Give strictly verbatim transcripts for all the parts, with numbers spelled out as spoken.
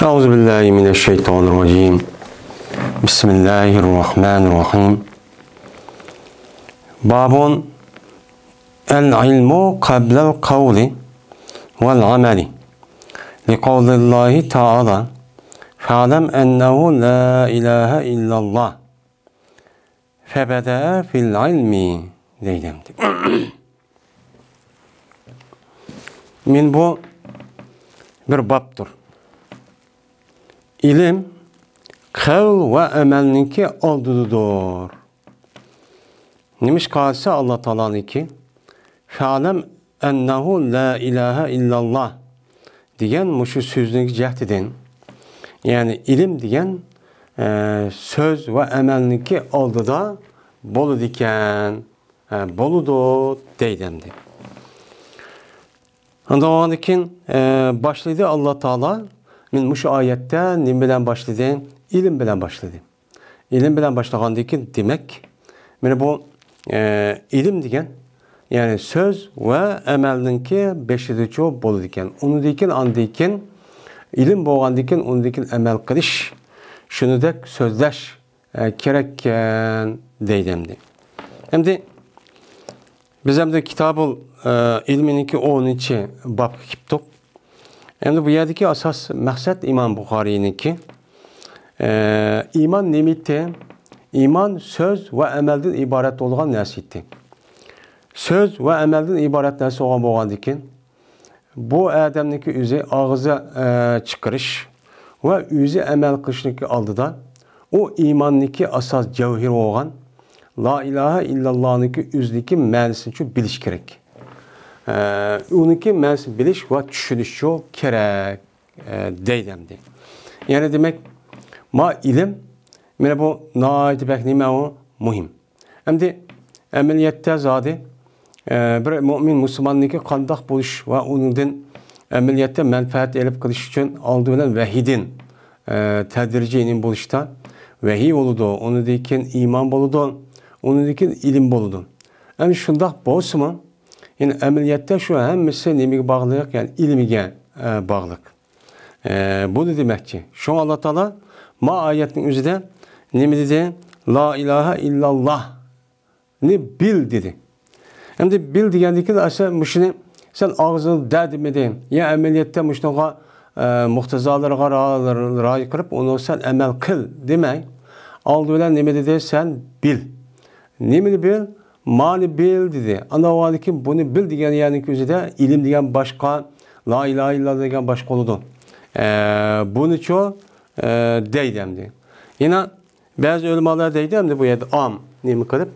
أعوذ بالله من الشيطان الرجيم. بسم الله الرحمن الرحيم. باب العلم قبل القول والعمل، لقول الله تعالى: فاعلم أنه لا إله إلا الله، فبدأ في العلم، دەيدۇ. مانا بۇ بىر بابتۇر. ئىلىم قەۋل ۋە ئەمەلنىڭكى ئالدىدىدۇر. نېمىشقا دېسە، ئاللا تائالانىڭكى: فاعلم أنه لا إله إلا الله دېگەن مۇشۇ سۆزنىڭ جەھىتىدىن، يەنى ئىلىم دېگەن، ئە، سۆز ۋە ئەمەلنىڭكى ئالدىدا بولىدىكەن، ئە، بولىدۇ دەيدۇ ئەمدى. ئاندىن كېيىن، ئە، باشلىدى ئاللا تائالا. مانا مۇشۇ ئايەتتە نېمە بىلەن باشلىدى؟ ئىلىم بىلەن باشلىدى. ئىلىم بىلەن باشلىغاندىن كېيىن، دېمەك، مانا بۇ، ئە، ئىلىم دېگەن، يەنى سۆز ۋە ئەمەلنىڭكى بېشىدىچۇ بولىدىكەن. ئۇنىڭدىن كېيىن، ئاندىن كېيىن ئىلىم بولغاندىن كېيىن، ئۇنىڭدىن كېيىن ئەمەل قىلىش، شۇنىدەك سۆزلەش، ئە، كېرەككەن دەيدۇ ئەمدى. ئەمدى بىز ئەمدى كىتابۇل، ئە، ئىلمىنىڭكى ئونىنچى بابقا كېلىپتۇق. ئەمدى بۇ يەردىكى ئاساس مەقسەت ئىمام بۇخارىينىڭكى، ئە، ئىمان نېمىتى؟ ئىمان سۆز ۋە ئەمەلدىن ئىبارەت بولغان نەرسە ئىدى. سۆز ۋە ئەمەلدىن ئىبارەت نەرسە بولغان بولغاندىكىن، بۇ ئادەمنىڭكى ئۆزى ئاغزى، ئە، چىقىرىش ۋە ئۆزى ئەمەل قىلىشنىڭكى ئالدىدا ئۇ ئىماننىڭكى ئاساس جەۋھىرى بولغان لا ئىلاھە ئىللاللانىڭكى ئۆزىنىڭكى مەنىسىنىچۇ بىلىش كېرەك. ئە، ئۇنىڭكى مەنىسىنى بىلىش ۋە چۈشىنىشچۇ كېرەك، ئە، دەيدۇ ئەمدى. يەنى دېمەك، ما ئىلىم، مانا بۇ ناھايىتى بەك نېمە ئۇ؟ مۇھىم. ئەمدى ئەمەلىيەتتە زادى، ئە، بىر مۆمىن مۇسۇلماننىڭكى قانداق بولۇش ۋە ئۇنىڭدىن ئەمەلىيەتتە مەنپەئەت ئېلىپ قېلىش ئۈچۈن ئالدى بىلەن ۋەھىيدىن، ئە، تەدرىجىي نېمە بولۇشتا ۋەھىي بولىدۇ، ئۇنىڭدىن كېيىن ئىمان بولىدۇ، ئۇنىڭدىن كېيىن ئىلىم بولىدۇ. ئەمدى شۇنداق بولسىمۇ، يەنى ئەمەلىيەتتە شۇ ھەممىسى نېمىگە باغلىق؟ يەنى ئىلمىگە، ئە، باغلىق. ئە، بۇنى دېمەكچى. شۇڭا ئاللا تائالا ما ئايەتنىڭ ئۆزىدە نېمە دېدى؟ لا ئىلاھە ئىللاللاھنى بىل دېدى. ئەمدى بىل دېگەندىن كېيىن ئەسلى مۇشۇنى سەن ئاغزىڭدا دېمىدىڭ. يا ئەمەلىيەتتە مۇشۇنىڭغا، ئە، مۇقتىزالىرىغا را-، رىئايە قىلىپ، ئۇنى سەن ئەمەل قىل دېمەي. ئالدى بىلەن نېمە دېدى؟ سەن بىل. نېمىنى بىل؟ مانى بىل دېدى. ئاندىن كېيىن بۇنى بىل دېگەن يەرنىڭ ئۆزىدە ئىلىم دېگەن باشقا، لا ئىلاھە ئىللاللا دېگەن باشقا بولىدۇ. ئە، بۇنىچۇ، ئە، دەيدۇ ئەمدى. يەنە بەزى ئۆلىمالار دەيدۇ ئەمدى بۇ يەردە ئام نېمە قىلىپ.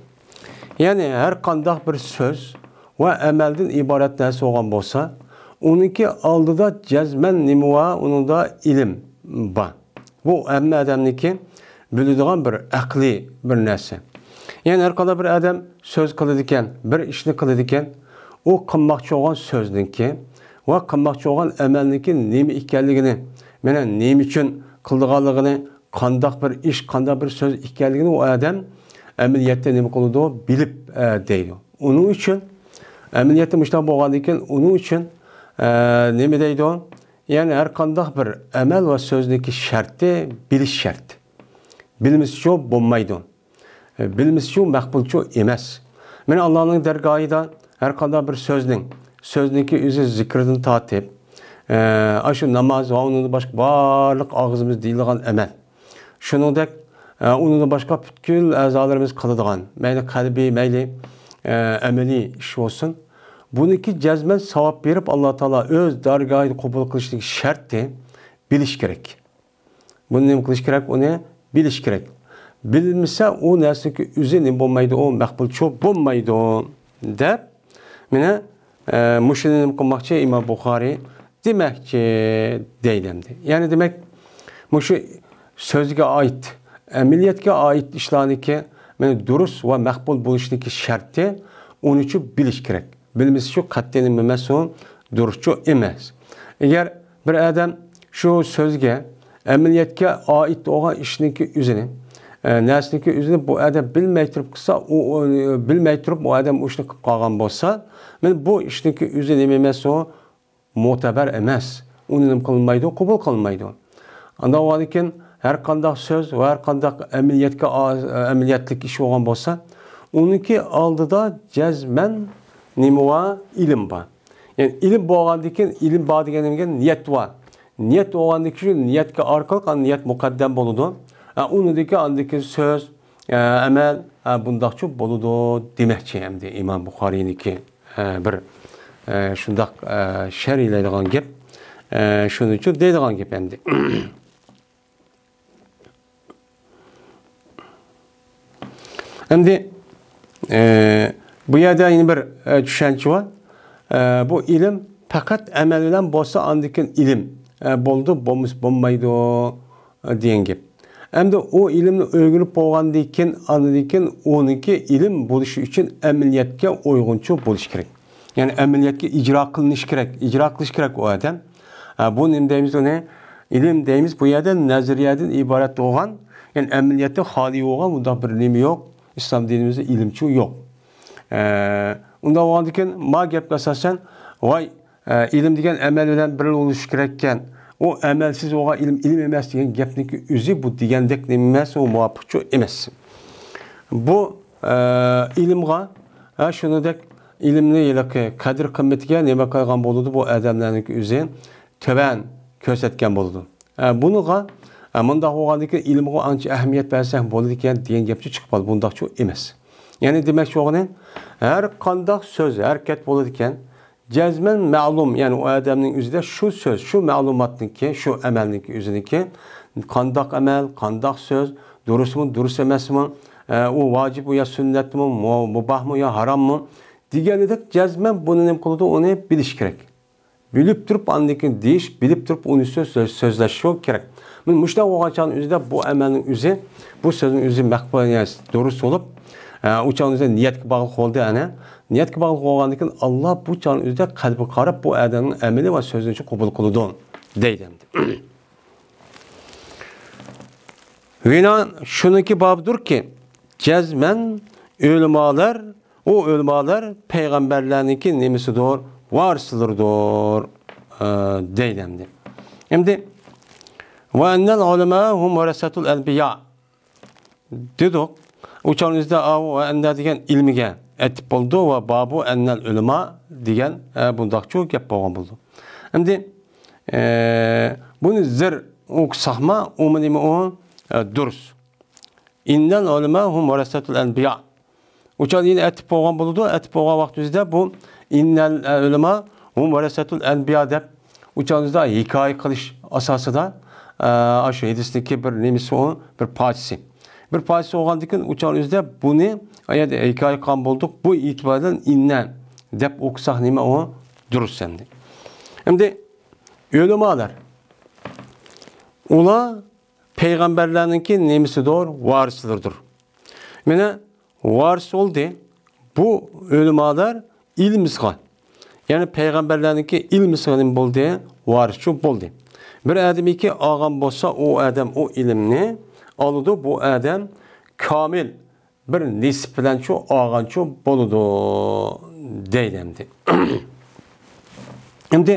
يەنى ھەر قانداق بىر سۆز ۋە ئەمەلدىن ئىبارەت نەرسە بولغان بولسا، ئۇنىڭكى ئالدىدا جەزمەن نېمە بار؟ ئۇنىڭدا ئىلىم بار. بۇ ھەممە ئادەمنىڭكى بىلىدىغان بىر ئەقلىي بىر نەرسە. يەنى ھەر قانداق بىر ئادەم سۆز قىلىدىكەن، بىر ئىشنى قىلىدىكەن، ئۇ قىلماقچى بولغان سۆزنىڭكى ۋە قىلماقچى بولغان ئەمەلنىڭكى نېمە ئىكەنلىكىنى، مانا نېمە ئۈچۈن قىلىدىغانلىقىنى، قانداق بىر ئىش، قانداق بىر سۆز ئىكەنلىكىنى ئۇ ئادەم ئەمەلىيەتتە نېمە قىلىدۇ؟ بىلىپ، ئە، دەيدۇ. ئۇنىڭ ئۈچۈن ئەمەلىيەتتە مۇشۇنداق بولغاندىن كېيىن ئۇنىڭ ئۈچۈن، ئە، نېمە دەيدۇ؟ يەنى ھەر قانداق بىر ئەمەل ۋە سۆزنىڭكى شەرتى بىلىش شەرت. بىلمىسىچۇ بولمايدۇ. ئە، بىلمىسىچۇ مەقبۇلچۇ ئەمەس. مانا ئاللانىڭ دەرگاھىدا ھەر قانداق بىر سۆزنىڭ، سۆزنىڭكى ئۆزى زىكىردىن تارتىپ، ئە، ئاشۇ ناماز ۋە ئۇنىڭدىن باشقا بارلىق ئاغزىمىز دېيىلىدىغان ئەمەل. شۇنىڭدەك، ئە، ئۇنىڭدىن باشقا پۈتكۈل ئەزالىرىمىز قىلىدىغان، مەيلى قەلبىي، مەيلى، ئە، ئەمەلىي ئىش بولسۇن. بۇنىڭكى جەزمەن ساۋاب بېرىپ، ئاللا تائالا ئۆز دەرگاھىدا قوبۇل قىلىشنىڭ شەرتى بىلىش كېرەك. بۇنى نېمە قىلىش كېرەك؟ ئۇنى بىلىش كېرەك. بىلمىسە، ئۇ نەرسىنىڭكى ئۆزى نېمە بولمايدۇ؟ ئۇ مەقبۇلچۇ بولمايدۇ، دەپ، مانا، ئە، مۇشۇنى نېمە قىلماقچى؟ ئىمام بۇخارىي دېمەكچى دەيدۇ ئەمدى. يەنى دېمەك، مۇشۇ سۆزگە ئائىت، ئەمەلىيەتكە ئائىت ئىشلارنىڭكى، مانا، دۇرۇس ۋە مەقبۇل بولۇشىنىڭكى شەرتى، ئۇنىچۇ بىلىش كېرەك. بىلمىسىچۇ قەتئىي نېمە ئەمەس ئۇ، دۇرۇسچۇ ئەمەس. ئەگەر بىر ئادەم شۇ سۆزگە، ئەمەلىيەتكە ئائىت بولغان ئىشنىڭكى ئۆزىنى، ئە، نەرسىنىڭكى ئۆزىنى بۇ ئادەم بىلمەي تۇرۇپ قىلسا، ئۇ، ئۇ، بىلمەي تۇرۇپ ئۇ ئادەم ئۇ ئىشنى قىلىپ قالغان بولسا، مانا بۇ ئىشنىڭكى ئۆزى نېمە ئەمەس ئۇ؟ مۆتەبەر ئەمەس. ئۇنى نېمە قىلمايدۇ؟ قوبۇل قىلمايدۇ. ئاندىن كېيىن ھەر قانداق سۆز ۋە ھەر قانداق ئەمەلىيەتكە، ئەمەلىيەتلىك ئىش بولغان بولسا، ئۇنىڭكى ئالدىدا جەزمەن نېمە بار؟ ئىلىم بار. يەنى ئىلىم بولغاندىن كېيىن، ئىلىم بار دېگەن نېمە دېگەن؟ نىيەت بار. نىيەت بولغاندىن كېيىن، نىيەتكە ئارقىلىق نىيەت مۇقەددەم بولىدۇ. ئە، ئۇنىڭدىن كېيىن ئاندىن كېيىن سۆز، ئە، ئەمەل، ئە، بۇنداقچۇ بولىدۇ دېمەكچى ئەمدى ئىمام بۇخارىينىڭكى، ئە، بىر، ئە، شۇنداق، ئە، شەرھلەيدىغان گەپ، ئە، شۇنىچۇ دەيدىغان گەپ ئەمدى. ئەمدى، ئە، بۇ يەردە يەنە بىر، ئە، چۈشەنچە بار. ئە، بۇ ئىلىم پەقەت ئەمەل بىلەن بولسا، ئاندىن كېيىن ئىلىم، ئە، بولىدۇ، بولمىسا بولمايدۇ، ئە، دېگەن گەپ. ئەمدى ئۇ ئىلىمنى ئۆگىنىپ بولغاندىن كېيىن، ئاندىن كېيىن ئۇنىڭكى ئىلىم بولۇشى ئۈچۈن ئەمەلىيەتكە ئۇيغۇنچۇ بولۇشى كېرەك. يەنى ئەمەلىيەتكە ئىجرا قىلىنىشى كېرەك، ئىجرا قىلىشى كېرەك ئۇ ئادەم. ھە، بۇ نېمە دەيمىز ئۇنى؟ ئىلىم دەيمىز، بۇ يەردە نەزەرىيەدىن ئىبارەت بولغان، يەنى ئەمەلىيەتتىن خالىي بولغان بۇنداق بىر نېمە يوق. ئىسلام دىنىمىزدا ئىلىمچۇ يوق. ئە، ئۇنداق بولغاندىكىن، ما گەپكە ئاساسەن، ۋاي، ئە، ئىلىم دېگەن ئەمەل بىلەن بىرلا بولۇشى كېرەككەن. ئۇ ئەمەلسىز بولغان ئىلىم، ئىلىم ئەمەس دېگەن گەپنىڭكى ئۆزى بۇ دېگەندەك نېمە ئەمەس، ئۇ مۇۋاپىقچۇ ئەمەس. بۇ، ئە، ئىلىمغا، ھە، شۇنىڭدەك ئىلىمنى ھېلىقى قەدىر قىممىتىگە نېمە قىلغان بولىدۇ؟ بۇ ئادەملەرنىڭكى ئۆزى تۆۋەن كۆرسەتكەن بولىدۇ. ئە، بۇنىڭغا، ئە، مۇنداق بولغاندىكىن ئىلىمغا ئانچە ئەھمىيەت بەرسەك بولىدىكەن دېگەن گەپچۇ چىقىپ قالدى. بۇنداقچۇ ئەمەس. يەنى دېمەكچى بولغىنى، ھەر قانداق سۆز، ھەرىكەت بولىدىكەن، جەزمەن مەلۇم، يەنى ئۇ ئادەمنىڭ ئۆزىدە شۇ سۆز، شۇ مەلۇماتنىڭكى، شۇ ئەمەلنىڭكى ئۆزىنىڭكى قانداق ئەمەل، قانداق سۆز، دۇرۇسمۇ، دۇرۇس ئەمەسمۇ، ئە، ئۇ ۋاجىپمۇ يا سۈننەتمۇ، مۇ-، مۇباھمۇ يا ھاراممۇ دېگەندەك جەزمەن بۇنى نېمە قىلىدۇ، ئۇنى بىلىش كېرەك. بىلىپ تۇرۇپ، ئاندىن كېيىن دېيىش، بىلىپ تۇرۇپ ئۇنى سۆز-، سۆز-، سۆزلەش شۇ كېرەك. مانا مۇشۇنداق بولغان چاغنىڭ ئۆزىدە بۇ ئەمەلنىڭ ئۆزى، بۇ سۆزنىڭ ئۆزى مەقبۇل، يەنى دۇرۇس بولۇپ، ئە، ئۇ چاغنىڭ ئۆزىدە نىيەتكە باغلىق بولدى، ئەنە. نىيەتكە باغلىق بولغاندىن كېيىن، ئاللا بۇ چاغنىڭ ئۆزىدە قەلبىگە قاراپ، بۇ ئادەمنىڭ ئەمىلى ۋە سۆزىنى قوبۇل قىلىدۇ، دەيدۇ ئەمدى. بىنائەن شۇنىڭكى بابىدۇركى، جەزمەن ئۆلىمالار، ئۇ ئۆلىمالار پەيغەمبەرلەرنىڭكى نېمىسىدۇر؟ ۋارىسلىرىدۇر، ئە، دەيدۇ ئەمدى. ئەمدى، ۋە ئەننەل ئۇلەما ھۇم ۋەرەسەتۇل ئەنبىيا دېدۇق. ئۇ چاغنىڭ ئۆزىدە ئاۋۇ ۋە ئەننە دېگەن ئىلمىگە ئەتىپ بولىدۇ ۋە بابۇ ئەننەل ئۆلىما دېگەن، ئە، بۇنداقچۇ گەپ بولغان بولىدۇ. ئەمدى، ئە، بۇنى زىر ئوقۇساقما، ئۇمۇ نېمە ئۇ؟ ئە، دۇرۇس. ئىننەل ئۇلەما ھۇم ۋەرەسەتۇل ئەنبىيا. ئۇ چاغدا يەنە ئەتىپ بولغان بولىدۇ. ئەتىپ بولغان ۋاقتىمىزدا بۇ ئىننەل ئۇلەما ھۇم ۋەرەسەتۇل ئەنبىيا دەپ ئۇ چاغدا ھېكايە قىلىش ئاساسىدا، ئە، ئاشۇ ھەدىسنىڭكى بىر نېمىسى ئۇ، بىر پارچىسى. بىر پارچىسى بولغاندىن كېيىن ئۇ چاغدا بىز بۇنى ئايەت ھېكايە قىلغان بولدۇق. بۇ ئېتىبار بىلەن ئىننە دەپ ئوقۇساق نېمە ئۇ؟ دۇرۇس ئەمدى. ئەمدى ئۆلىمالار. ئۇلار پەيغەمبەرلەرنىڭكى نېمىسىدۇر؟ ۋارىسلىرىدۇر. مانا ۋارىس بولدى. بۇ ئۆلىمالار ئىلمىسىغا، يەنى پەيغەمبەرلەرنىڭكى ئىلمىسىغا نېمە بولدى؟ ۋارىسچۇ بولدى. بىر ئادەمكى ئالغان بولسا، ئۇ ئادەم ئۇ ئىلىمنى ئالىدۇ. بۇ ئادەم كامىل بىر نېسىپ بىلەنچۇ ئالغانچۇ بولىدۇ، دەيدۇ ئەمدى. ئەمدى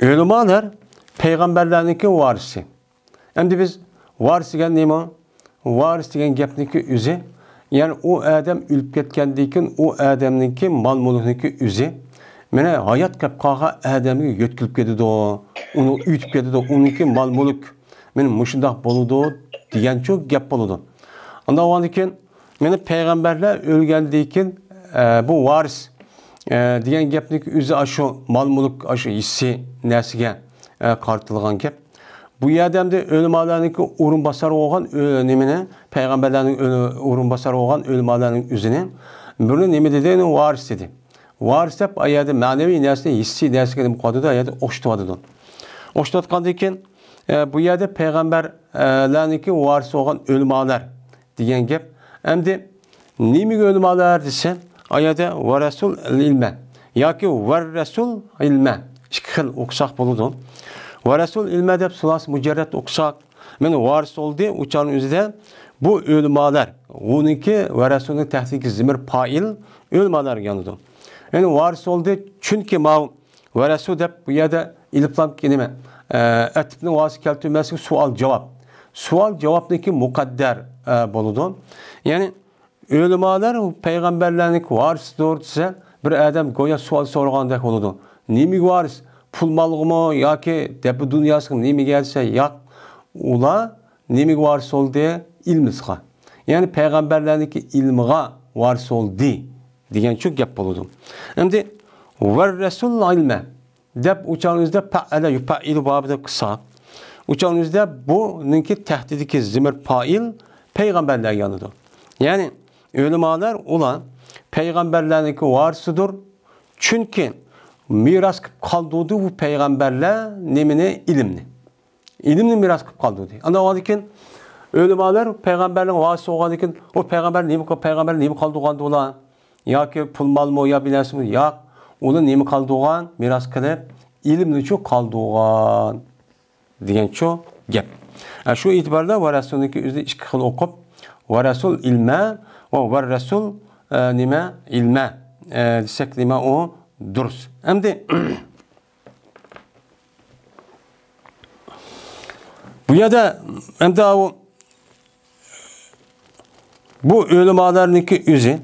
ئۆلىمالار پەيغەمبەرلەرنىڭكى ۋارىسى. ئەمدى بىز ۋارىس دېگەن نېمە؟ ۋارىس دېگەن گەپنىڭكى ئۆزى، يەنى ئۇ ئادەم ئۆلۈپ كەتكەندىن كېيىن ئۇ ئادەمنىڭكى مال-مۈلكىنىڭكى ئۆزى، مانا ھايات قېلىپ قالغان ئادەمگە يۆتكىلىپ كېتىدۇ، ئۇنى ئۆتۈپ كېتىدۇ، ئۇنىڭكى مال-مۈلۈك، مانا مۇشۇنداق بولىدۇ دېگەنچۇ گەپ بولىدۇ. ئاندىن كېيىن مانا پەيغەمبەرلەر ئۆلگەندىن كېيىن، ئە، بۇ ۋارىس، ئە، دېگەن گەپنىڭكى ئۆزى ئاشۇ مال-مۈلۈك، ئاشۇ ھېسسىي نەرسىگە، ئە، قارىتىلغان گەپ. بۇ يەردە ئەمدى ئۆلىمالارنىڭكى ئورۇنباسارى بولغان، ئۆ-، نېمىنى، پەيغەمبەرلەرنىڭ ئۆلى-، ئورۇنباسارى بولغان ئۆلىمالارنىڭ ئۆزىنى بىرىنى نېمە دېدى؟ ۋارىس دېدى. ۋارىس دەپ ئا يەردە مەنىۋى نەرسىنى ھېسسىي نەرسىگە نېمە قىلىۋاتىدۇ؟ ئا يەردە ئوخشىتىۋاتىدۇ. ئوخشىتىۋاتقاندىن كېيىن، ئە، بۇ يەردە پەيغەمبەرلەرنىڭكى ۋارىسى بولغان ئۆلىمالار دېگەن گەپ. ئەمدى نېمىگە ئۆلىمالار دېسە، ئايەتتە ۋەرەسۇل ئىلمە ياكى ۋەررەسۇل ئىلمە ئىككى خىل ئوقۇساق بولىدۇ. ۋەرەسۇل ئىلمە دەپ سۇلاسى مۇجەررەت ئوقۇساق، مانا ۋارىس بولدى، ئۇ چاغنىڭ ئۆزىدە بۇ ئۆلىمالار، ۋۇنىڭكى ۋەرەسۇلنىڭ تەھتىدىكى زىمىر پائىل ئۆلىمالار يانىدۇ. يەنى ۋارىس بولدى، چۈنكى ماۋۇ ۋەرەسۇ دەپ بۇ يەردە ئېلىپلام نېمە، ئە، ئەتىپنىڭ ۋاسىتە كەلتۈرمەسلىكى سوئال جاۋاب. سوئال جاۋابنىڭكى مۇقەددەر، ئە، بولىدۇ. يەنى ئۆلىمالار پەيغەمبەرلەرنىڭكى ۋارىسىدۇر دېسە، بىر ئادەم گويا سوئال سورىغاندەك بولىدۇ. نېمىگە ۋارىس؟ پۇل مالغىمۇ ياكى دەپە دۇنياسىغا نېمىگە دېسە، ياق. ئۇلار نېمىگە ۋارىس بولدى؟ ئىلمىسىغا. يەنى پەيغەمبەرلەرنىڭكى ئىلمىغا ۋارىس بولدى دېگەن شۇ گەپ بولىدۇ. ئەمدى ۋەررەسۇل ئىلمە دەپ ئۇچانىمىزدا پەئەلە يۇپەئىلۇ بابىدا قىلساق، ئۇچانىمىزدا بۇنىڭكى تەھتىدىكى زىمىر پائىل پەيغەمبەرلەرگە يانىدۇ. يەنى ئۆلىمالار ئۇلار پەيغەمبەرلەرنىڭكى ۋارىسىدۇر. چۈنكى مىراس قىلىپ قالدۇردى بۇ پەيغەمبەرلەر نېمىنى؟ ئىلىمنى. ئىلىمنى مىراس قىلىپ قالدۇردى. ئاندىن كېيىن ئۆلىمالار پەيغەمبەرنىڭ ۋارىسى بولغاندىن كېيىن، ئۇ پەيغەمبەر نېمە، پەيغەمبەر نېمە قالدۇرغاندۇ ئۇلار؟ ياكى پۇل مالمۇ يا بىر نەرسىمۇ؟ ياق. ئۇلار نېمە قالدۇرغان؟ مىراس قىلىپ ئىلىمنىچۇ قالدۇرغان دېگەنچۇ گەپ. ئە، شۇ ئېتىباردا ۋەرەسۇلنىڭكى ئۆزىنى ئىككى خىل ئوقۇپ، ۋەرەسۇل ئىلمە ۋە ۋەررەسۇل، ئە، نېمە؟ ئىلمە، ئە، دېسەك نېمە ئۇ؟ دۇرۇس. ئەمدى بۇ يەردە ئەمدى ئاۋۇ بۇ ئۆلىمالارنىڭكى ئۆزى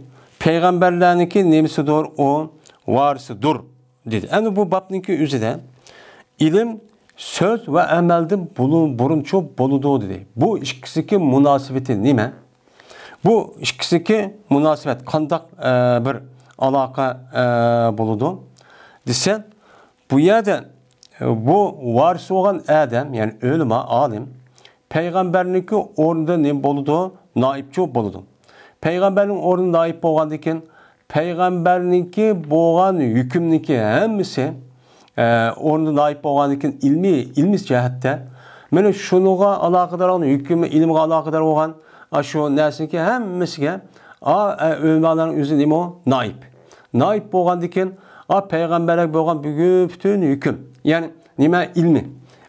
پەيغەمبەرلەرنىڭكى نېمىسىدۇر؟ ئۇ ۋارىسىدۇر دېدى. ئەمدى بۇ بابنىڭكى ئۆزىدە ئىلىم سۆز ۋە ئەمەلدىن بۇلۇ-، بۇرۇنچۇ بولىدۇ دېدى. بۇ ئىككىسىدىكى مۇناسىۋىتى نېمە؟ بۇ ئىككىسىدىكى مۇناسىۋەت قانداق، ئە، بىر ئالاقە، ئە، بولىدۇ دېسە، بۇ يەردە، ئە، بۇ ۋارىس بولغان ئادەم، يەنى ئۆلىما، ئالىم، پەيغەمبەرنىڭكى ئورنىدا نېمە بولىدۇ؟ نائىبچۇ بولىدۇ. پەيغەمبەرنىڭ ئورنىدا نائىب بولغاندىن كېيىن، پەيغەمبەرنىڭكى بولغان ھۆكۈمنىڭكى ھەممىسى، ئە، ئورنىدا نائىب بولغاندىن كېيىن ئىلمىي، ئىلمىي جەھەتتە، مانا شۇنىڭغا ئالاقىدار بولغان، ھۆكۈم، ئىلىمغا ئالاقىدار بولغان، ئاشۇ نەرسىنىڭكى ھەممىسىگە، ئا، ئە، ئۆلىمالارنىڭ ئۆزى نېمە ئۇ؟ نائىب. نائىب بولغاندىن كېيىن، ئا، پەيغەمبەرلەرگە بولغان بۈگۈن پۈتۈن ھۆكۈم. يەنى نېمە؟ ئىلمى.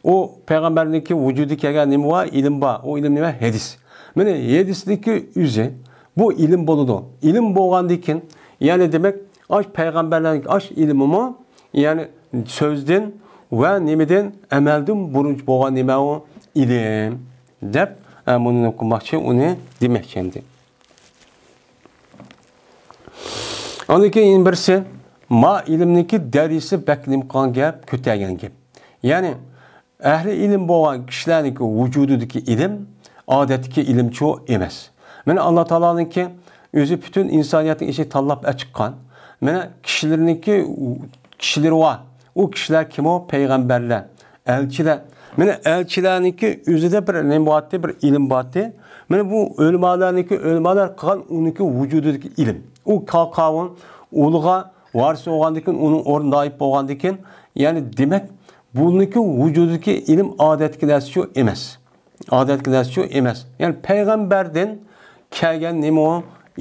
ئۇ پەيغەمبەرنىڭكى ۋۇجۇدىغا كەلگەن نېمە بار؟ ئىلىم بار. ئۇ ئىلىم نېمە؟ ھەدىس. مانا ھەدىسنىڭكى ئۆزى بۇ ئىلىم بولىدۇ. ئىلىم بولغاندىن كېيىن، يەنى دېمەك، ئاش پەيغەمبەرلەرنىڭ ئاش ئىلمىمۇ، يەنى سۆزدىن ۋە نېمىدىن؟ ئەمەلدىن بۇرۇن بولغان نېمە ئۇ؟ ئىلىم دەپ، ئە، مۇنى نېمە قىلماقچى، ئۇنى دېمەكچى ئەمدى. ئاندىن كېيىن يەنە بىرسى، ما ئىلىمنىڭكى دەرىجىسى بەك نېمە قىلغان گەپ، كۆتەرگەن گەپ. يەنى ئەھلى ئىلىم بولغان كىشىلەرنىڭكى ۋۇجۇدىدىكى ئىلىم ئادەتتىكى ئىلىمچۇ ئەمەس. مانا ئاللا تائالانىڭكى ئۆزى پۈتۈن ئىنسانىيەتنىڭ ئىچىگە تاللاپ ئەچىققان، مانا كىشىلىرىنىڭكى، كىشىلىرى بار. ئۇ كىشىلەر كىم ئۇ؟ پەيغەمبەرلەر، ئەلچىلەر. مانا ئەلچىلەرنىڭكى ئۆزىدە بىر نېمە بارتى، بىر ئىلىم بارتى. مانا بۇ ئۆلىمالارنىڭكى، ئۆلىمالار قىلغان ئۇنىڭكى ۋۇجۇدىدىكى ئىلىم. ئۇ قا-، قاۋۇن ئۇلىغا ۋارىس بولغاندىن كېيىن، ئۇنىڭ ئورنىدا نائىب بولغاندىن كېيىن، يەنى دېمەك، بۇنىڭكى ۋۇجۇدىدىكى ئىلىم ئادەتتىكى نەرسىچۇ ئەمەس. ئادەتتىكى نەرسىچۇ ئەمەس. يەنى پەيغەمبەردىن كەلگەن نېمە ئۇ؟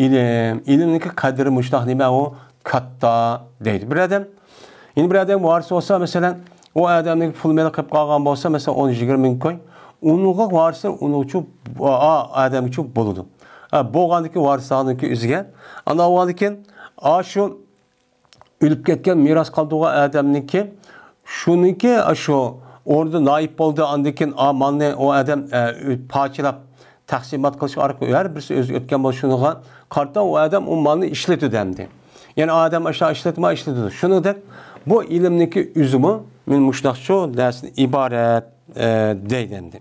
ئىلىم. ئىلىمنىڭكى قەدرى مۇشۇنداق نېمە ئۇ؟ كاتتا دەيدۇ. بىر ئادەم، يەنە بىر ئادەم ۋارىس بولسا، مەسىلەن، ئۇ ئادەمنىڭ پۇل مېلى قېلىپ قالغان بولسا، مەسىلەن، ئون يىگىرمە مىڭ كوي، ئۇنىڭغا ۋارىسى ئۇنىڭچۇ، ئا، ئادەمگىچۇ بولىدۇ. ئا، بولغاندىكى ۋارىسلارنىڭكى ئۆزىگە. ئاندىن بولغاندىن كېيىن، ئا، شۇ ئۆلۈپ كەتكەن مىراس قالدۇرغان ئادەمنىڭكى، شۇنىڭكى، ئا، شۇ ئورنىدا نائىب بولدى، ئاندىن كېيىن، ئا، مالنى ئۇ ئادەم، ئە، پارچىلاپ تەقسىمات قىلىش ئارقىلىق ھەر بىرسى ئۆزى ئۆتكەن بولسا، شۇنىڭغا قارىتا ئۇ ئادەم ئۇ مالنى ئىشلىتىدۇ ئەمدى. يەنى ئادەم ئاشۇ ئىشلەتمە ئىشلىتىدۇ. شۇنىڭدەك بۇ ئىلىمنىڭكى ئۆزىمۇ مەن مۇشۇنداق شۇ نەرسىدىن ئىبارەت، ئە، دەيدۇ ئەمدى.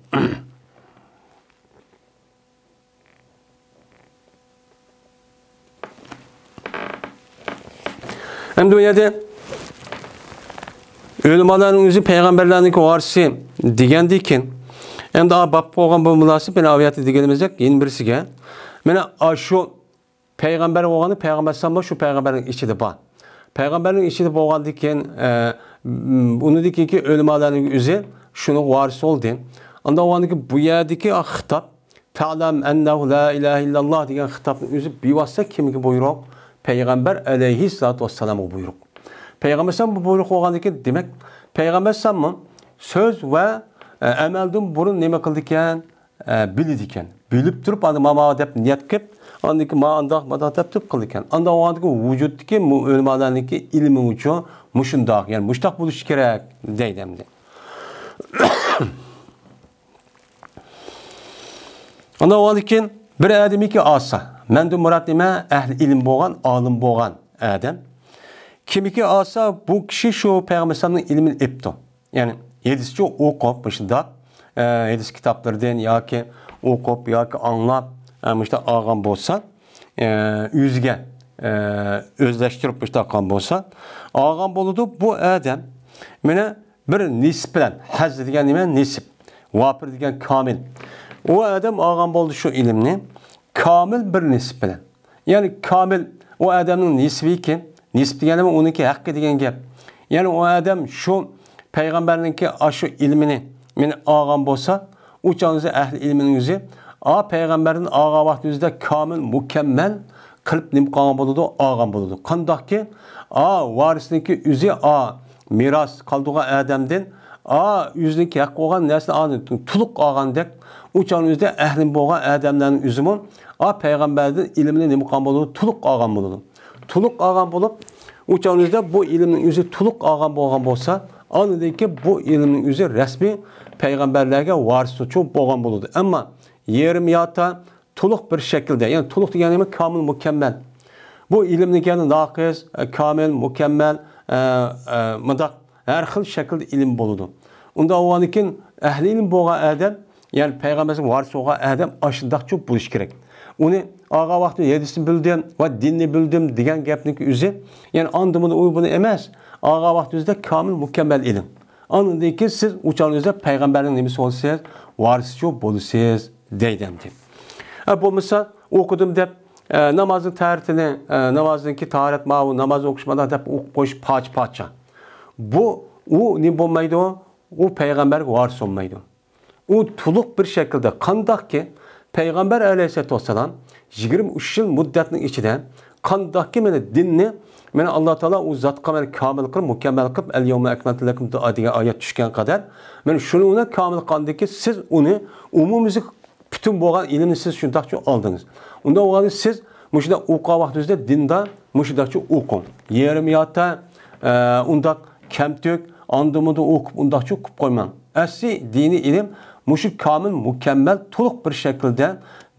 ئەمدى بۇ يەردە ئۆلىمالارنىڭ ئۆزى پەيغەمبەرلەرنىڭكى ۋارىسى دېگەندىن كېيىن، ئەمدى باب بولغان بۇ مۇناسىپ، مانا ئاۋۇ يەردە دېگىنىمىزدەك يەنە بىرسىگە، مانا ئاشۇ پەيغەمبەر بولغاندا پەيغەمبەر ئەلەيھىسسالاممۇ شۇ پەيغەمبەرنىڭ ئىچىدە بار. پەيغەمبەرنىڭ ئىچىدە بولغاندىن كېيىن، ئە، م، ئۇنىڭدىن كېيىنكى ئۆلىمالارنىڭ ئۆزى شۇنىڭغا ۋارىس بولدى. ئاندىن بولغاندىن كېيىن بۇ يەردىكى خىتاب، «فەئلەم ئەننەھۇ لا ئىلاھە ئىللاللاھ» دېگەن خىتابنىڭ ئۆزى بىۋاسىتە كىمگە بۇيرۇق؟ پەيغەمبەر ئەلەيھىسسالاتۇ ۋەسسالامغا بۇيرۇق. پەيغەمبەر ئەلەيھىسسالام بۇ بۇيرۇق بولغاندىن كېيىن، دېمەك، پەيغەمبەر ئەلەيھىسسالاممۇ سۆز ۋە، ئە، ئەمەلدىن بۇرۇن نېمە قىلىدىكەن؟ ئە، بىلىدىكەن. بىلىپ تۇرۇپ، ئاندىن ماما دەپ نىيەت قىلىپ، ئاندىن كېيىن ما ئانداق، مانداق دەپ تۇرۇپ قىلىدىكەن. ئانداق بولغاندىكىن ۋۇجۇدتىكى مۇ-، ئۆلىمالارنىڭكى ئىلمى ئۈچۈن مۇشۇنداق، يەنى مۇشۇنداق بولۇشى كېرەك دەيدۇ ئەمدى. ئاندىن كېيىن بىر ئادەمكى ئاسا. مەندىن مۇراد نېمە؟ ئەھلى ئىلىم بولغان، ئالىم بولغان ئادەم. كىمكى ئاسا، بۇ كىشى شۇ پەيغەمبەر ئەلەيھىسسالامنىڭ ئىلمىنى ئېپتۇ. يەنى ھەدىسچۇ ئوقۇپ، مۇشۇنداق، ئە، ھەدىس كىتابلىرىدىن ياكى ئوقۇپ ياكى ئاڭلاپ، ئە، مۇشۇنداق ئالغان بولسا، ئە، ئۆزىگە، ئە، ئۆزلەشتۈرۈپ مۇشۇنداق قىلغان بولسا، ئالغان بولىدۇ. بۇ ئادەم مانا بىر نېسىپ بىلەن، ھەز دېگەن نېمە؟ نېسىپ. ۋاپىر دېگەن كامىل. ئۇ ئادەم ئالغان بولدى شۇ ئىلىمنى كامىل بىر نېسىپ بىلەن. يەنى كامىل ئۇ ئادەمنىڭ نېسىپىكى، نېسىپ دېگەن نېمە؟ ئۇنىڭكى ھەققى دېگەن گەپ. يەنى ئۇ ئادەم شۇ پەيغەمبەرنىڭكى ئاشۇ ئىلمىنى مانا ئالغان بولسا، ئۇ چاغنىڭ ئۆزى ئەھلى ئىلمىنىڭ ئۆزى، ئا، پەيغەمبەردىن ئالغان ۋاقتى ئۆزىدە كامىل، مۇكەممەل قىلىپ نېمە قىلغان بولىدۇ؟ ئالغان بولىدۇ. قانداقكى، ئا، ۋارىسنىڭكى ئۆزى، ئا، مىراس قالدۇرغان ئادەمدىن، ئا، ئۆزىنىڭكى ھەق بولغان نەرسىنى ئا، تولۇق ئالغاندەك، ئۇ چاغنىڭ ئۆزىدە ئەھلى بولغان ئادەملەرنىڭ ئۆزىمۇ، ئا، پەيغەمبەردىن ئىلمىنى نېمە قىلغان بولىدۇ؟ تولۇق ئالغان بولىدۇ. تولۇق ئالغان بولۇپ، ئۇ چاغنىڭ ئۆزىدە بۇ ئىلىمنىڭ ئۆزى تولۇق ئالغان بولغان بولسا، ئاندىن كېيىن بۇ ئىلىمنىڭ ئۆزى رەسمىي پەيغەمبەرلەرگە ۋارىسچۇ بولغان بولىدۇ. ئەمما يېرىم ياتا تولۇق بىر شەكىلدە، يەنى تولۇق دېگەن نېمە؟ كامىل، مۇكەممەل. بۇ ئىلىمنىڭ يەنە ناقىس، ئە، كامىل، مۇكەممەل، ئە، ئە، مۇنداق ھەر خىل شەكىلدە ئىلىم بولىدۇ. ئۇنداق بولغاندىن كېيىن ئەھلى ئىلىم بولغان ئادەم، يەنى پەيغەمبەرنىڭ ۋارىسى بولغان ئادەم ئاشۇنداقچۇ بولۇشى كېرەك. ئۇنى ئالغان ۋاقتىدا ھەدىسنى بىلدىم ۋە دىننى بىلدىم دېگەن گەپنىڭكى ئۆزى، يەنى ئاندىن بۇنى ئۇ بۇنى ئەمەس، ئالغان ۋاقتىڭىزدا كامىل مۇكەممەل ئىلىم. ئاندىن كېيىن سىز ئۇ چاغنىڭىزدا پەيغەمبەرنىڭ نېمىسى بولىسىز؟ ۋارىسىچۇ بولىسىز دەيدۇ ئەمدى. ئە، بولمىسا ئوقۇدۇم دەپ، ئە، نامازنىڭ تەھارىتىنى، ئە، نامازنىڭكى تاھارەت ماۋۇ، ناماز ئوقۇش مانا دەپ ئوقۇپ قويۇش پارچە-پارچە. بۇ، ئۇ نېمە بولمايدۇ؟ ئۇ پەيغەمبەرگە ۋارىس بولمايدۇ. ئۇ تولۇق بىر شەكىلدە، قانداقكى پەيغەمبەر ئەلەيھىسسالاتۇ ۋەسسالام يىگىرمە ئۈچ يىل مۇددەتنىڭ ئىچىدە قانداقكى مانا دىننى، مانا ئاللا تائالا ئۇ زاتقا مانا كامىل قىلىپ، مۇكەممەل قىلىپ، ئەل يەۋمە ئەكمەلتۇ لەكۇم دېگەن ئايەت چۈشكەن قەدەر، مانا شۇنىڭ بىلەن كامىل قىلغاندىكى سىز ئۇنى ئومۇميۈزلۈك پۈتۈن بولغان ئىلىمنى سىز شۇنداقچە ئالدىڭىز. ئۇنداق بولغاندا سىز مۇشۇنداق ئوقۇغان ۋاقتىڭىزدا دىندا مۇشۇنداقچە ئوقۇڭ. يېرىم ياتا، ئە، ئۇنداق كەمتۈك، ئاندىمۇدا ئوقۇپ، ئۇنداقچە ئوقۇپ قويماڭ. ئەسلى دىنىي ئىلىم مۇشۇ كامىل، مۇكەممەل، تولۇق بىر شەكىلدە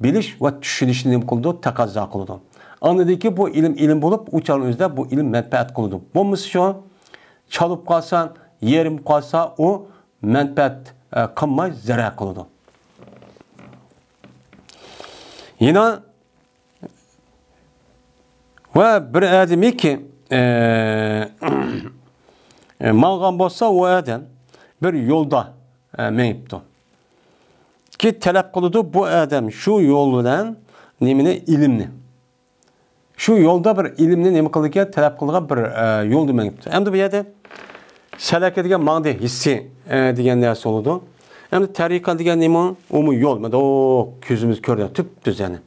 بىلىش ۋە چۈشىنىشنى نېمە قىلىدۇ؟ تەقەززا قىلىدۇ. ئاندىن كېيىن بۇ ئىلىم ئىلىم بولۇپ، ئۇ چاغنىڭ ئۆزىدە بۇ ئىلىم مەنپەئەت قىلىدۇ. بولمىسا شۇ، چالىپ قالسا، يېرىم قالسا، ئۇ مەنپەئەت، ئە، قىلماي زەرەر قىلىدۇ. يەنە ۋە بىر ئادەمكى، ئە، ئە، ماڭغان بولسا، ئۇ ئادەم بىر يولدا، ئە، مېڭىپتۇ. كى تەلەپ قىلىدۇ بۇ ئادەم شۇ يول بىلەن نېمىنى؟ ئىلىمنى. شۇ يولدا بىر ئىلىمنى نېمە قىلىدىكەن؟ تەلەپ قىلىدىغان بىر، ئە، يولدا مېڭىپتۇ. ئەمدى بۇ يەردە سەلەكە دېگەن ماڭدى، ھېسسىي، ئە، دېگەن نەرسە بولىدۇ. ئەمدى تەرىقە دېگەن نېمە؟ ئۇمۇ يول. مانا كۆزىمىز كۆرگەن تۈپتۈز يەنى.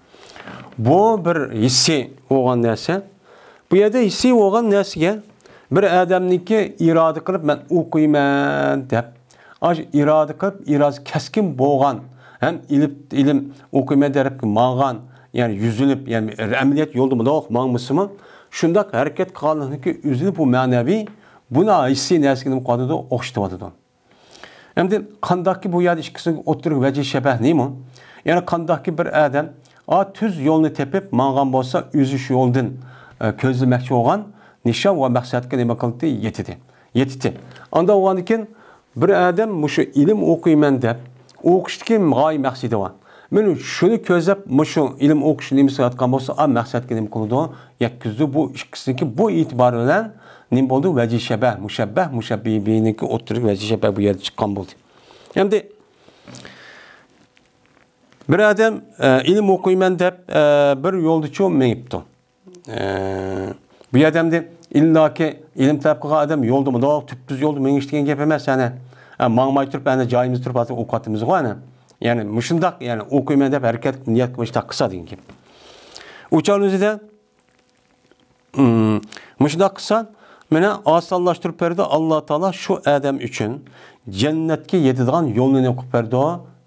بۇ بىر ھېسسىي بولغان نەرسە. بۇ يەردە ھېسسىي بولغان نەرسىگە بىر ئادەمنىڭكى ئىرادە قىلىپ، مەن ئوقۇيمەن دەپ، ئاشۇ ئىرادە قىلىپ، ئىرادىسى كەسكىن بولغان، ھەم ئىلىپ، ئىلىم ئوقۇيمەن دەپ ماڭغان، يەنى يۈزلىنىپ، يەنى ئەمەلىيەت يولدا مۇنداق ماڭمىسىمۇ، شۇنداق ھەرىكەت قىلغانلىقنىڭكى ئۆزىنى بۇ مەنىۋى، بۇنى ھېسسىي نەرسىگە نېمە قىلىۋاتىدۇ؟ ئوخشىتىۋاتىدۇ. ئەمدى قانداقكى بۇ يەردە ئىككىسىنىڭ ئوتتۇرىغا ۋەجىھ شەبەھ نېمە؟ يەنى قانداقكى بىر ئادەم، ئا، تۈز يولنى تېپىپ ماڭغان بولسا، ئۆزى شۇ يولدىن، ئە، كۆزلىمەكچى بولغان نىشان ۋە مەقسەتكە نېمە قىلدى؟ يېتىدى. يېتىدى. ئاندا بولغاندىن كېيىن بىر ئادەم مۇشۇ ئىلىم ئوقۇيمەن دەپ، ئوقۇشتىكى غايە مەقسىتى بار. مانا شۇنى كۆزلەپ، مۇشۇ ئىلىم ئوقۇش نېمىسى ئاتقان بولسا، ئا، مەقسەتكە نېمە قىلىدۇ؟ يەتكۈزىدۇ. بۇ ئىككىسىنىڭكى بۇ ئېتىبار بىلەن نېمە بولدى؟ ۋەجىھ شەبەھ، مۇشەببەھ، مۇشەببىھ بىھنىڭكى ئوتتۇرىدىكى ۋەجىھ شەبەھ بۇ يەردە چىققان بولدى. ئەمدى بىر ئادەم، ئە، ئىلىم ئوقۇيمەن دەپ، ئە، بىر يولدىچۇ مېڭىپتۇ. ئە، بۇ يەردە ئەمدى ئىللاكى ئىلىم تەلەپ قىلغان ئادەم يولدا مۇنداق تۈپتۈز يولدا مېڭىش دېگەن گەپ ئەمەس، يەنى، ئە، ماڭماي تۇرۇپ، ئەنە جايىمىزدا تۇرۇپ ھازىر ئوقۇۋاتىمىزغۇ، ئەنە. يەنى مۇشۇنداق، يەنى ئوقۇيمەن دەپ ھەرىكەت قىلىپ نىيەت قىلىپ مۇشۇنداق قىلسا دېگەن گەپ. ئۇ چاغنىڭ ئۆزىدە مم، مۇشۇنداق قىلسا، مانا ئاسانلاشتۇرۇپ بەردى. ئاللا تائالا شۇ ئادەم ئۈچۈن جەننەتكە يېتىدىغان يولنى نېمە قىلىپ بەردى؟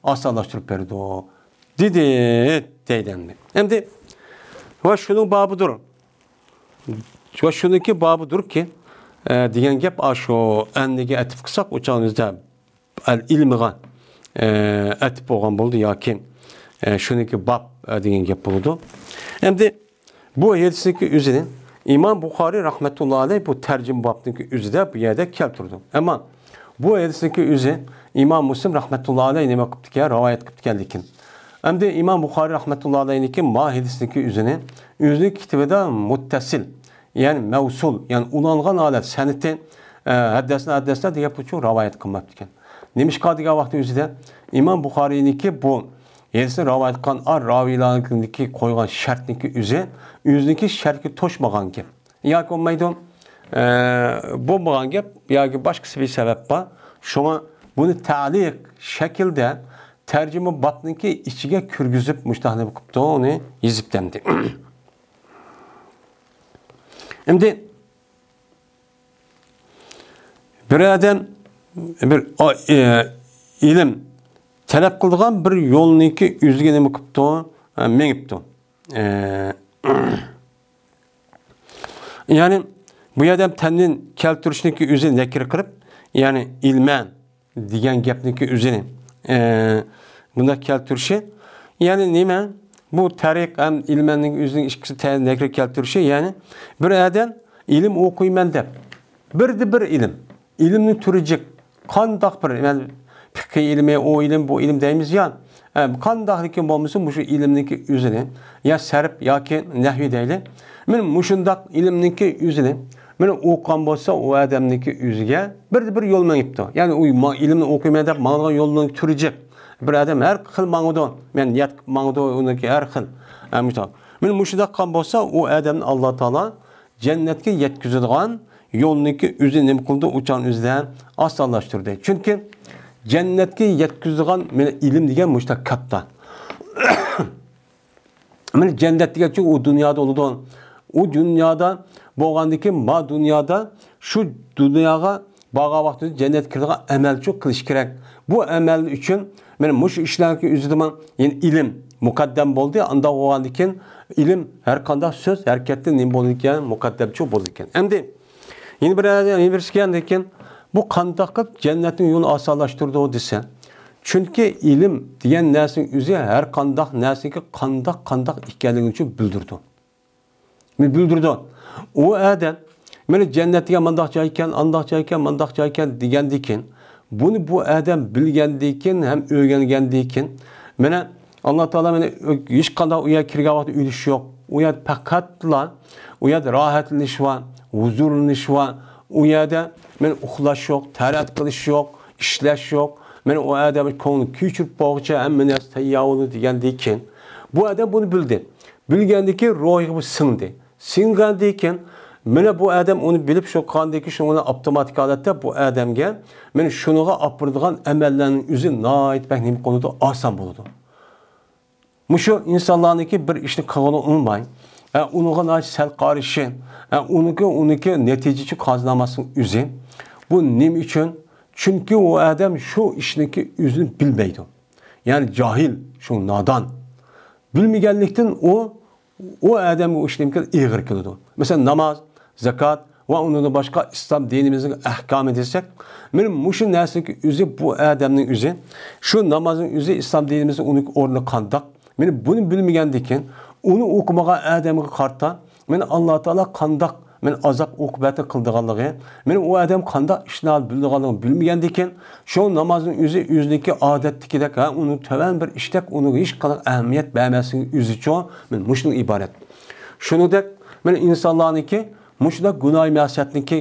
ئاسانلاشتۇرۇپ بەردى. دېدى، دەيدۇ ئەمدى. ئەمدى، ۋە شۇنىڭ بابىدۇر. ۋە شۇنىڭكى بابىدۇركى، ئە، دېگەن گەپ ئاشۇ ئەننىگە ئەتىپ قىلساق، ئۇ چاغنىڭىزدا ئەل ئىلمىغا، ئە، ئەتىپ بولغان بولىدۇ ياكى، ئە، شۇنىڭكى باب، ئە، دېگەن گەپ بولىدۇ. ئەمدى بۇ ھەدىسنىڭكى ئۆزىنى ئىمام بۇخارىي رەھمەتۇللا ئەلەيھ بۇ تەرجىمە بابنىڭكى ئۆزىدە بۇ يەردە كەلتۈردى. ئەمما بۇ ھەدىسنىڭكى ئۆزى ئىمام مۇسلىم رەھمەتۇللا ئەلەيھ نېمە قىپتىكەن، رىۋايەت قىپتىكەن لېكىن. ئەمدى ئىمام بۇخارىي رەھمەتۇللا ئەلەيھنىڭكى ما ھەدىسنىڭكى ئۆزىنى ئۆزىنىڭ كىتابىدا مۇتتەسىل، يەنى مەۋسۇل، يەنى ئۇلانغان ھالەت، سەنىتى، ئە، ھەددەسنى ھەددەسنى دېگەن بۇچۇ رىۋايەت قىلماپتىكەن. نېمىشقا دېگەن ۋاقىتتا ئۆزىدە ئىمام بۇخارىينىڭكى بۇ ھەدىسنى رىۋايەت قىلغان ئار راۋىيلارنىڭكى قويغان شەرتنىڭكى ئۆزى، ئۆزىنىڭكى شەرتكە توشمىغان گەپ. ياكى بولمايدۇ، ئە، بولمىغان گەپ ياكى باشقىسى بىر سەۋەب بار. شۇڭا بۇنى تەلىق شەكىلدە تەرجىمە بابنىڭكى ئىچىگە كىرگۈزۈپ مۇشتاقنى قىپتۇ، ئۇنى يېزىپتۇ ئەمدى. ئەمدى بىر ئادەم بىر، ئا، ئە، ئىلىم تەلەپ قىلىدىغان بىر يولنىڭكى ئۆزىگە نېمە قىپتۇ؟ ئە، مېڭىپتۇ. ئە، يەنى بۇ يەردە تەنۋىن كەلتۈرۈشنىڭكى ئۆزى نەكىر قىلىپ، يەنى ئىلمەن دېگەن گەپنىڭكى ئۆزىنى، ئە، بۇنداق كەلتۈرۈشى، يەنى نېمە؟ بۇ تەرىق ھەم ئىلمەننىڭ ئۆزىنىڭ ئىككىسى تە-، نەكىر كەلتۈرۈشى، يەنى بىر ئادەم ئىلىم ئوقۇيمەن دەپ، بىردە بىر ئىلىم، ئىلىمنىڭ تۈرى جىق، قانداق بىر، مەن پىقھىي ئىلمى، ئۇ ئىلىم، بۇ ئىلىم دەيمىز يا، ئە، قانداقلىكىن بولمىسۇن، مۇشۇ ئىلىمنىڭكى ئۆزىنى، يا سەرپ ياكى نەھۋى دەيلى. مانا مۇشۇنداق ئىلىمنىڭكى ئۆزىنى، مانا ئوقۇغان بولسا، ئۇ ئادەمنىڭكى ئۆزىگە بىردە بىر يول مېڭىپتۇ. يەنى ئۇ ما-، ئىلىمنى ئوقۇيمەن دەپ ماڭىدىغان يولنىڭ تۈرى جىق. بىر ئادەم ھەر خىل ماڭىدۇ، مەن ياتقىپ ماڭىدۇ، ئۇنىڭكى ھەر خىل. ئە، مۇشۇنداق. مانا مۇشۇنداق قىلغان بولسا، ئۇ ئادەمنى ئاللا تائالا جەننەتكە يەتكۈزىدىغان يولنىڭكى ئۆزى نېمە قىلىدۇ؟ ئۇ چاغنىڭ ئۆزىدە ئاسانلاشتۇردى. چۈنكى جەننەتكە يەتكۈزىدىغان، مانا، ئىلىم دېگەن مۇشۇنداق كاتتا. مانا جەننەت دېگەنچۇ ئۇ دۇنيادا بولىدۇ. ئۇ دۇنيادا بولغاندىن كېيىن، ما دۇنيادا، شۇ دۇنياغا بارغان ۋاقتىدا جەننەتكە كىرىدىغان ئەمەلچۇ قىلىش كېرەك. بۇ ئەمەل ئۈچۈن مانا مۇشۇ ئىشلارنىڭكى ئۆزىدىمۇ، يەنى ئىلىم مۇقەددەم بولدى. ئانداق بولغاندىن كېيىن ئىلىم ھەر قانداق سۆز، ھەرىكەتتە نېمە بولىدىكەن؟ مۇقەددەمچۇ بولىدىكەن. ئەمدى يەنە بىر، يەنە بىرسى كەلگەندىن كېيىن، بۇ قانداق قىلىپ جەننەتنىڭ يولىنى ئاسانلاشتۇرىدۇ دېسە، چۈنكى ئىلىم دېگەن نەرسىنىڭ ئۆزى ھەر قانداق نەرسىنىڭكى قانداق، قانداق ئىكەنلىكىنى بىلدۈرىدۇ. بىلدۈرىدۇ. ئۇ ئادەم، مانا جەننەت دېگەن مانداق جاي ئىكەن، ئانداق جاي ئىكەن، مانداق جاي ئىكەن دېگەندىن كېيىن، بۇنى بۇ ئادەم بىلگەندىن كېيىن ھەم ئۆگەنگەندىن كېيىن، مانا ئاللا تائالا مانا ھېچقانداق ئۇ يەرگە كىرگەن ۋاقىتتا ئۆلۈش يوق. ئۇ يەردە پەقەتلا، ئۇ يەردە راھەتلىنىش بار، ھۇزۇرلىنىش بار. ئۇ يەردە مانا ئۇخلاش يوق، تەرەت قىلىش يوق، ئىشلەش يوق. مانا ئۇ ئادەم كۆڭلىنى كۆچۈرۈپ بولغۇچە ھەممە نەرسە تەييار بولدى دېگەندىن كېيىن، بۇ ئادەم بۇنى بىلدى. بىلگەندىن كېيىن روھىغا بۇ سىڭدى. سىڭگەندىن كېيىن، مانا بۇ ئادەم ئۇنى بىلىپ شۇ قىلغاندىن كېيىن، شۇنىڭ بىلەن ئاپتوماتىك ھالەتتە بۇ ئادەمگە مانا شۇنىڭغا ئاپىرىدىغان ئەمەللەرنىڭ ئۆزى ناھايىتى بەك نېمە قىلىدۇ، ئاسان بولىدۇ. مۇشۇ ئىنسانلارنىڭكى بىر ئىشنى قىلغىلى ئۇنىماي، ئە، ئۇنىڭغا ناھايىتى سەل قارىشى، ئە، ئۇنىڭكى، ئۇنىڭكى نەتىجىچۇ قازىنالماسلىقنىڭ ئۆزى. بۇ نېمە ئۈچۈن؟ چۈنكى ئۇ ئادەم شۇ ئىشنىڭكى ئۆزىنى بىلمەيدۇ. يەنى جاھىل، شۇ نادان. بىلمىگەنلىكتىن ئۇ ئۇ ئادەمگە ئۇ ئىش نېمە ئېغىر كېلىدۇ. مەسىلەن، ناماز، زاكات ۋە ئۇنىڭدىن باشقا ئىسلام دىنىمىزنىڭ ئەھكامى دېسەك، مانا مۇشۇ نەرسىنىڭ ئۆزى بۇ ئادەمنىڭ ئۆزى، شۇ نامازنىڭ ئۆزى ئىسلام دىنىمىزنىڭ ئۇنىڭ ئورنى قانداق؟ مانا بۇنى بىلمىگەندىن كېيىن، ئۇنى ئوقۇمىغان ئادەمگە قارىتا، مانا ئاللا تائالا قانداق مانا ئازاب ئوقۇبەتنى قىلىدىغانلىقى، مانا ئۇ ئادەم قانداق ئىشلارنى بىلىدىغانلىقىنى بىلمىگەندىكىن، شۇ نامازنىڭ ئۆزى ئۆزىنىڭكى ئادەتتىكىدەك، ھە، ئۇنىڭ تۆۋەن بىر ئىشتەك، ئۇنىڭغا ھېچقانداق ئەھمىيەت بەرمەسلىكى ئۆزىچۇ، مانا مۇشۇنىڭ ئىبارەت. شۇنىڭدەك، مانا ئىنسانلارنىڭكى مۇشۇنداق گۇناھ مەسىيەتنىڭكى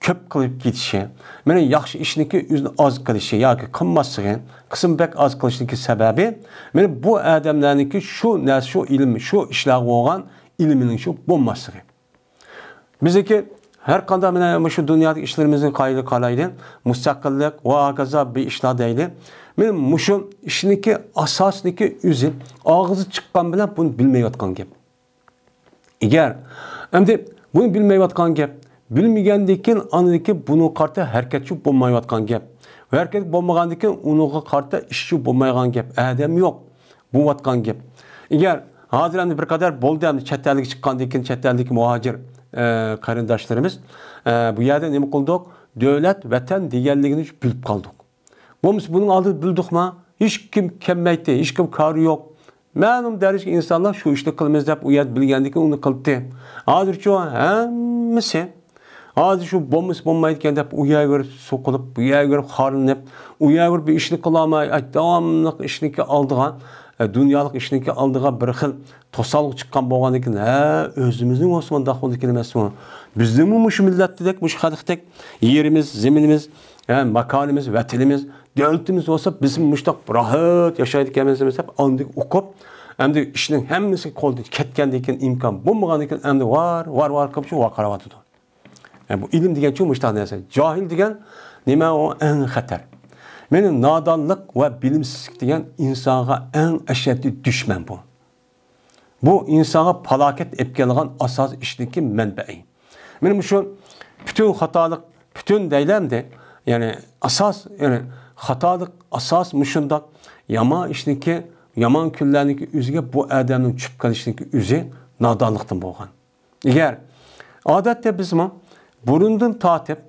كۆپ قىلىپ كېتىشى، مانا ياخشى ئىشنىڭكى ئۆزىنى ئاز قىلىشى ياكى قىلماسلىقى، قىسمى بەك ئاز قىلىشنىڭكى سەۋەبى، مانا بۇ ئادەملەرنىڭكى شۇ نەرسە، شۇ ئىلىم، شۇ ئىشلارغا بولغان ئىلمىنىڭ شۇ بولماسلىقى. بىزنىڭكى ھەر قانداق مانا مۇشۇ دۇنيادىقى ئىشلىرىمىزنى قايىل قارايلى، مۇستەقىللىق ۋە ھاكازا بىر ئىشلار دەيلى. مانا مۇشۇ ئىشنىڭكى ئاساسىنىڭكى ئۆزى ئاغزى چىققان بىلەن بۇنى بىلمەيۋاتقان گەپ. ئەگەر ئەمدى بۇنى بىلمەيۋاتقان گەپ، بىلمىگەندىكىن ئاندىكى بۇنىڭغا قارىتا ھەرىكەتچۇ بولمايۋاتقان گەپ. ھەرىكەت بولمىغاندىكىن ئۇنىڭغا قارىتا ئىشچۇ بولمايدىغان گەپ. ئادەم يوق. بوۋاتقان گەپ. ئەگەر ھازىر ئەمدى بىر قەدەر بولدى، ئەمدى چەت ئەلگە چىققاندىن كېيىن، چەت ئەلدىكى مۇھاجىر، ئە، قېرىنداشلىرىمىز، ئە، بۇ يەردە نېمە قىلدۇق؟ دۆلەت، ۋەتەن دېگەنلىكىنى بىلىپ قالدۇق. بولمىسا بۇنىڭ ئالدىدا بىلدۇقما؟ ھېچكىم كەلمەيتتى، ھېچكىم كارى يوق. مەلۇم دەرىجىدە ئىنسانلار شۇ ئىشنى قىلىمىز دەپ ئۇ يەردە بىلگەندىن كېيىن ئۇنى قىلدى. ھازىرچۇ ھەممىسى، ھازىر شۇ بولمىسا بولمايدىكەن دەپ ئۇ يەرگە بېرىپ سوقۇلۇپ، بۇ يەرگە بېرىپ خارلىنىپ، ئۇ يەرگە بېرىپ بىر ئىشنى قىلالماي، ئاي، داۋاملىق ئىشنىڭكى ئالدىغا، ئە، دۇنيالىق ئىشنىڭكى ئالدىغا بىر خىل توسالغۇ چىققان بولغاندىن كېيىن، ھە، ئۆزىمىزنىڭ بولسا مۇنداق بولىدىكەن ئەمەسمۇ؟ بىزنىڭمۇ مۇشۇ مىللەتتەك، مۇشۇ خەلقتەك يېرىمىز، زېمىنىمىز، ھە، ماكانىمىز، ۋەتىنىمىز، دۆلىتىمىز بولسا، بىز مۇشۇنداق راھەت ياشايدىكەنمىز دەپ ئاندىن ئۇقۇپ، ئەمدى ئىشنىڭ ھەممىسى قولدىن كەتكەندىن كېيىن، ئىمكان بولمىغاندىن كېيىن، ئەمدى ۋار، ۋار، ۋار قىلىپ شۇ ۋارقىراۋاتىدۇ. يەنى بۇ ئىلىم دېگەنچۇ مۇشۇنداق نەرسە. جاھىل دېگەن نېمە ئۇ؟ ئەڭ خەتەر. مېنى نادانلىق ۋە بىلىمسىزلىك دېگەن ئىنسانغا ئەڭ ئەشەددىي دۈشمەن بۇ. بۇ ئىنسانغا پالاكەت ئېلىپ كېلىدىغان ئاساسىي ئىشنىڭكى مەنبەئى. مانا مۇشۇ پۈتۈن خاتالىق، پۈتۈن دەيلى ئەمدى، يەنى ئاساس، يەنى خاتالىق ئاساس مۇشۇنداق يامان ئىشنىڭكى، يامان كۈنلەرنىڭكى ئۆزىگە بۇ ئادەمنىڭ چۈشۈپ قېلىشىنىڭكى ئۆزى نادانلىقتىن بولغان. ئەگەر ئادەتتە بىزمۇ بۇرۇندىن تارتىپ،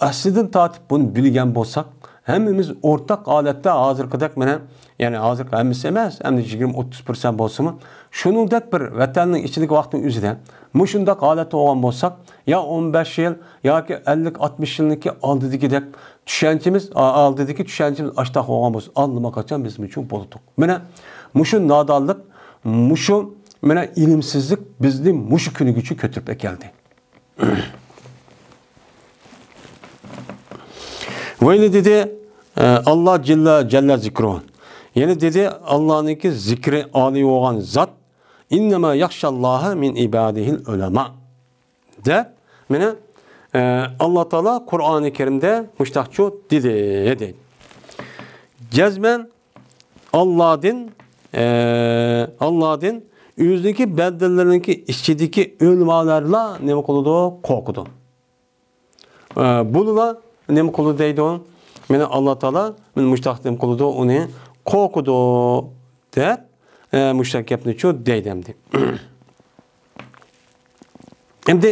ئەسلىدىن تارتىپ بۇنى بىلگەن بولساق، ھەممىمىز ئورتاق ھالەتتە ھازىرقىدەك مانا، يەنى ھازىرقى ھەممىسى ئەمەس، ئەمدى يىگىرمە ئوتتۇز پىرسەنت بولسىمۇ، شۇنىڭدەك بىر ۋەتەننىڭ ئىچىدىكى ۋاقىتنىڭ ئۆزىدە مۇشۇنداق ھالەتتە بولغان بولساق، يا ئون بەش يىل ياكى ئەللىك ئاتمىش يىلنىڭكى ئالدىدىكىدەك چۈشەنچىمىز، ئا-، ئالدىدىكى چۈشەنچىمىز ئاشتاق بولغان بولسا، ئاللىماقاچان بىزمۇ چوڭ بولدۇق. مانا مۇشۇ نادانلىق، مۇشۇ، مانا، ئىلىمسىزلىك بىزنى مۇشۇ كۈنگىچە كۆتۈرۈپ ئەكەلدى. ۋەيلى دېدى، ئە، ئاللا جەللە، جەللە زىكرۇ. يەنە دېدى، ئاللانىڭكى زىكرى ئالىي بولغان زات، ئىننەما يەخشەللاھە مىن ئىبادىھىل ئۆلەما. دەپ، مانا، ئە، ئاللا تائالا قۇرئانى كەرىمدە مۇشتاقچۇ دېدى، دەيدۇ. جەزمەن ئاللادىن، ئە، ئاللادىن ئۆزىنىڭكى بەندىلىرىنىڭكى ئىچىدىكى ئۆلىمالارلا نېمە قىلىدۇ؟ قورقىدۇ. ئە، بۇلىلا نېمە قىلىدۇ دەيدۇ؟ مانا ئاللا تائالا مانا مۇشتاق نېمە قىلىدۇ؟ ئۇنى قورقىدۇ دەپ، ئە، مۇشتاق گەپنىچۇ دەيدۇ ئەمدى. ئەمدى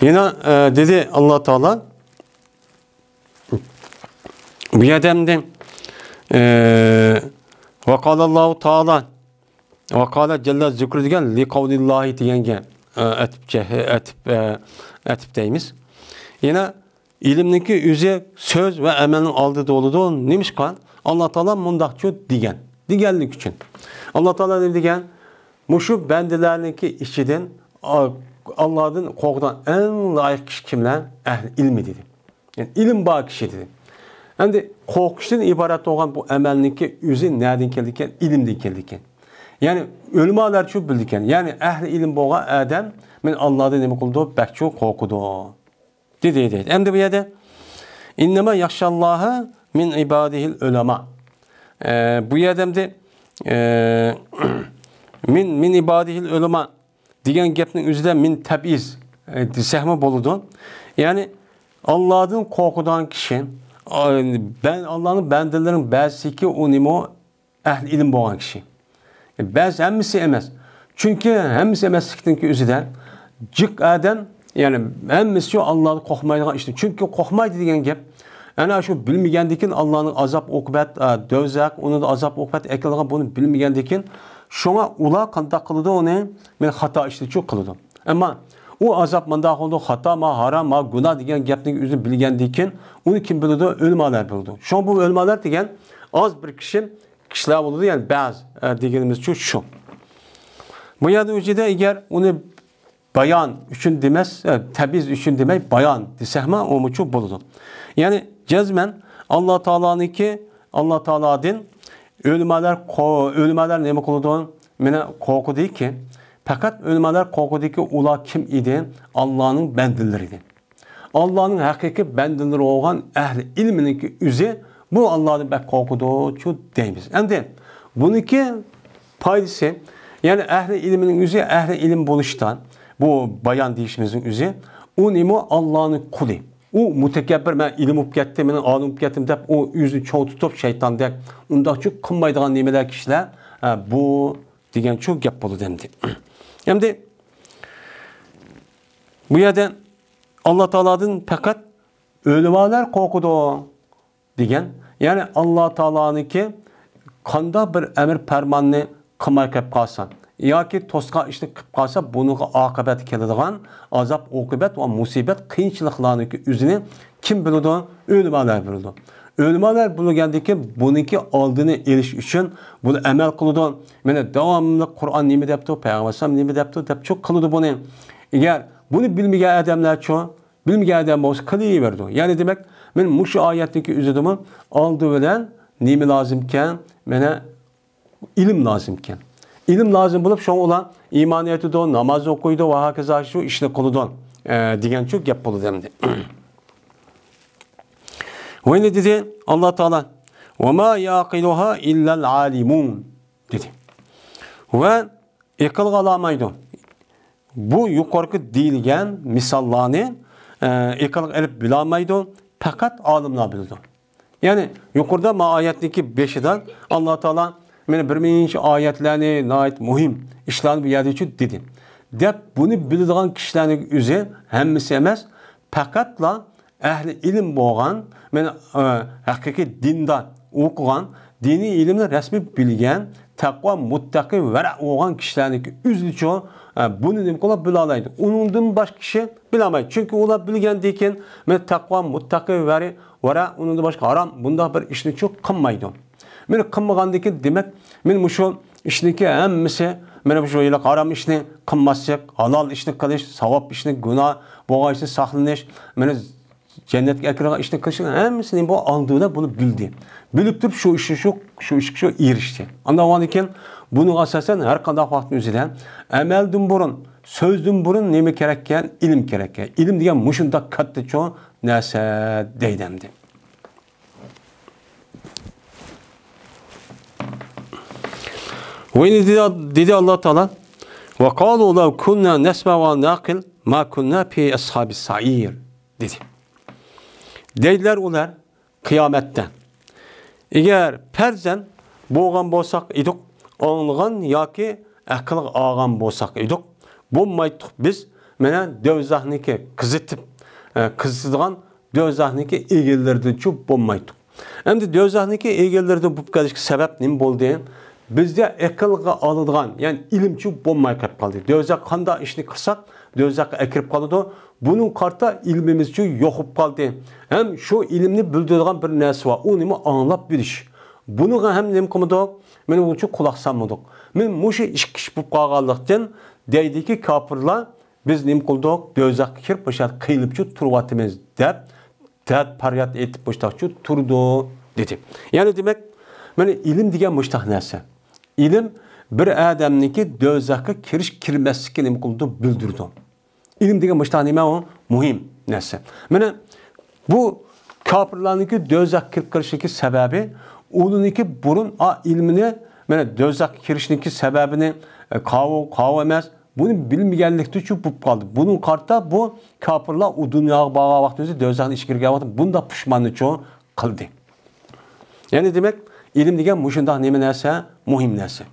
يەنە، ئە، دېدى ئاللا تائالا، بۇ يەردە ئەمدى، ئە، ۋەقالاللاھۇ تائالا، ۋەقالا جەللە زىكرۇ دېگەن لىقەۋلىللاھى دېگەنگە، ئە، ئەتىپ، ئەتىپ، ئە، ئەتىپ دەيمىز. يەنە ئىلىمنىڭكى ئۆزى سۆز ۋە ئەمەلنىڭ ئالدىدا بولىدۇ. نېمىشقا؟ ئاللا تائالا مۇنداقچۇ دېگەن. دېگەنلىك ئۈچۈن. ئاللا تائالا نېمە دېگەن؟ مۇشۇ بەندىلەرنىڭكى ئىچىدىن، ئا-، ئاللادىن قورقىدىغان ئەڭ لايىق كىشى كىملەر؟ ئەھلى ئىلمى دېدى. يەنى ئىلىم بار كىشى دېدى. ئەمدى قورقۇشتىن ئىبارەت بولغان بۇ ئەمەلنىڭكى ئۆزى نەدىن كېلىدىكەن؟ ئىلىمدىن كېلىدىكەن. يەنى ئۆلىمالارچۇ بىلىدىكەن. يەنى ئەھلى ئىلىم بولغان ئادەم مانا ئاللادىن نېمە قىلىدۇ؟ بەكچۇ قورقىدۇ. دېدى، دېدى. ئەمدى بۇ يەردە، ئىننەما يەخشەللاھە مىن ئىبادىھىل ئۆلەما. ئە، بۇ يەردە ئەمدى، ئە، مىن، مىن ئىبادىھىل ئۆلەما دېگەن گەپنىڭ ئۆزىدە مىن تەبئىز، ئە، دېسەكمۇ بولىدۇ. يەنى، ئاللادىن قورقىدىغان كىشى، ئا، بەن-، ئاللانىڭ بەندىلىرىنىڭ بەزىسىكى ئۇنىمۇ ئەھلى ئىلىم بولغان كىشى. بەزى ھەممىسى ئەمەس. چۈنكى ھەممىسى ئەمەسلىكتىنكى ئۆزىدە جىق ئادەم، يەنى ھەممىسى شۇ ئاللادىن قورقمايدىغان ئىشتىن. چۈنكى قورقمايدۇ دېگەن گەپ، ئەنە شۇ بىلمىگەندىكىن ئاللانىڭ ئازاب ئوقۇبەت، ئە، دوزاخ، ئۇنىڭدا ئازاب ئوقۇبەت ئەكېلىدىغان بۇنى بىلمىگەندىكىن، شۇڭا ئۇلار قانداق قىلىدۇ ئۇنى؟ مەن خاتا ئىشنى شۇ قىلىدۇ. ئەمما ئۇ ئازاب مۇنداق بولىدۇ، خاتا، ما ھارام، ما گۇناھ دېگەن گەپنى ئۆزى بىلگەندىكىن، ئۇنى كىم بىلىدۇ؟ ئۆلىمالار بىلىدۇ. شۇڭا بۇ ئۆلىمالار دېگەن ئاز بىر كىشى، كىشىلەر بولىدۇ، يەنى بەزى، ئە، دېگىنىمىزچۇ شۇ. بۇ يەردە ئۆزىدە ئەگەر ئۇنى بايان ئۈچۈن دېمەس، ئە، تەبئىز ئۈچۈن دېمەي، بايان دېسەكمۇ ئۇمۇچۇ بولىدۇ. يەنى جەزمەن ئاللا تائالانىڭكى، ئاللا تائالادىن ئۆلىمالار قو-، ئۆلىمالار نېمە قىلىدۇ؟ مانا قورقىدۇكى، پەقەت ئۆلىمالار قورقىدۇكى، ئۇلار كىم ئىدى؟ ئاللانىڭ بەندىلىرى ئىدى. ئاللانىڭ ھەقىقىي بەندىلىرى بولغان ئەھلى ئىلمىنىڭكى ئۆزى بۇ ئاللادىن بەك قورقىدۇچۇ دەيمىز. ئەمدى بۇنىڭكى پايدىسى، يەنى ئەھلى ئىلمىنىڭ ئۆزى، ئەھلى ئىلىم بولۇشتا، بۇ بايان دېيىشىمىزنىڭ ئۆزى، ئۇ نېمە؟ ئاللانىڭ قۇلى. ئۇ مۇتەكەببىر، مەن ئىلىم بولۇپ كەتتىم، مەن ئالىم بولۇپ كەتتىم دەپ، ئۇ ئۆزىنى چوڭ تۇتۇپ، شەيتاندەك ئۇنداقچۇ قىلمايدىغان نېمىلەر كىشىلەر، ئە، بۇ دېگەنچۇ گەپ بولىدۇ ئەمدى. ئەمدى بۇ يەردە ئاللا تائالادىن پەقەت ئۆلىمالار قورقىدۇ دېگەن. يەنى ئاللا تائالانىڭكى قانداق بىر ئەمر پەرماننى قىلماي قېلىپ قالسا ياكى توسقان ئىشنى قىلىپ قالسا، بۇنىڭغا ئاقىۋەت كېلىدىغان ئازاب، ئوقۇبەت ۋە مۇسىبەت، قىيىنچىلىقلارنىڭكى ئۆزىنى كىم بىلىدۇ؟ ئۆلىمالار بىلىدۇ. ئۆلىمالار بىلگەندىن كېيىن بۇنىڭكى ئالدىنى ئېلىش ئۈچۈن بۇنى ئەمەل قىلىدۇ. مانا داۋاملىق قۇرئان نېمە دەپتۇ، پەيغەمبەر ئەلەيھىسسالام نېمە دەپتۇ دەپچۇ قىلىدۇ بۇنى. ئەگەر بۇنى بىلمىگەن ئادەملەرچۇ، بىلمىگەن ئادەم بولسا قىلىۋېرىدۇ. يەنى دېمەك، مانا مۇشۇ ئايەتنىڭكى ئۆزىدىمۇ ئالدى بىلەن نېمە لازىمكەن؟ مانا ئىلىم لازىمكەن. ئىلىم لازىم بولۇپ، شۇڭا ئۇلار ئىمان ئېيتىدۇ، ناماز ئوقۇيدۇ ۋە ھاكازا شۇ ئىشنى قىلىدۇ، ئە، دېگەنچۇ گەپ بولىدۇ ئەمدى. ۋە يەنە دېدى ئاللا تائالا، «وما يعقلها إلا العالمون» دېدى. ۋە ئەقىلگە ئالالمايدۇ. بۇ يۇقىرىقى دېيىلگەن مىساللارنى، ئە، ئەقىلگە ئېلىپ بىلالمايدۇ، پەقەت ئالىملار بىلىدۇ. يەنى يۇقىرىدا ما ئايەتنىڭكى بېشىدا ئاللا تائالا مانا بىر مىڭىنچى ئايەتلەرنى، ناھايىتى مۇھىم ئىشلارنى بۇ يەردىچۇ دېدى. دەپ بۇنى بىلىدىغان كىشىلەرنىڭ ئۆزى ھەممىسى ئەمەس، پەقەتلا ئەھلى ئىلىم بولغان، مانا، ئە، ھەقىقىي دىندا ئوقۇغان، دىنىي ئىلىمنى رەسمىي بىلگەن، تەقۋا، مۇتتەقى، ۋەرە بولغان كىشىلەرنىڭكى ئۆزىچۇ، ئە، بۇنى نېمە قىلىپ بىلالايدۇ؟ ئۇنىڭدىن باشقا كىشى بىلالمايدۇ. چۈنكى ئۇلار بىلگەندىن كېيىن، مانا، تەقۋا، مۇتتەقى، ۋەرە، ۋەرە، ئۇنىڭدىن باشقا ھارام، بۇنداق بىر ئىشنىچۇ قىلمايدۇ. مانا قىلمىغاندىن كېيىن، دېمەك، مانا مۇشۇ ئىشنىڭكى ھەممىسى، مانا مۇشۇ ھېلىقى ھارام ئىشنى قىلماسلىق، ھالال ئىشنى قىلىش، ساۋاب ئىشنى، گۇناھ بولغان ئىشنى ساقلىنىش، مانا جەننەتكە ئەكىرىدىغان ئىشنى قىلىشنىڭ ھەممىسىنى بۇ ئالدىدا بۇنى بىلدى. بىلىپ تۇرۇپ شۇ ئىشنى شۇ، شۇ ئىشقا شۇ ئېرىشتى. ئاندىن بولغاندىن كېيىن بۇنىڭغا ئاساسەن ھەر قانداق ۋاقىتنىڭ ئۆزىدە ئەمەلدىن بۇرۇن، سۆزدىن بۇرۇن نېمە كېرەككەن؟ ئىلىم كېرەككەن. ئىلىم دېگەن مۇشۇنداق كاتتا چوڭ نەرسە دەيدۇ ئەمدى. ۋە يەنە دېدى، دېدى ئاللا تائالا، «وقالوا لو كنا نسمع أو نعقل ما كنا في أصحاب السعير» دېدى. دەيدىلەر ئۇلار قىيامەتتە، ئەگەر پەرزەن بولغان بولساق ئىدۇق، ئاڭلىغان ياكى ئەقىلگە ئالغان بولساق ئىدۇق، بولمايتتۇق بىز، مانا، دوزاخنىڭكى قىزىتىپ، ئە، قىزىتىدىغان دوزاخنىڭكى ئىگىلىرىدىنچۇ بولمايتتۇق. ئەمدى دوزاخنىڭكى ئىگىلىرىدىن بولۇپ قېلىشقا سەۋەب نېمە بولدى؟ بىزدە ئەقىلگە ئالىدىغان، يەنى ئىلىمچۇ بولماي قېلىپ قالدى. دوزاخ قانداق ئىشنى قىلساق، دوزاخقا ئەكىرىپ قالىدۇ. بۇنىڭغا قارىتا ئىلمىمىزچۇ يوق بولۇپ قالدى. ھەم شۇ ئىلىمنى بىلدۈرىدىغان بىر نەرسە بار، ئۇ نېمە؟ ئاڭلاپ بىلىش. بۇنىڭغا ھەم نېمە قىلمىدۇق؟ مانا بۇنچە قۇلاق سالمىدۇق. مانا مۇشۇ ئىككى ئىش بولۇپ قالغانلىقتىن، دەيدىكى كاپىرلار، بىز نېمە قىلدۇق؟ دوزاخقا كىرىپ، مۇشۇ يەردە قىينىلىپچۇ تۇرۇۋاتىمىز دەپ، دەرد پەرياد ئېيتىپ مۇشۇنداقچۇ تۇرىدۇ، دېدى. يەنى دېمەك، مانا ئىلىم دېگەن مۇشۇنداق نەرسە. ئىلىم بىر ئادەمنىڭكى دوزاخقا كىرىش، كىرمەسلىكى نېمە قىلىدۇ؟ بىلدۈرىدۇ. ئىلىم دېگەن مۇشۇنداق نېمە ئۇ؟ مۇھىم نەرسە. مانا بۇ كاپىرلارنىڭكى دوزاخقا كىرىپ قېلىشنىڭكى سەۋەبى، ئۇلارنىڭكى بۇرۇن ئا ئىلمىنى، مانا دوزاخقا كىرىشنىڭكى سەۋەبىنى، ئە، قاۋۇ، قاۋۇ ئەمەس، بۇنى بىلمىگەنلىكتىنچۇ بولۇپ قالدى. بۇنىڭغا قارىتا بۇ كاپىرلار ئۇ دۇنياغا بارغان ۋاقتىمىزدا، دوزاخنىڭ ئىچىگە كىرگەن ۋاقتىدا بۇنداق پۇشماننىچۇ قىلدى. يەنى دېمەك، ئىلىم دېگەن مۇشۇنداق نېمە نەرسە؟ مۇھىم نەرسە.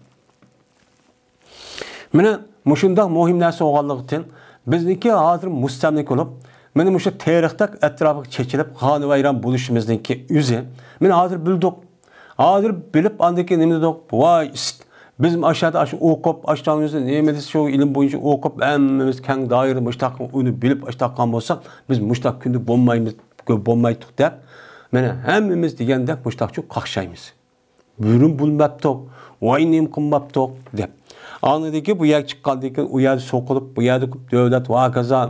مانا مۇشۇنداق مۇھىم نەرسە بولغانلىقتىن، بىزنىڭكى ھازىر مۇستەملىكە بولۇپ، مانا مۇشۇ تېرىقتەك ئەتراپىغا چېچىلىپ، خانىۋەيران بولۇشىمىزنىڭكى ئۆزى. مانا ھازىر بىلدۇق. ھازىر بىلىپ، ئاندىن كېيىن نېمە دېدۇق؟ ۋاي، ئىست، بىز ئاشۇ يەردە ئاشۇ ئوقۇپ، ئاشۇ نېمە دېسە، شۇ ئىلىم بويىچە ئوقۇپ، ھەممىمىز كەڭ دائىرىدە مۇشۇنداق ئۇنى بىلىپ، ئاشۇنداق قىلغان بولساق، بىز مۇشۇنداق كۈندە بولمايمىز، بولمايتتۇق دەپ، مانا ھەممىمىز دېگەندەك مۇشۇنداقچۇ قاقشايمىز. بۇرۇن بىلمەپتۇق، ۋاي نېمە قىلماپتۇق دەپ. ئاندىن كېيىن بۇ يەرگە چىققاندىن كېيىن، ئۇ يەردە سوقۇلۇپ، بۇ يەردە دۆلەت ۋە ھاكازا،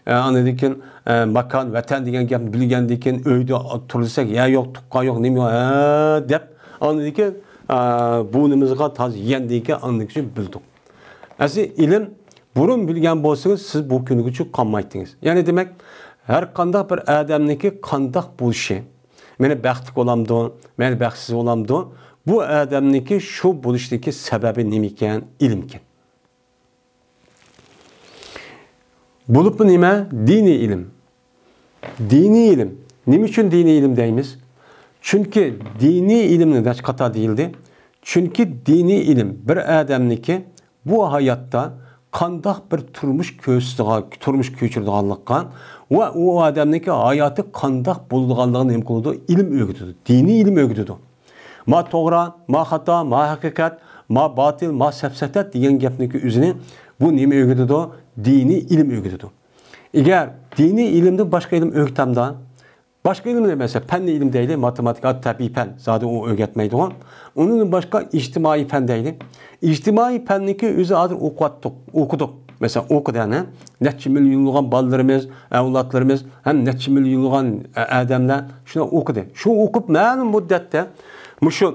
ئە، ئاندىن كېيىن، ئە، ماكان، ۋەتەن دېگەن گەپنى بىلگەندىن كېيىن، ئۆيدە تۇرۇلساق يەر يوق، تۇغقان يوق، نېمە يوق، ھە، دەپ، ئاندىن كېيىن، ئە، بۇرنىمىزغا تاز يېگەندىن كېيىن، ئاندىن كېيىن بىلدۇق. ئەسلى ئىلىم بۇرۇن بىلگەن بولسىڭىز، سىز بۇ كۈنگىچە قالمايتتىڭىز. يەنى دېمەك، ھەر قانداق بىر ئادەمنىڭكى قانداق بولۇشى، مانا بەختلىك بولامدۇ، مانا بەختسىز بولامدۇ، بۇ ئادەمنىڭكى شۇ بولۇشىدىكى سەۋەبى نېمە ئىكەن؟ ئىلىمكەن. بولۇپمۇ نېمە؟ دىنىي ئىلىم. دىنىي ئىلىم. نېمە ئۈچۈن دىنىي ئىلىم دەيمىز؟ چۈنكى دىنىي ئىلىمنى نەچچە قاتار دېيىلدى. چۈنكى دىنىي ئىلىم بىر ئادەمنىڭكى بۇ ھاياتتا قانداق بىر تۇرمۇش كۆرسىتىدىغان، تۇرمۇش كۆچۈرىدىغانلىققا ۋە ئۇ ئادەمنىڭكى ھاياتى قانداق بولىدىغانلىقىنى نېمە قىلىدۇ؟ ئىلىم ئۆگىتىدۇ. دىنىي ئىلىم ئۆگىتىدۇ. ما توغرا، ما خاتا، ما ھەقىقەت، ما باتىل، ما سەپسەتە دېگەن گەپنىڭكى ئۆزىنى بۇ نېمە ئۆگىتىدۇ؟ دىنىي ئىلىم ئۆگىتىدۇ. ئەگەر دىنىي ئىلىمدىن باشقا ئىلىم ئۆگىتەمدا، باشقا ئىلىمنى، مەسىلەن، پەننىي ئىلىم دەيلى، ماتېماتىكا، تەبىئىي پەن، زادى ئۇ ئۆگەتمەيدىغۇ. ئۇنىڭدىن باشقا ئىجتىمائىي پەن دەيلى. ئىجتىمائىي پەننىكى ئۆزى ھازىر ئوقۇۋاتتۇق، ئوقۇدۇق. مەسىلەن، ئوقۇدى ئەنە. نەچچە مىليونلىغان بالىلىرىمىز، ئەۋلادلىرىمىز ھەم نەچچە مىليونلىغان ئە-، ئادەملەر شۇنى ئوقۇدى. شۇ ئوقۇپ مەلۇم مۇددەتتە مۇشۇ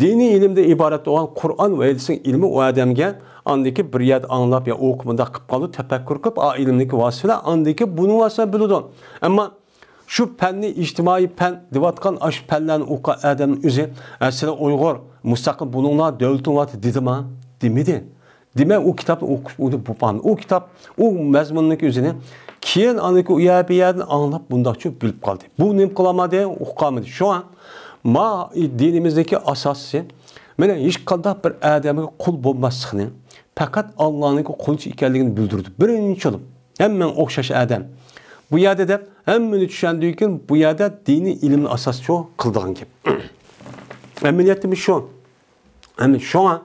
دىنىي ئىلىمدىن ئىبارەت بولغان قۇرئان ۋە ھەدىسنىڭ ئىلمى ئۇ ئادەمگە ئاندىكى بىر يەردە ئاڭلاپ يا ئوقۇپ مۇنداق قىلىپ قالىدۇ، تەپەككۇر قىلىپ، ئا ئىلىمدىكى ۋاسىتە بىلەن ئاندىكى بۇنىڭ ۋاسىتە بىلىدۇ. ئەمما شۇ پەننى ئىجتىمائىي پەن دەۋاتقان ئاشۇ پەنلەرنى ئوقۇغان ئادەمنىڭ ئۆزى، ئە، سىلەر ئۇيغۇر، مۇستەقىل بولۇڭلار، دۆلىتىڭلار دېدىما؟ دېمىدى. دېمەك، ئۇ كىتابنى ئوقۇش ئۇنى بولمىدى. ئۇ كىتاب، ئۇ مەزمۇننىڭكى ئۆزىنى كېيىن ئانىكى ئۇ يەر بۇ يەردىن ئاڭلاپ بۇنداقچە بىلىپ قالدى. بۇ نېمە قىلالمىدى؟ ئوقۇالمىدى. شۇڭا ما دىنىمىزدىكى ئاساسى، مانا، ھېچقانداق بىر ئادەمگە قۇل بولماسلىقنى، پەقەت ئاللانىڭكى قۇلچە ئىكەنلىكىنى بىلدۈرىدۇ. بىرىنچى بولۇپ، ھەممىڭ ئوخشاش ئادەم. بۇ يەردە دەپ ھەممىنى چۈشەندۈرگەن، بۇ يەردە دىنىي ئىلىمنى ئاساس شۇ قىلىدىغان گەپ. ئەمەلىيەتتىمۇ شۇ. ئەمدى شۇڭا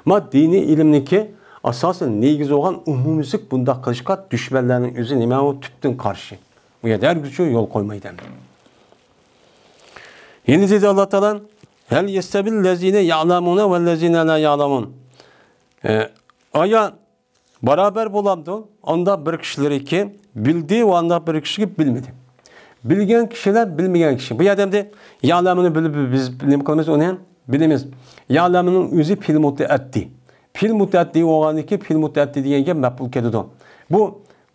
ما دىنىي ئىلىمنىڭكى ئاساسىي نېگىزى بولغان ئومۇميۈزلۈك بۇنداق قىلىشقا دۈشمەنلەرنىڭ ئۆزى نېمە ئۇ تۈپتىن قارشى. بۇ يەردە ھەرگىزچۇ يول قويمايدۇ ئەمدى. يەنە دېدى ئاللا تائالا، «ھەل يەستەۋىل لەزىنە يەئلەمۇنە ۋەللەزىنە لا يەئلەمۇن.» ئە، ئايا بارابەر بولامدۇ؟ ئانداق بىر كىشىلىرىكى بىلدى ۋە ئانداق بىر كىشىگە بىلمىدى. بىلگەن كىشىلەر، بىلمىگەن كىشى. بۇ يەردە ئەمدى يەئلەمۇنى بىلىپ بىز نېمە قىلىمىز ئۇنى؟ بىلىمىز. يەئلەمۇنىڭ ئۆزى پېئىل مۇتەئەددى. پېئىل مۇتەئەددى بولغاندىكى پېئىل مۇتەئەددى دېگەن گەپ مەپئۇل كېلىدۇ. بۇ،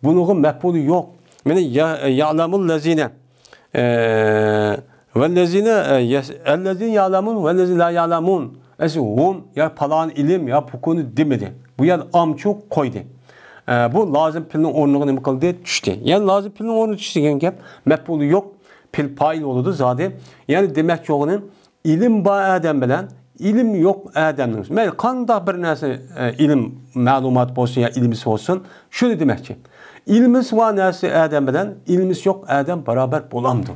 بۇنىڭغا مەپئۇلى يوق. مانا يە-، يەئلەمۇل لەزىنە. ئە، ۋەللەزىنە، ئە، يەس-، ئەللەزىنە يەئلەمۇن ۋەللەزىنە لا يەئلەمۇن. ئەسلى ھۇم يا پالان ئىلىم يا پۇكۇنى دېمىدى. بۇ يەردە ئامچۇ قويدى. ئە، بۇ لازىم پېئىلنىڭ ئورنىغا نېمە قىلدى؟ چۈشتى. يەنى لازىم پېئىلنىڭ ئورنىغا چۈشتى دېگەن گەپ مەپئۇلى يوق، پېئىل پائىل بولىدۇ زادى. يەنى دېمەكچى بولغىنىم، ئىلىم بار ئادەم بىلەن ئىلىم يوق ئادەمنىڭ، مەيلى قانداق بىر نەرسە، ئە، ئىلىم مەلۇمات بولسۇن يا ئىلمىسى بولسۇن، شۇنى دېمەكچى. ئىلمىسى بار نەرسە ئادەم بىلەن ئىلمىسى يوق ئادەم بارابەر بولامدۇ؟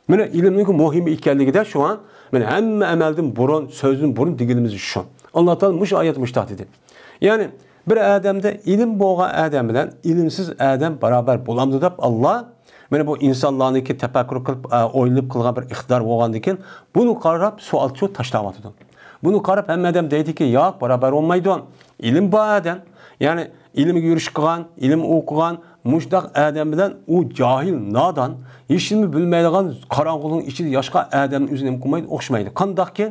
مانا ئىلىمنىڭ مۇھىم ئىكەنلىكىدە شۇڭا مانا ھەممە ئەمەلدىن بۇرۇن، سۆزدىن بۇرۇن دېگىنىمىز شۇ. ئاللا تائالا مۇشۇ ئايەتتە مۇشۇنداق دېدى. يەنى بىر ئادەمدە ئىلىم بولغان ئادەم بىلەن ئىلىمسىز ئادەم بارابەر بولامدۇ دەپ ئاللا مانا بۇ ئىنسانلارنىڭكى تەپەككۇر قىلىپ، ئە، ئويلىنىپ قىلغان بىر ئىقتىدار بولغاندىكىن، بۇنى قاراپ سوئالچۇ تاشلاۋاتىدۇ. بۇنى قاراپ ھەممە ئادەم دەيدىكى، ياق، بارابەر بولمايدۇ. ئىلىم بار ئادەم، يەنى ئىلىمگە يۈرۈش قىلغان، ئىلىم ئوقۇغان، مۇشۇنداق ئادەم بىلەن ئۇ جاھىل، نادان، ھېچنېمە بىلمەيدىغان، قاراڭغۇلۇقنىڭ ئىچىدە ياشىغان ئادەمنى ئۆزى نېمە قىلمايدۇ، ئوخشىمايدۇ. قانداقكى،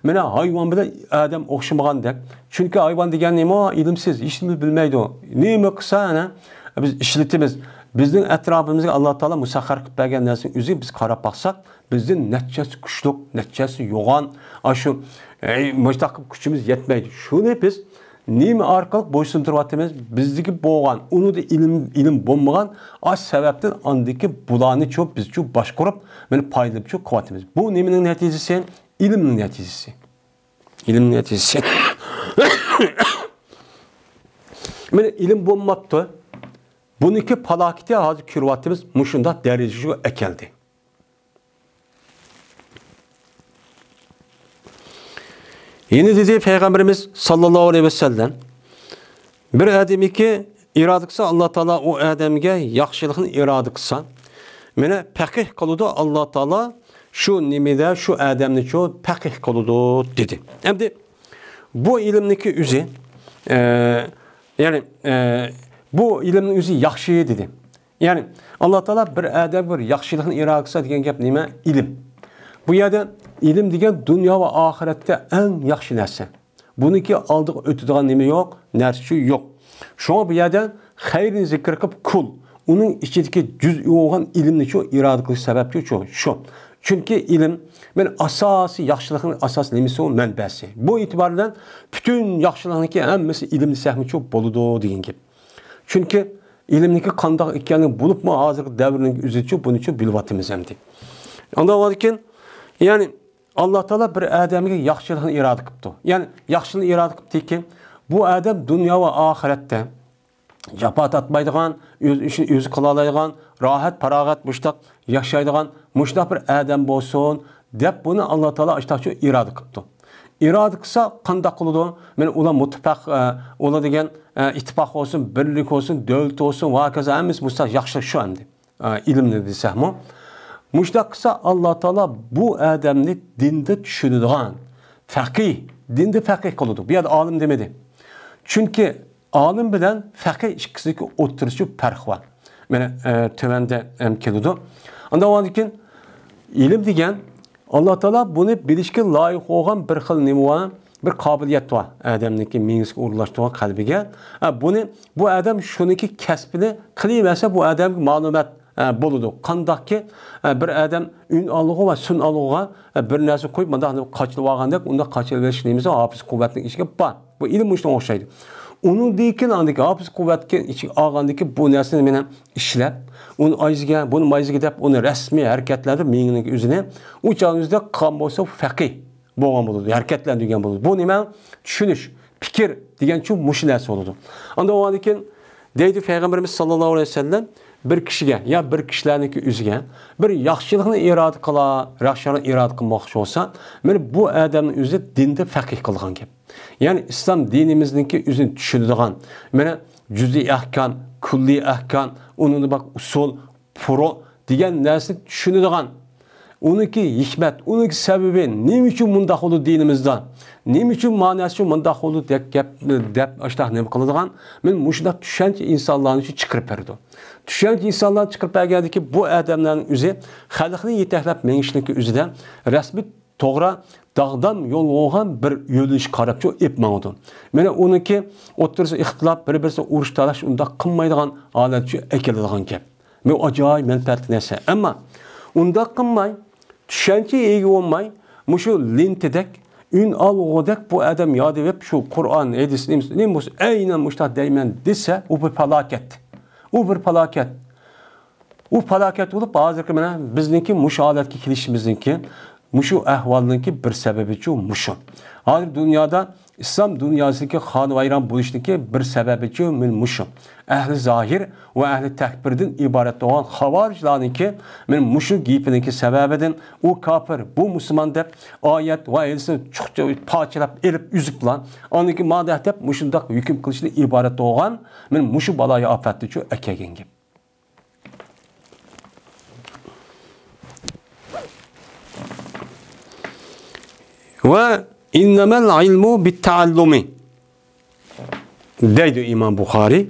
مانا ھايۋان بىلەن ئادەم ئوخشىمىغاندەك. چۈنكى ھايۋان دېگەن نېمە؟ ئىلىمسىز، ھېچنېمە بىلمەيدۇ. نېمە قىلسا، ئەنە، بىز ئىشلىتىمىز. بىزنىڭ ئەتراپىمىزغا ئاللا تائالا مۇسەخخەر قىلىپ بەرگەن نەرسىنىڭ ئۆزىگە بىز قاراپ باقساق، بىزدىن نەچچەسى كۈچلۈك، نەچچەسى يوغان، ئاشۇ، ئەي، مۇشۇنداق قىلىپ كۈچىمىز يەتمەيدۇ. شۇنى بىز نېمە ئارقىلىق بويسۇندۇرۇۋاتىمىز؟ بىزدىكى بولغان، ئۇنىڭدا ئىلىم، ئىلىم بولمىغان، ئاش سەۋەبتىن ئاندىكى بۇلارنىچۇ بىزچۇ باشقۇرۇپ، مانا پايدىلىنىپچۇ قىلىۋاتىمىز. بۇ نېمىنىڭ نەتىجىسى؟ ئىلىمنىڭ نەتىجىسى. ئىلىمنىڭ نەتىجىسى. مانا ئىلىم بولماپتۇ. بۇنىڭكى پالاكىتى ھازىر كۆرۈۋاتىمىز، مۇشۇنداق دەرىجىگە ئەكەلدى. يەنە دېدى پەيغەمبىرىمىز ساللاللاھۇ ئەلەيھى ۋەسەللەم، بىر ئادەمنىڭكى ئىرادە قىلسا، ئاللا تائالا ئۇ ئادەمگە ياخشىلىقنى ئىرادە قىلسا، مانا پەقىھ قىلىدۇ ئاللا تائالا، شۇ نېمىدە شۇ ئادەمنىچۇ پەقىھ قىلىدۇ دېدى. ئەمدى بۇ ئىلىمنىڭكى ئۆزى، ئە، يەنى، ئە، بۇ ئىلىمنىڭ ئۆزى ياخشى دېدى. يەنى، ئاللا تائالا بىر ئادەمگە بىر ياخشىلىقنى ئىرادە قىلسا دېگەن گەپ نېمە؟ ئىلىم. بۇ يەردە ئىلىم دېگەن دۇنيا ۋە ئاخىرەتتە ئەڭ ياخشى نەرسە. بۇنىڭكى ئالدىغا ئۆتىدىغان نېمە يوق؟ نەرسىچۇ يوق. شۇڭا بۇ يەردە خەيرنى زىكىر قىلىپ كۇل، ئۇنىڭ ئىچىدىكى جۈزئىي بولغان ئىلىمنىچۇ ئىرادە قىلىش سەۋەبچۇ شۇ. چۈنكى ئىلىم، مانا ئاساسىي ياخشىلىقنىڭ ئاساسىي نېمىسى ئۇ مەنبەسى. بۇ ئېتىبار بىلەن پۈتۈن ياخشىلىقنىڭكى ھەممىسى ئىلىم دېسەكمۇچۇ بولىدۇ دېگەن گەپ. چۈنكى ئىلىمنىڭكى قانداق ئىكەنلىكى بولۇپمۇ ھازىرقى دەۋرنىڭ ئۆزىچۇ بۇنىچۇ بىلىۋاتىمىز ئەمدى. ئاندىن كېيىن، يەنى ئاللا تائالا بىر ئادەمگە ياخشىلىقنى ئىرادە قىپتۇ. يەنى ياخشىلىقنى ئىرادە قىپتىكى، بۇ ئادەم دۇنيا ۋە ئاخىرەتتە جاپا تارتمايدىغان، ئۆز ئىشىنى ئۆزى قىلالايدىغان، راھەت، پاراغەت، مۇشتاق ياشايدىغان، مۇشتاق بىر ئادەم بولسۇن، دەپ بۇنى ئاللا تائالا ئاشتاقچۇ ئىرادە قىپتۇ. ئىرادە قىلسا قانداق قىلىدۇ؟ مانا ئۇلار مۇتتەپەق، ئە، ئۇلار دېگەن، ئە، ئىتتىپاق بولسۇن، بىرلىك بولسۇن، دۆلەت بولسۇن ۋە ھاكازا ھەممىسى مۇشتاق ياخشىلىق شۇ ئەمدى. ئە، ئىلىمنى دېسەكمۇ. مۇشتاق قىلسا ئاللا تائالا بۇ ئادەمنى دىندا چۈشىنىدىغان، فەقىھ، دىندا فەقىھ قىلىدۇ. بۇ يەردە ئالىم دېمىدى. چۈنكى ئالىم بىلەن فەقىھ ئىككىسىنىڭكى ئوتتۇرىسىدا پەرق بار. مانا، ئە، تۆۋەندە ھەم كېلىدۇ. ئاندىن كېيىن ئىلىم دېگەن، ئاللا تائالا بۇنى بىلىشكە لايىق بولغان بىر خىل نېمە بار، بىر قابىلىيەت بار. ئادەمنىڭكى مېڭىسىگە ئورۇنلاشتۇرغان قەلبىگە. ئە، بۇنى، بۇ ئادەم شۇنىڭكى كەسپىنى قىلىۋەرسە، بۇ ئادەمگە مەلۇمات، ئە، بولىدۇ. قانداقكى، ئە، بىر ئادەم ئۈن ئالغۇ ۋە سۈن ئالغۇغا، ئە، بىر نەرسە قويۇپ، مۇنداق قاچىلىۋالغاندەك، ئۇنداق قاچىلىۋېلىش نېمىسى ھاپىز قۇۋۋەتنىڭ ئىچىگە بار. بۇ ئىلىم مۇشۇنىڭغا ئوخشايدۇ. ئۇنىڭدىن كېيىن ئاندىكى ھاپىز قۇۋۋەتكە ئىچىگە ئالغاندىن كېيىن بۇ نەرسىنى مېنىڭ ئىشلەپ، ئۇنى ئايزىگە، بۇنى مايزىگە دەپ، ئۇنى رەسمىي ھەرىكەتلەندۈرۈپ، مېڭىنىڭ ئۆزىنى ئۇ چاغنىڭ ئۆزىدە قىلغان بولسا، فەقىھ بولغان بولىدۇ، ھەرىكەتلەندۈرگەن بولىدۇ. بۇ نېمە؟ چۈشىنىش، پىكىر دېگەن شۇ مۇشۇ نەرسە بولىدۇ. ئاندىن ئۇنىڭدىن كېيىن دەيدۇ پەيغەمبىرىمىز ساللاللاھۇ ئەلەيھى ۋەسەللەم، بىر كىشىگە يا بىر كىشىلەرنىڭكى ئۆزىگە بىر ياخشىلىقنى ئىرادە قىلا، ياخشىلىقنى ئىرادە قىلماقچى بولسا، مانا بۇ ئادەمنىڭ ئۆزى دىندا فەقىھ قىلغان گەپ. يەنى ئىسلام دىنىمىزنىڭكى ئۆزىنى چۈشىنىدىغان، مانا جۈزئىي ئەھكام، كۈللىي ئەھكام، ئۇنىڭدا بار ئۇسۇل، پۇرۇ دېگەن نەرسىنى چۈشىنىدىغان، ئۇنىڭكى ھېكمەت، ئۇنىڭكى سەۋەبى، نېمە ئۈچۈن مۇنداق بولدى دىنىمىزدا، نېمە ئۈچۈن ماناسى مۇنداق بولدى دەپ گەپ، دەپ ئاشتاق نېمە قىلىدىغان، مانا مۇشۇنداق چۈشەنچە ئىنسانلارنى شۇ چىقىرىپ بېرىدۇ. چۈشەنچە ئىنسانلارنى چىقىرىپ بەرگەندىكى بۇ ئادەملەرنىڭ ئۆزى خەلقنى يېتەكلەپ مېڭىشنىڭكى ئۆزىدە رەسمىي توغرا داغدام يول بولغان بىر يۆنىلىشكە قاراپ شۇ ئېلىپ ماڭىدۇ. مانا ئۇنىڭكى ئوتتۇرىسى ئىختىلاپ، بىر-بىرسى ئۇرۇش تالاش ئۇنداق قىلمايدىغان ھالەتكە ئەكېلىدىغان گەپ. بۇ ئاجايىپ مەنپەئەتلىك نەرسە. ئەمما ئۇنداق قىلماي، چۈشەنچە ئىگە بولماي، مۇشۇ لېنتىدەك، ئۈن ئالغۇدەك بۇ ئادەم ياد ئېلىپ، شۇ قۇرئان، ھەدىس، نېمىسى، نېمە بولسا، ئەينەن مۇشۇنداق دەيمەن دېسە، ئۇ بىر پالاكەت. ئۇ بىر پالاكەت. ئۇ پالاكەت بولۇپ، ھازىرقى مانا بىزنىڭكى مۇشۇ ھالەتكە كېلىشىمىزنىڭكى، مۇشۇ ئەھۋالنىڭكى بىر سەۋەبىچۇ مۇشۇ. ھازىر دۇنيادا ئىسلام دۇنياسىنىڭكى خانىۋايران بولۇشىنىڭكى بىر سەۋەبىچۇ مەن مۇشۇ. ئەھلى زاھىر ۋە ئەھلى تەكپىردىن ئىبارەت بولغان خاۋارىجلارنىڭكى مەن مۇشۇ گېپىنىڭكى سەۋەبىدىن ئۇ كاپىر، بۇ مۇسۇلمان دەپ ئايەت ۋە ھەدىسنى چۇقچا پارچىلاپ ئېلىپ ئۈزۈپلا، ئاندىن كېيىن مانداق دەپ مۇشۇنداق ھۆكۈم قىلىشتىن ئىبارەت بولغان مەن مۇشۇ بالايىئى ئاپەتنىچۇ ئەكەلگەن گەپ. ۋە ئىننەمەل ئىلمۇ بىتتەئەللۇمى دەيدۇ ئىمام بۇخارىي.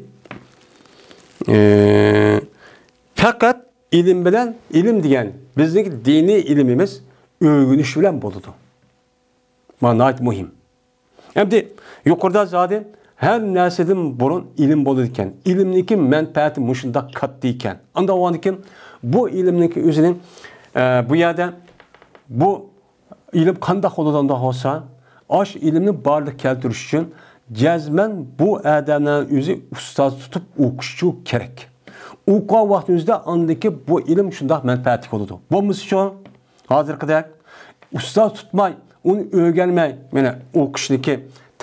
ئە، پەقەت ئىلىم بىلەن، ئىلىم دېگەن بىزنىڭ دىنىي ئىلمىمىز ئۆگىنىش بىلەن بولىدۇ. مانا ناھايىتى مۇھىم. ئەمدى يۇقىرىدا زادى ھەر نەرسىدىن بۇرۇن ئىلىم بولىدىكەن. ئىلىمنىڭكى مەنپەئەتى مۇشۇنداق كاتتا ئىكەن. ئانداق بولغاندىكىن بۇ ئىلىمنىڭكى ئۆزىنىڭ، ئە، بۇ يەردە بۇ ئىلىم قانداق بولىدۇ ئۇنداق بولسا، ئاش ئىلىمنى بارلىققا كەلتۈرۈش ئۈچۈن جەزمەن بۇ ئادەمنىڭ ئۆزى ئۇستاز تۇتۇپ ئوقۇشى كېرەك. ئوقۇغان ۋاقتىمىزدا ئاندىكى بۇ ئىلىم شۇنداق مەنپەئەتلىك بولىدۇ. بولمىسىچۇ؟ ھازىرقىدەك ئۇستاز تۇتماي، ئۇنى ئۆگەنمەي، مانا ئوقۇشنىكى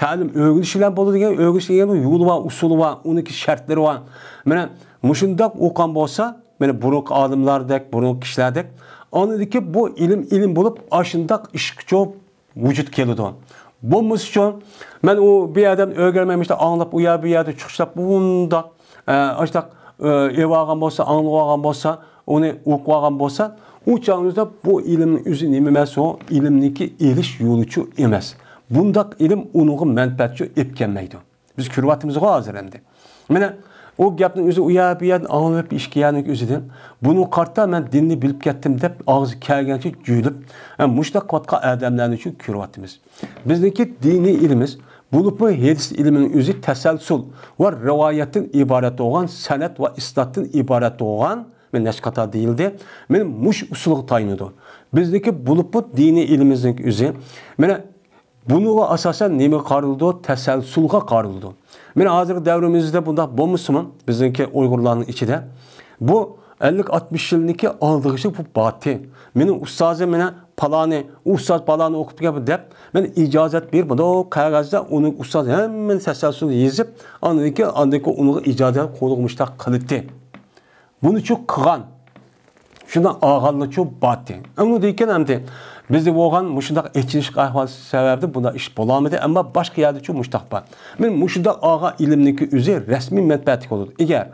تەلىم ئۆگىنىش بىلەن بولىدىغان، ئۆگىنىش دېگەن يولى بار، ئۇسۇلى بار، ئۇنىڭكى شەرتلىرى بار. مانا مۇشۇنداق ئوقۇغان بولسا، مانا بۇرۇنقى ئالىملاردەك، بۇرۇنقى كىشىلەردەك، ئاندىكى بۇ ئىلىم ئىلىم بولۇپ، ئاشۇنداق ئىشقىچۇ ۋۇجۇدقا كېلىدۇ. بولمىسىچۇ، مەن ئۇ بىر ئادەمنى ئۆگەنمەي مۇشۇنداق ئاڭلاپ، ئۇ يەر بۇ يەردە چۇخچىلاپ، ئۇنداق، ئە، ئاشۇنداق، ئە، ئېلىۋالغان بولسا، ئاڭلىۋالغان بولسا، ئۇنى ئوقۇۋالغان بولسا، ئۇ چاغىمىزدا بۇ ئىلىمنىڭ ئۆزى نېمە ئەمەس، ئۇ ئىلىمنىڭكى ئېلىش يولىچۇ ئەمەس. بۇنداق ئىلىم ئۇنىڭغا مەنپەئەتچۇ ئېلىپ كەلمەيدۇ. بىز كۆرۈۋاتىمىزغۇ ھازىر ئەمدى. مانا ئۇ گەپنى ئۆزى ئۇ يەر بۇ يەردىن ئاڭلىنىپ ئىشكەننىڭ ئۆزىدىن، بۇنىڭغا قارىتا مەن دىننى بىلىپ كەتتىم دەپ ئاغزى كەلگەنچە جۆيلۈپ، ھە، مۇشۇنداق قىلىۋاتقان ئادەملەرنىچۇ كۆرۈۋاتىمىز. بىزنىڭكى دىنىي ئىلمىمىز، بولۇپمۇ ھەدىس ئىلمىنىڭ ئۆزى تەسەلسۇل ۋە رىۋايەتتىن ئىبارەت بولغان، سەنەد ۋە ئىسنادتىن ئىبارەت بولغان، مەن نەچچە قېتىم دېيىلدى، مانا مۇشۇ ئۇسۇلغا تايىنىدۇ. بىزنىڭكى بولۇپمۇ دىنىي ئىلمىمىزنىڭ ئۆزى، مانا بۇنىڭغا ئاساسەن نېمە قارىلىدۇ؟ تەسەلسۇلغا قارىلىدۇ. مانا ھازىرقى دەۋرىمىزدە بۇنداق بولمىسىمۇ، بىزنىڭكى ئۇيغۇرلارنىڭ ئىچىدە بۇ ئەللىك ئاتمىش يىلنىڭكى ئالدىغىچە بۇ باتى. مېنىڭ ئۇستازىم مانا پالانى، ئۇ ئۇستاز پالانى ئوقۇپ كەلدى دەپ، مەن ئىجازەت بېرىپ، مۇنداق قەغەزدە ئۇنىڭ ئۇستازى ھەممىنى تەسەلسۇل يېزىپ، ئاندىن كېيىن، ئاندىن كېيىن ئۇنىڭغا ئىجازەت قولىغا مۇشتاق قىلىتتى. بۇنىچۇ قىلغان. شۇنداق ئالغانلىچۇ باتى. ئۇنىڭدىن كېيىن ئەمدى بىزدە بولغان مۇشۇنداق ئېچىنىشلىق ئەھۋال سەۋەبىدىن بۇنداق ئىش بولالمىدى. ئەمما باشقا يەردىچۇ مۇشۇنداق بار. مانا مۇشۇنداق ئالغان ئىلىمنىڭكى ئۆزى رەسمىي مەنپەئەتلىك بولىدۇ. ئەگەر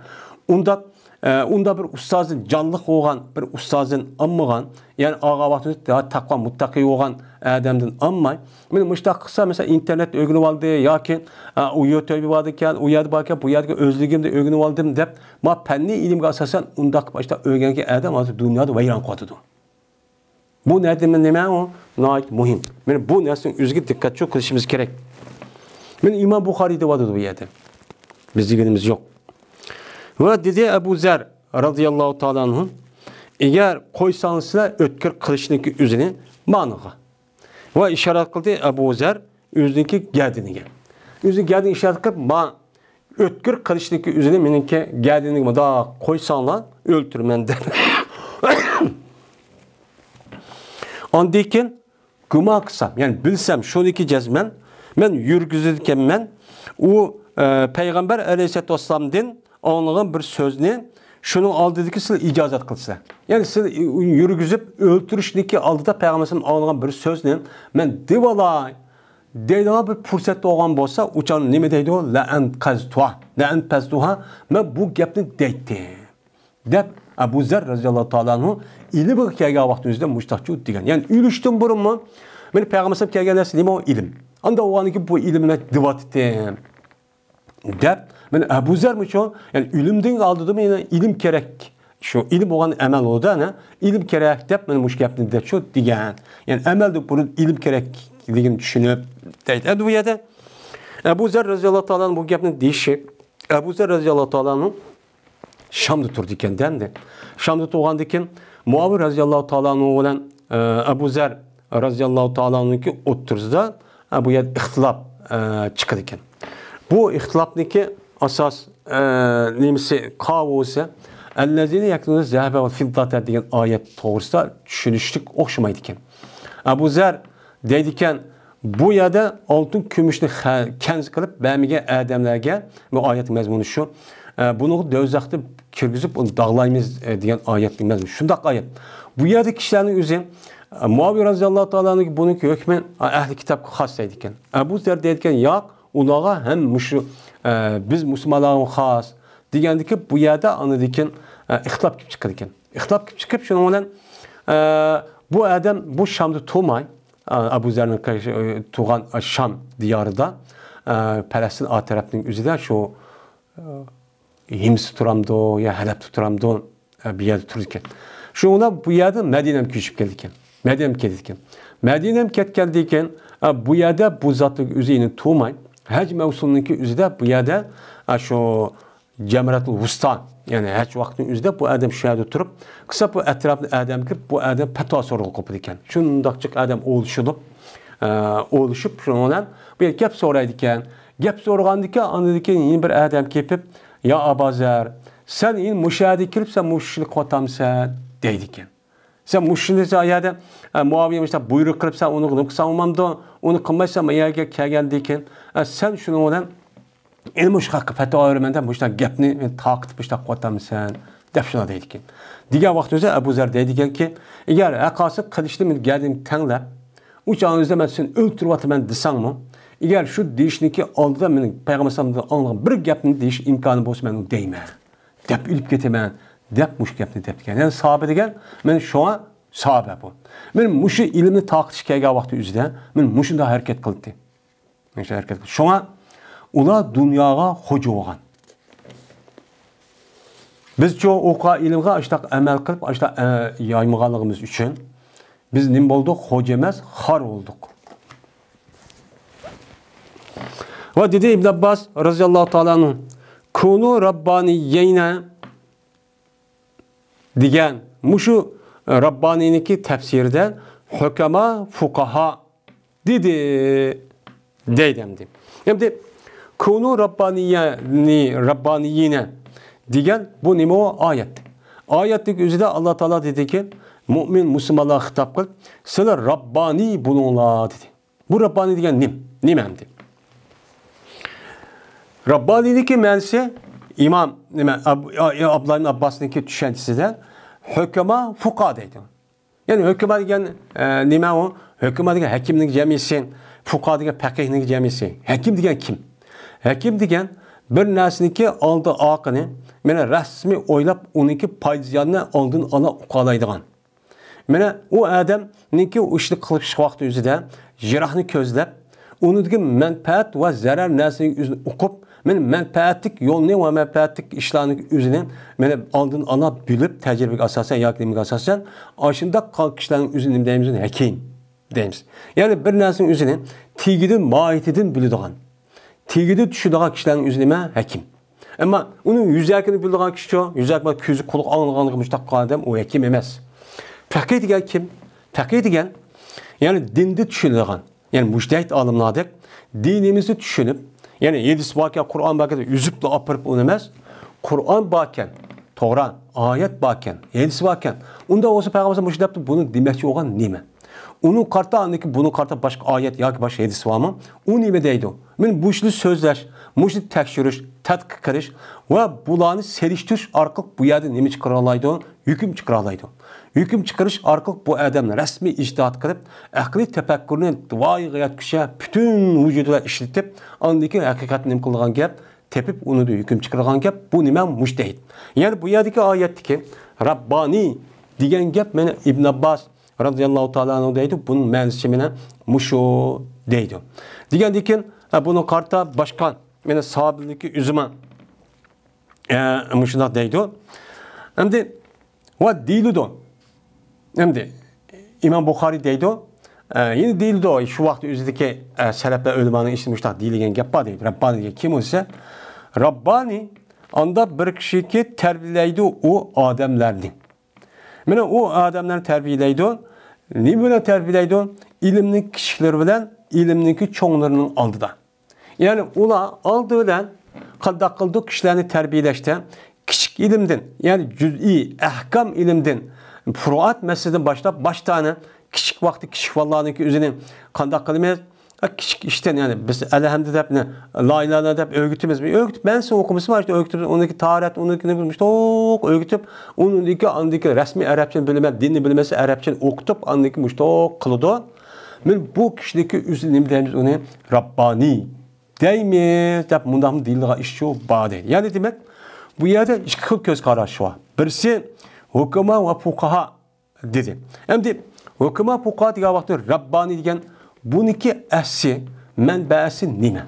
ئۇنداق، ئە، ئۇنداق بىر ئۇستازدىن جانلىق بولغان بىر ئۇستازدىن ئالمىغان، يەنى ئالغان ۋاقتىدا تەقۋا مۇتتەقىي بولغان ئادەمدىن ئالماي، مانا مۇشۇنداق قىلسا، مەسىلەن، ئىنتېرنېتتا ئۆگىنىۋالدى ياكى، ئە، ئۇ يۇتۇب بار ئىكەن، ئۇ يەردە بار ئىكەن، بۇ يەردىكى ئۆزلۈكۈمدە ئۆگىنىۋالدىم دەپ، ما پەننىي ئىلىمگە ئاساسەن ئۇنداق ئاشتا ئۆگەنگەن ئادەم ھازىر دۇنيادا ۋەيران قىلىۋاتىدۇ. بۇ نەدىمۇ نېمە ئۇ؟ ناھايىتى مۇھىم. مانا بۇ نەرسىنىڭ ئۆزىگە دىققەتچۇ قىلىشىمىز كېرەك. مانا ئىمام بۇخارىي دەۋاتىدۇ بۇ يەردە. بىز دېگىنىمىز يوق. ۋە دېدى ئەبۇ زەر رازىياللاھۇ تائالا ئەنھۇ، ئەگەر قويساڭ سىلەر ئۆتكۈر قىلىچنىڭكى ئۆزىنى مانىغا. ۋە ئىشارەت قىلدى ئەبۇ زەر ئۆزىنىڭكى گەدىنىگە. ئۆزىنىڭ گەدىنىگە ئىشارەت قىلىپ، ما ئۆتكۈر قىلىچنىڭكى ئۆزىنى مېنىڭكى گەدىنىگە مۇنداق قويساڭلار، ئۆلتۈرىمەن دەپ. ئاندىن كېيىن گۇمان قىلسام، يەنى بىلسەم، شۇنىكى جەزمەن، مەن يۈرگۈزىدىكەنمەن، ئۇ، ئە، پەيغەمبەر ئەلەيھىسسالاتۇ ۋەسسالامدىن ئاڭلىغان بىر سۆزنى شۇنىڭ ئالدىدىكى سىلەر ئىجازەت قىلىسىلەر. يەنى سىلەر يۈرگۈزۈپ ئۆلتۈرۈشنىكى ئالدىدا پەيغەمبەر ئاڭلىغان بىر سۆزنى مەن دېۋالاي دەيدىغان بىر پۇرسەت بولغان بولسا، ئۇ چاغدا نېمە دەيدۇ؟ لەئەنقەزتۇھا، لەئەنقەزتۇھا، مەن بۇ گەپنى دەيتتىم. دەپ، ئەبۇ زەر رازىياللاھۇ تائالا ئەنھۇ ئىلىمغا كەلگەن ۋاقتىمىزدا مۇشتاقچۇ دېگەن. يەنى ئۆلۈشتىن بۇرۇنمۇ، مانا پەيغەمبەر كەلگەن نەرسە نېمە؟ ئۇ ئىلىم. ئاندا ئۇغانىكى بۇ ئىلىمنى دېۋاتتىم. دەپ، مانا ئەبۇ زەرمۇچۇ، يەنى ئۆلۈمدىن ئالدىدا مانا ئىلىم كېرەك. شۇ ئىلىم بولغان ئەمەل بولىدۇ، ئەنە، ئىلىم كېرەك دەپ، مانا مۇشۇ گەپنى دەپچۇ دېگەن. يەنى ئەمەلدىن بۇرۇن ئىلىم كېرەكلىكىنى چۈشىنىپ، دەيدۇ. ئەمدى بۇ يەردە ئەبۇ زەر رازىياللاھۇ تائالا ئەنھۇ بۇ گەپنى دېيىشى، ئەبۇ زەر رازىياللاھۇ تائالا ئەنھۇ شامدا تۇرىدىكەن دەمدى. شامدا تۇرغاندىكىن مۇئاۋىيە رازىياللاھۇ تائالا ئەنھۇ بىلەن، ئە، ئەبۇ زەر رازىياللاھۇ تائالا ئەنھۇنىڭكى ئوتتۇرىسىدا، ئە، بۇ يەردە ئىختىلاپ، ئە، چىقىدىكەن. بۇ ئىختىلاپنىڭكى ئاساس، ئە، نېمىسى، قاۋۇسى، «ئەللەزىنە يەكنىزۇنە زەھەبە ۋەل فىدداتە» دېگەن ئايەت توغرىسىدا چۈشىنىشلىك ئوخشىمايدىكەن. ئەبۇ زەر دەيدىكەن، بۇ يەردە ئالتۇن كۈمۈشنى خە-، كەنز قىلىپ بەرمىگەن ئادەملەرگە، بۇ ئايەت مەزمۇنى شۇ. ئە، بۇنىڭغا دوزاختا كىرگۈزۈپ، ئۇنى داغلايمىز، ئە، دېگەن ئايەتنىڭ مەزمۇنى. شۇنداق ئايەت. بۇ يەردە كىشىلەرنىڭ ئۆزى، ئە، مۇئاۋىيە رازىياللاھۇ تائالا ئەنھۇ بۇنىڭكى ھۆكمى، ئە، ئەھلى كىتابقا خاس دەيدىكەن. ئەبۇ زەر دەيدىكەن، ياق، ئۇلارغا ھەم مۇشۇ، ئە، بىز مۇسۇلمانلارغا خاس دېگەندىكى بۇ يەردە ئاندىن كېيىن، ئە، ئىختىلاپ كېلىپ چىقىدىكەن. ئىختىلاپ كېلىپ چىقىپ، شۇنىڭ بىلەن، ئە، بۇ ئادەم بۇ شامدا تۇرماي، ئە، ئەبۇ زەرنىڭ قېشى، ئە، تۇرغان، ئە، شام دىيارىدا، ئە، پەلەستىن ئا تەرەپنىڭ ئۆزىدە شۇ، ئە، ھىمستا تۇرامدۇ يا ھەلەبتە تۇرامدۇ، ئە، بۇ يەردە تۇرىدىكەن. شۇنىڭ بىلەن بۇ يەردىن مەدىنەگە كۆچۈپ كەلدىكەن. مەدىنەگە كېتىدىكەن. مەدىنەگە كەتكەندىن كېيىن، ئە، بۇ يەردە بۇ زاتنىڭ ئۆزى يەنە تۇرماي، ھەج مەۋسۇمنىڭكى ئۆزىدە بۇ يەردە، ئە، شۇ جەمرەتۇل ۋۇستا، يەنى ھەج ۋاقتىنىڭ ئۆزىدە بۇ ئادەم شۇ يەردە تۇرۇپ، قىسا بۇ ئەتراپنى ئادەم كىرىپ، بۇ ئادەم پەتىۋا سورىغىلى قوپىدىكەن. شۇنداقچىق ئادەم ئولىشىدۇ. ئە، ئولىشىپ، شۇنىڭ بىلەن بۇ يەردە گەپ سورايدىكەن. گەپ سورىغاندىكىن، ئاندىن كېيىن يەنە بىر ئادەم كېلىپ، يا ئابا زەر، سەن يەنە مۇشۇ يەردە كېلىپ، سەن مۇشۇ ئىشنى قىلىۋاتامسەن؟ دەيدىكەن. سەن مۇشۇنى سەن يەردە، ئە، مۇئاۋىيە مۇشۇنداق بۇيرۇق قىلىپ، سەن ئۇنى نېمە قىلساڭ بولمامدۇ؟ ئۇنى قىلمايسەن، ما يەرگە كەلگەندىن كېيىن، ئە، سەن شۇنىڭ بىلەن ئەنە مۇشۇ ھەققە پەتىۋا بېرىمەن دەپ مۇشۇنداق گەپنى مېنى تارقىتىپ مۇشۇنداق قىلىۋاتامسەن؟ دەپ شۇنداق دەيدىكەن. دېگەن ۋاقتىمىزدا ئەبۇ زەر دەيدىكەنكى، ئەگەر ھەققاسى قىلىچنى مېنى گەدىنىمگە تەڭلەپ، ئۇ چاغنىڭ ئۆزىدە مەن سېنى ئۆلتۈرۈۋاتىمەن دېسەڭمۇ، ئەگەر شۇ دېيىشنىڭكى ئالدىدا مېنىڭ پەيغەمبەر ئەلەيھىسسالامدىن ئاڭلىغان بىر گەپنى دېيىش ئىمكانى بولسا، مەن ئۇنى دەيمەن. دەپ ئۆلۈپ كېتىمەن، دەپ مۇشۇ گەپنى دەپتىكەن. يەنى ساھابە دېگەن، مەن شۇڭا ساھابە بۇ. مەن مۇشۇ ئىلىمنى تارقىتىش كەلگەن ۋاقتى ئۆزىدە، مەن مۇشۇنداق ھەرىكەت قىلدى. مۇشۇ ھەرىكەت قىلدى. شۇڭا ئۇلار دۇنياغا خوجا بولغان. بىزچۇ ئوقۇغان ئىلىمغا ئاشتاق ئەمەل قىلىپ، ئاشتاق، ئە، يايمىغانلىقىمىز ئۈچۈن بىز نېمە بولدۇق؟ خوجا ئەمەس، خار بولدۇق. ۋە دېدى ئىبن ئابباس رازىياللاھۇ تائالا ئەنھۇ، «كۇنۇ راببانىييەينە» دېگەن مۇشۇ راببانىينىڭكى تەپسىرىدە ھۆكەما، فۇقاھا دېدى. دەيدۇ ئەمدى. ئەمدى كونۇ راببانىيەنى، راببانىيىنە دېگەن بۇ نېمە ئۇ؟ ئايەت. ئايەتنىڭ ئۆزىدە ئاللا تائالا دېدىكى، مۇئمىن مۇسۇلمانلارغا خىتاب قىلىپ، سىلەر راببانىي بولۇڭلار دېدى. بۇ راببانىي دېگەن نېمە؟ نېمە ئەمدى؟ راببانىينىڭكى مەنىسى ئىمام، نېمە، ئاب-، ئا-، ئابدۇللا ئىبن ئابباسنىڭكى چۈشەنچىسىدە ھۆكما، فۇقا دەيدۇ. يەنى ھۆكما دېگەن، ئە، نېمە ئۇ؟ ھۆكما دېگەن ھەكىمنىڭ جەمئىسى، فۇقا دېگەن پەقىھنىڭ جەمئىسى. ھەكىم دېگەن كىم؟ ھەكىم دېگەن بىر نەرسىنىڭكى ئالدى ئارقىنى، مانا، رەسمىي ئويلاپ، ئۇنىڭكى پايدا زىيانىنى ئالدىن ئالا ئۇقالايدىغان. مانا ئۇ ئادەمنىڭكى ئۇ ئىشنى قىلىش ۋاقتى ئۆزىدە يىراقنى كۆزلەپ، ئۇنىڭدىكى مەنپەئەت ۋە زەرەر نەرسىنى ئۆزىنى ئۇقۇپ، مانا مەنپەئەتلىك يولنى ۋە مەنپەئەتلىك ئىشلارنى ئۆزىنى مانا ئالدىن ئالا بىلىپ، تەجرىبىگە ئاساسەن ياكى نېمىگە ئاساسەن، ئاشۇنداق قىلغان كىشىلەرنىڭ ئۆزىنى نېمە دەيمىز؟ ھەكىم دەيمىز. يەنى بىر نەرسىنىڭ ئۆزىنى تېگىدىن، ماھىيىتىدىن بىلىدىغان، تېگىدىن چۈشىنىدىغان كىشىلەرنىڭ ئۆزى نېمە؟ ھەكىم. ئەمما ئۇنىڭ يۈزەكىنى بىلىدىغان كىشىچۇ؟ يۈزەك بار، كۆزى، قۇلىقى ئاڭلىغانلىقى مۇشۇنداق ئادەم ئۇ ھەكىم ئەمەس. پەقىھ دېگەن كىم؟ پەقىھ دېگەن، يەنى دىندا چۈشىنىدىغان، يەنى مۇجتەھىد ئالىملاردەك دىنىمىزنى چۈشىنىپ، يەنى ھەدىس باركەن، قۇرئان باركەن، ئۈزۈپلا ئاپىرىپ ئۇنى ئەمەس، قۇرئان باركەن، توغرا، ئايەت باركەن، ھەدىس باركەن، ئۇنداق بولسا پەيغەمبەر مۇشۇ دەپتۇ، بۇنى دېمەكچى بولغان نېمە؟ ئۇنىڭ قارىتا، ئاندىن كېيىن بۇنىڭ قارىتا باشقا ئايەت ياكى باشقا ھەدىس بارمۇ؟ ئۇ نېمە دەيدۇ؟ مانا مۇشۇنى سۆزلەش، مۇشۇنى تەكشۈرۈش، تەتقىق قىلىش ۋە بۇلارنى سېلىشتۇرۇش ئارقىلىق بۇ يەردە نېمە چىقىرالايدۇ؟ ھۆكۈم چىقىرالايدۇ. ھۆكۈم چىقىرىش ئارقىلىق بۇ ئادەم رەسمىي ئىجتىھات قىلىپ، ئەقلىي تەپەككۇرنى ۋايىغا يەتكۈچە پۈتۈن ۋۇجۇدى بىلەن ئىشلىتىپ، ئاندىن كېيىن ھەقىقەتنى نېمە قىلىدىغان گەپ؟ تېپىپ، ئۇنىڭدىن ھۆكۈم چىقىرىدىغان گەپ، بۇ نېمە؟ مۇجتەھىد. يەنى بۇ يەردىكى ئايەتتىكى راببانىي دېگەن گەپ، مانا ئىبن ئابباس رازىياللاھۇ تائالا ئەنھۇ دەيدۇ، بۇنىڭ مەنىسى مانا مۇشۇ دەيدۇ. دېگەندىن كېيىن، ھە، بۇنىڭ قارىتا باشقا، مانا سابىلدىكى ئۆزىمۇ، ئە، مۇشۇنداق دەيدۇ. ئەمدى ۋە دېيىلىدۇ. ئەمدى ئىمام بۇخارىي دەيدۇ، ئە، يەنە دېيىلىدۇ، شۇ ۋاقىت ئۆزىدىكى، ئە، سەلەپلەر ئۆلىمانىڭ ئىچىدە مۇشۇنداق دېيىلگەن گەپ بار دەيدۇ. رەببانى دېگەن كىم بولسا، رەببانى ئاندا بىر كىشىكى تەربىيەلەيدۇ ئۇ ئادەملەرنى. مانا ئۇ ئادەملەرنى تەربىيەلەيدۇ. نېمە بىلەن تەربىيەلەيدۇ؟ ئىلىمنىڭ كىچىكلىرى بىلەن ئىلىمنىڭكى چوڭلىرىنىڭ ئالدىدا. يەنى ئۇلار ئالدى بىلەن قانداق قىلىدۇ؟ كىشىلەرنى تەربىيەلەشتە كىچىك ئىلىمدىن، يەنى جۈزئىي ئەھكام ئىلىمدىن، پۇرۇئات مەسىلىدىن باشلاپ، باشتانى كىچىك ۋاقتى كىچىك بالىلارنىڭكى ئۆزىنى قانداق قىلىمىز؟ ئە، كىچىك ئىشتىن، يەنى بىز ئەلھەمدۇ دەپ، لا ئىلاھە دەپ ئۆگىتىمىزمۇ؟ ئۆگىتىپ، مەن سىز ئوقۇمىسىمۇ، ئاشۇ ئۆگىتىپ، ئۇنىڭكى تارىخ، ئۇنىڭكى مۇشتوق ئۆگىتىپ، ئۇنىڭدىكى، ئاندىكى رەسمىي ئەرەبچىنى بىلمەي، دىننى بىلمەسە، ئەرەبچىنى ئوقۇتۇپ، ئاندىكى مۇشتوق قىلىدۇ. مانا بۇ كىشىنىڭكى ئۆزى نېمە دەيمىز ئۇنى؟ راببانىي دەيمىز دەپ مۇنداقمۇ دېيىلىدىغان ئىشچۇ بار دەيدۇ. يەنى دېمەك، بۇ يەردە ئىككى خىل كۆز قاراش بار. بىرسى ھۆكما ۋە فۇقاھا دېدى. ئەمدى ھۆكما، فۇقاھا دېگەن ۋاقىتتا رەببانى دېگەن بۇنىڭكى ئەسلى، مەنبەسى نېمە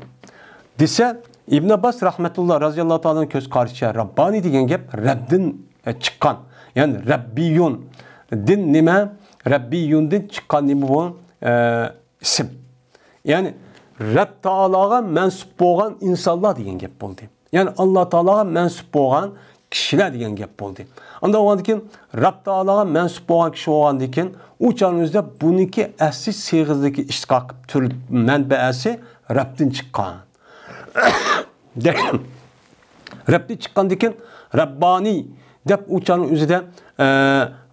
دېسە، ئىبن ئابباس رەھمەتۇللا رازىياللاھۇ تائالا كۆز قارىشىچە رەببانى دېگەن گەپ رەبدىن، ئە، چىققان. يەنى رەببىيۇن. دىن نېمە؟ رەببىيۇندىن چىققان نېمە بۇ؟ ئە، ئىسىم. يەنى رەب تائالاغا مەنسۇپ بولغان ئىنسانلار دېگەن گەپ بولدى. يەنى ئاللا تائالاغا مەنسۇپ بولغان كىشىلەر دېگەن گەپ بولدى. ئانداق بولغاندىن كېيىن رەب تائالاغا مەنسۇپ بولغان كىشى بولغاندىن كېيىن ئۇ چاغنىڭ ئۆزىدە بۇنىڭكى ئەسلى سىيغىسىدىكى ئىشتىقاق تۈر مەنبەسى رەبتىن چىققان. رەبتىن چىققاندىن كېيىن رەببانىي دەپ ئۇ چاغنىڭ ئۆزىدە، ئە،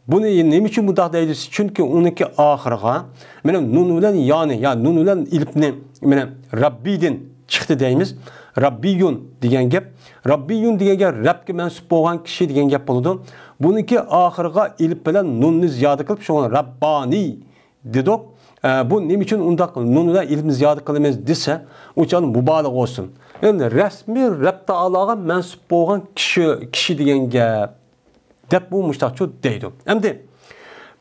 بۇنى نېمە ئۈچۈن بۇنداق دەيدۇ؟ چۈنكى ئۇنىڭكى ئاخىرىغا مانا نۇن بىلەن يانى، يا نۇن بىلەن ئېلىپنى مانا رەببىدىن چىقتى دەيمىز. رەببىيۇن دېگەن گەپ. رەببىيۇن دېگەن گەپ رەبكە مەنسۇپ بولغان كىشى دېگەن گەپ بولىدۇ. بۇنىڭكى ئاخىرىغا ئېلىپ بىلەن نۇننى زىيادە قىلىپ، شۇڭا رەببانىي دېدۇق. ئە، بۇ نېمە ئۈچۈن ئۇنداق نۇن بىلەن ئېلىپنى زىيادە قىلىمىز دېسە، ئۇ چاغدا مۇبالىغە بولسۇن. يەنى رەسمىي رەب تائالاغا مەنسۇپ بولغان كىشى، كىشى دېگەن گەپ. دەپ بۇ مۇشتاقچۇ دەيدۇ. ئەمدى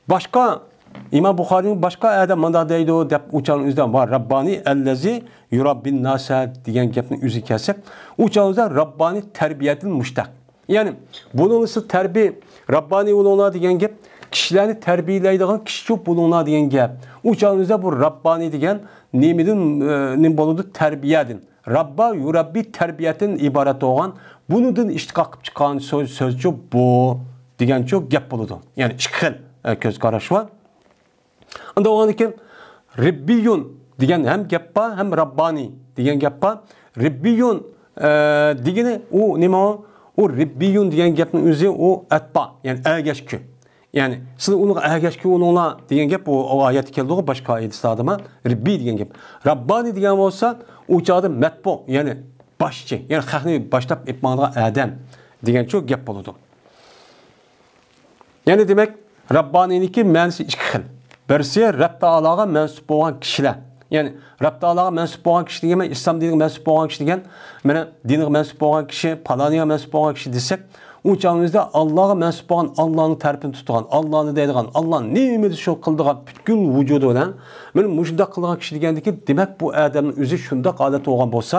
باشقا، ئىمام بۇخارىينىڭ باشقا ئادەم مانداق دەيدۇ دەپ ئۇ چاغنىڭ ئۆزىدە بار، رەببانى ئەللەزى يۇرەببىن ناسە دېگەن گەپنىڭ ئۆزىگە كەلسەك، ئۇ چاغنىڭ ئۆزىدە رەببانى تەربىيەتىن مۇشتەق. يەنى بۇنىڭ ئىسمى تەربىيە، رەببانى بولۇڭلار دېگەن گەپ، كىشىلەرنى تەربىيەلەيدىغان كىشىچۇ بولۇڭلار دېگەن گەپ. ئۇ چاغنىڭ ئۆزىدە بۇ رەببانى دېگەن نېمىدىن، ئە، نېمە بولىدۇ؟ تەربىيەدىن. رەببا يۇرەببى تەربىيەتتىن ئىبارەت بولغان، بۇنىڭدىن ئىشتىقاق قىلىپ چىققان سۆز، سۆزچۇ بۇ دېگەنچۇ گەپ بولىدۇ. يەنى ئىككى خىل، ئە، كۆز قاراش بار. ئاندىن ئۇنىڭدىن كېيىن رىببىيۇن دېگەن ھەم گەپ بار، ھەم راببانىي دېگەن گەپ بار. رىببىيۇن، ئە، دېگىنى ئۇ نېمە ئۇ؟ ئۇ رىببىيۇن دېگەن گەپنىڭ ئۆزى ئۇ ئەتبا، يەنى ئەگەشكۈ. يەنى سىلەر ئۇنىڭغا ئەگەشكۈ بولۇڭلار دېگەن گەپ ئۇ، ئۇ ئايەتتە كېلىدىغۇ، باشقا ھەدىستە ھەم رىببىي دېگەن گەپ. راببانىي دېگەن بولسا ئۇ چاغدا مەتبۇ، يەنى باشچى، يەنى خەقنى باشلاپ ئېلىپ ماڭىدىغان ئادەم دېگەنچۇ گەپ بولىدۇ. يەنى دېمەك، راببانىينىڭكى مەنىسى ئىككى خىل. بىرسى رەب تائالاغا مەنسۇپ بولغان كىشىلەر. يەنى رەب تائالاغا مەنسۇپ بولغان كىشى دېگەن، مەن ئىسلام دىنىغا مەنسۇپ بولغان كىشى دېگەن، مانا دىنغا مەنسۇپ بولغان كىشى، پالانىيغا مەنسۇپ بولغان كىشى دېسەك، ئۇ چاغىمىزدا ئاللاغا مەنسۇپ بولغان، ئاللانىڭ تەرىپىنى تۇتىدىغان، ئاللانى دەيدىغان، ئاللا نېمە دېسە شۇنى قىلىدىغان پۈتكۈل ۋۇجۇدى بىلەن، مانا مۇشۇنداق قىلىدىغان كىشى دېگەندىكى، دېمەك، بۇ ئادەمنىڭ ئۆزى شۇنداق ھالەتتە بولغان بولسا،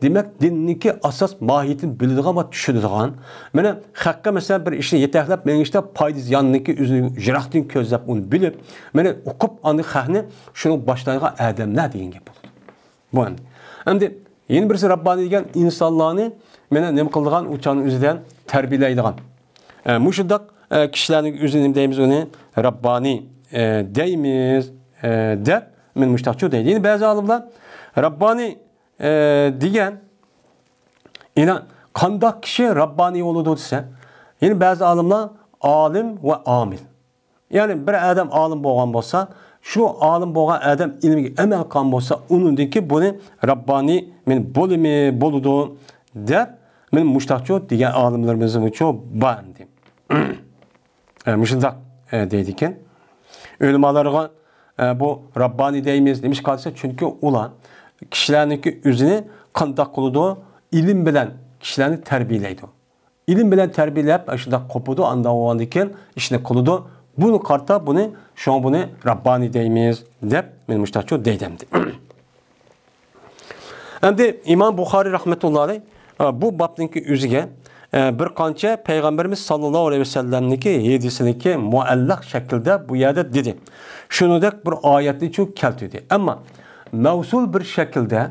دېمەك، دىننىڭكى ئاساس ماھىيىتىنى بىلىدىغان ۋە چۈشىنىدىغان، مانا، خەققە، مەسىلەن، بىر ئىشنى يېتەكلەپ مېڭىشتا پايدا زىيانىنىڭكى ئۆزىنى يىراقتىن كۆزلەپ، ئۇنى بىلىپ، مانا، ئۇقۇپ، ئاندىن خەقنى شۇنىڭ باشلايدىغان ئادەملەر دېگەن گەپ بولىدۇ. بۇ ئەمدى. ئەمدى يەنە بىرسى راببانىي دېگەن ئىنسانلارنى، مانا، نېمە قىلىدىغان، ئۇ چاغنىڭ ئۆزىدە تەربىيەلەيدىغان. ئە، مۇشۇنداق، ئە، كىشىلەرنى ئۆزىنى نېمە دەيمىز، ئۇنى راببانىي، ئە، دەيمىز، ئە، دەپ، مانا مۇشۇنداقچۇ دەيدۇ. يەنە بەزى ئالىملار راببانىي ئە، دېگەن، يەنە قانداق كىشى راببانىي بولىدۇ دېسە، يەنە بەزى ئالىملار ئالىم ۋە ئامىل. يەنى بىر ئادەم ئالىم بولغان بولسا، شۇ ئالىم بولغان ئادەم ئىلمىگە ئەمەل قىلغان بولسا، ئۇنىڭدىن كېيىن بۇنى راببانىي مەن بولىمى بولىدۇ دەپ، مەن مۇشتاقچۇ دېگەن ئالىملىرىمىزمۇچۇ بار ئەمدى. ئە، مۇشۇنداق، ئە، دەيدىكەن. ئۆلىمالارغا، ئە، بۇ راببانىي دەيمىز. نېمىشقا دېسە، چۈنكى ئۇلار كىشىلەرنىڭكى ئۆزىنى قانداق قىلىدۇ؟ ئىلىم بىلەن كىشىلەرنى تەربىيەلەيدۇ. ئىلىم بىلەن تەربىيەلەپ، ئاشۇنداق قوپىدۇ، ئانداق بولغاندىن كېيىن ئىشنى قىلىدۇ. بۇنى قارىتا بۇنى، شۇڭا بۇنى راببانىي دەيمىز دەپ، مەن مۇشتاقچۇ دەيدۇ ئەمدى. ئەمدى ئىمام بۇخارىي رەھمەتۇللا ئەلەيھ، ئە، بۇ بابنىڭكى ئۆزىگە، ئە، بىر قانچە پەيغەمبىرىمىز ساللاللاھۇ ئەلەيھى ۋەسەللەمنىڭكى ھەدىسىنىڭكى مۇئەللەق شەكىلدە بۇ يەردە دېدى. شۇنىڭدەك بىر ئايەتنىچۇ كەلتۈردى. ئەمما مەۋسۇل بىر شەكىلدە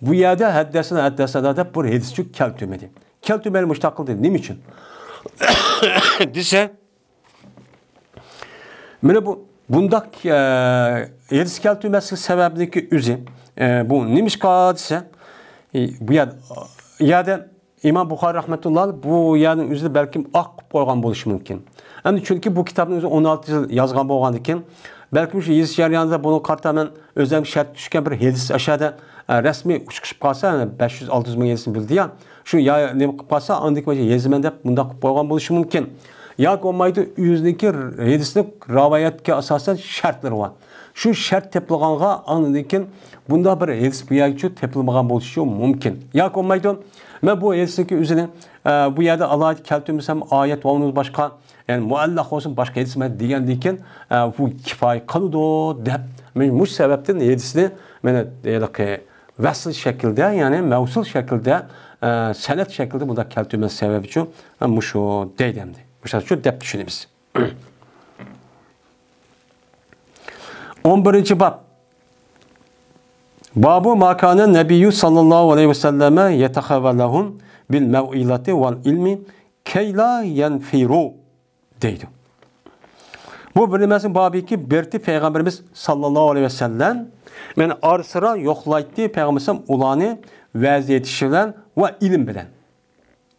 بۇ يەردە ھەددەسەنە، ھەددەسەنە دەپ بىر ھەدىسچۇ كەلتۈرمىدى. كەلتۈرمەيلا مۇشتاق قىلدى. نېمە ئۈچۈن؟ دېسە، مانا بۇ، بۇنداق، ئە، ھەدىس كەلتۈرمەسلىك سەۋەبىنىڭكى ئۆزى، ئە، بۇ نېمىشقا دېسە، ئى، بۇ يەر-، يەردە ئىمام بۇخارىي رەھمەتۇللا بۇ يەرنىڭ ئۆزىدە بەلكىم ئاق قىلىپ قويغان بولۇشى مۇمكىن. ئەمدى چۈنكى بۇ كىتابنى ئۆزى ئون ئالتە يىل يازغان بولغاندىكىن، بەلكىم شۇ يېزىش جەريانىدا بۇنىڭغا قارىتا مەن ئۆزۈم شەرت چۈشكەن بىر ھەدىس ئاشۇ يەردە، ئە، رەسمىي ئۇچۇقۇشۇپ قالسا، يەنى بەش يۈز، ئالتە يۈز مىڭ ھەدىسنى بىلدى يا، شۇ يا نېمە قىلىپ قالسا، ئاندىن كېيىن يېزىمەن دەپ مۇنداق قىلىپ قويغان بولۇشى مۇمكىن. ياكى بولمايدۇ، ئۆزىنىڭكى ھەدىسنىڭ رىۋايەتكە ئاساسەن شەرتلىرى بار. شۇ شەرت تېپىلغانغا، ئاندىن كېيىن بۇنداق بىر ھەدىس بۇ يەرگىچە تېپىلمىغان بولۇشى مۇمكىن. ياكى بولمايدۇ، مەن بۇ ھەدىسنىڭكى ئۆزىنى، ئە، بۇ يەردە ئالاھىدە كەلتۈرمىسەم، ئايەت ۋە ئۇنىڭ باشقا، يەنى مۇئەللەق بولسۇن، باشقا ھەدىس مەن دېگەندىن كېيىن، ئە، بۇ كۇپايە قىلىدۇ دەپ، مەن مۇشۇ سەۋەبتىن ھەدىسنى مانا ھېلىقى ۋەسل شەكلىدە، يەنى مەۋسۇل شەكلىدە، ئە، سەنەد شەكلىدە بۇنداق كەلتۈرمەس سەۋەبىچۇ، ئە، مۇشۇ دەيدۇ ئەمدى. مۇشۇ دەپ چۈشىنىمىز. ئون بىرىنچى باب. بابۇ ما كان النبي صلى الله عليه وسلم يتخولهم بالموعظة والعلم كي لا ينفروا دەيدۇ. بۇ بىر نېمىسىنىڭ بابىكى بىرتى پەيغەمبىرىمىز ساللاللاھۇ ئەلەيھى ۋەسەللەم، يەنى ئارىسىرا يوقلايتتى پەيغەمبىرىمىز ئۇلارنى ۋەز ئېيتىش بىلەن ۋە ئىلىم بىلەن.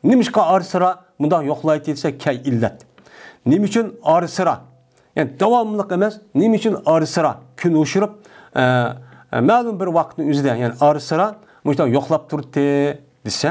نېمىشقا ئارىسىرا مۇنداق يوقلايتتى دېسە، كەي ئىللەت. نېمە ئۈچۈن ئارىسىرا؟ يەنى داۋاملىق ئەمەس، نېمە ئۈچۈن ئارىسىرا كۈن ئۇچۇرۇپ، ئە، ئە، مەلۇم بىر ۋاقىتنىڭ ئۆزىدە، يەنى ئارىسىرا مۇشۇنداق يوقلاپ تۇردى دېسە،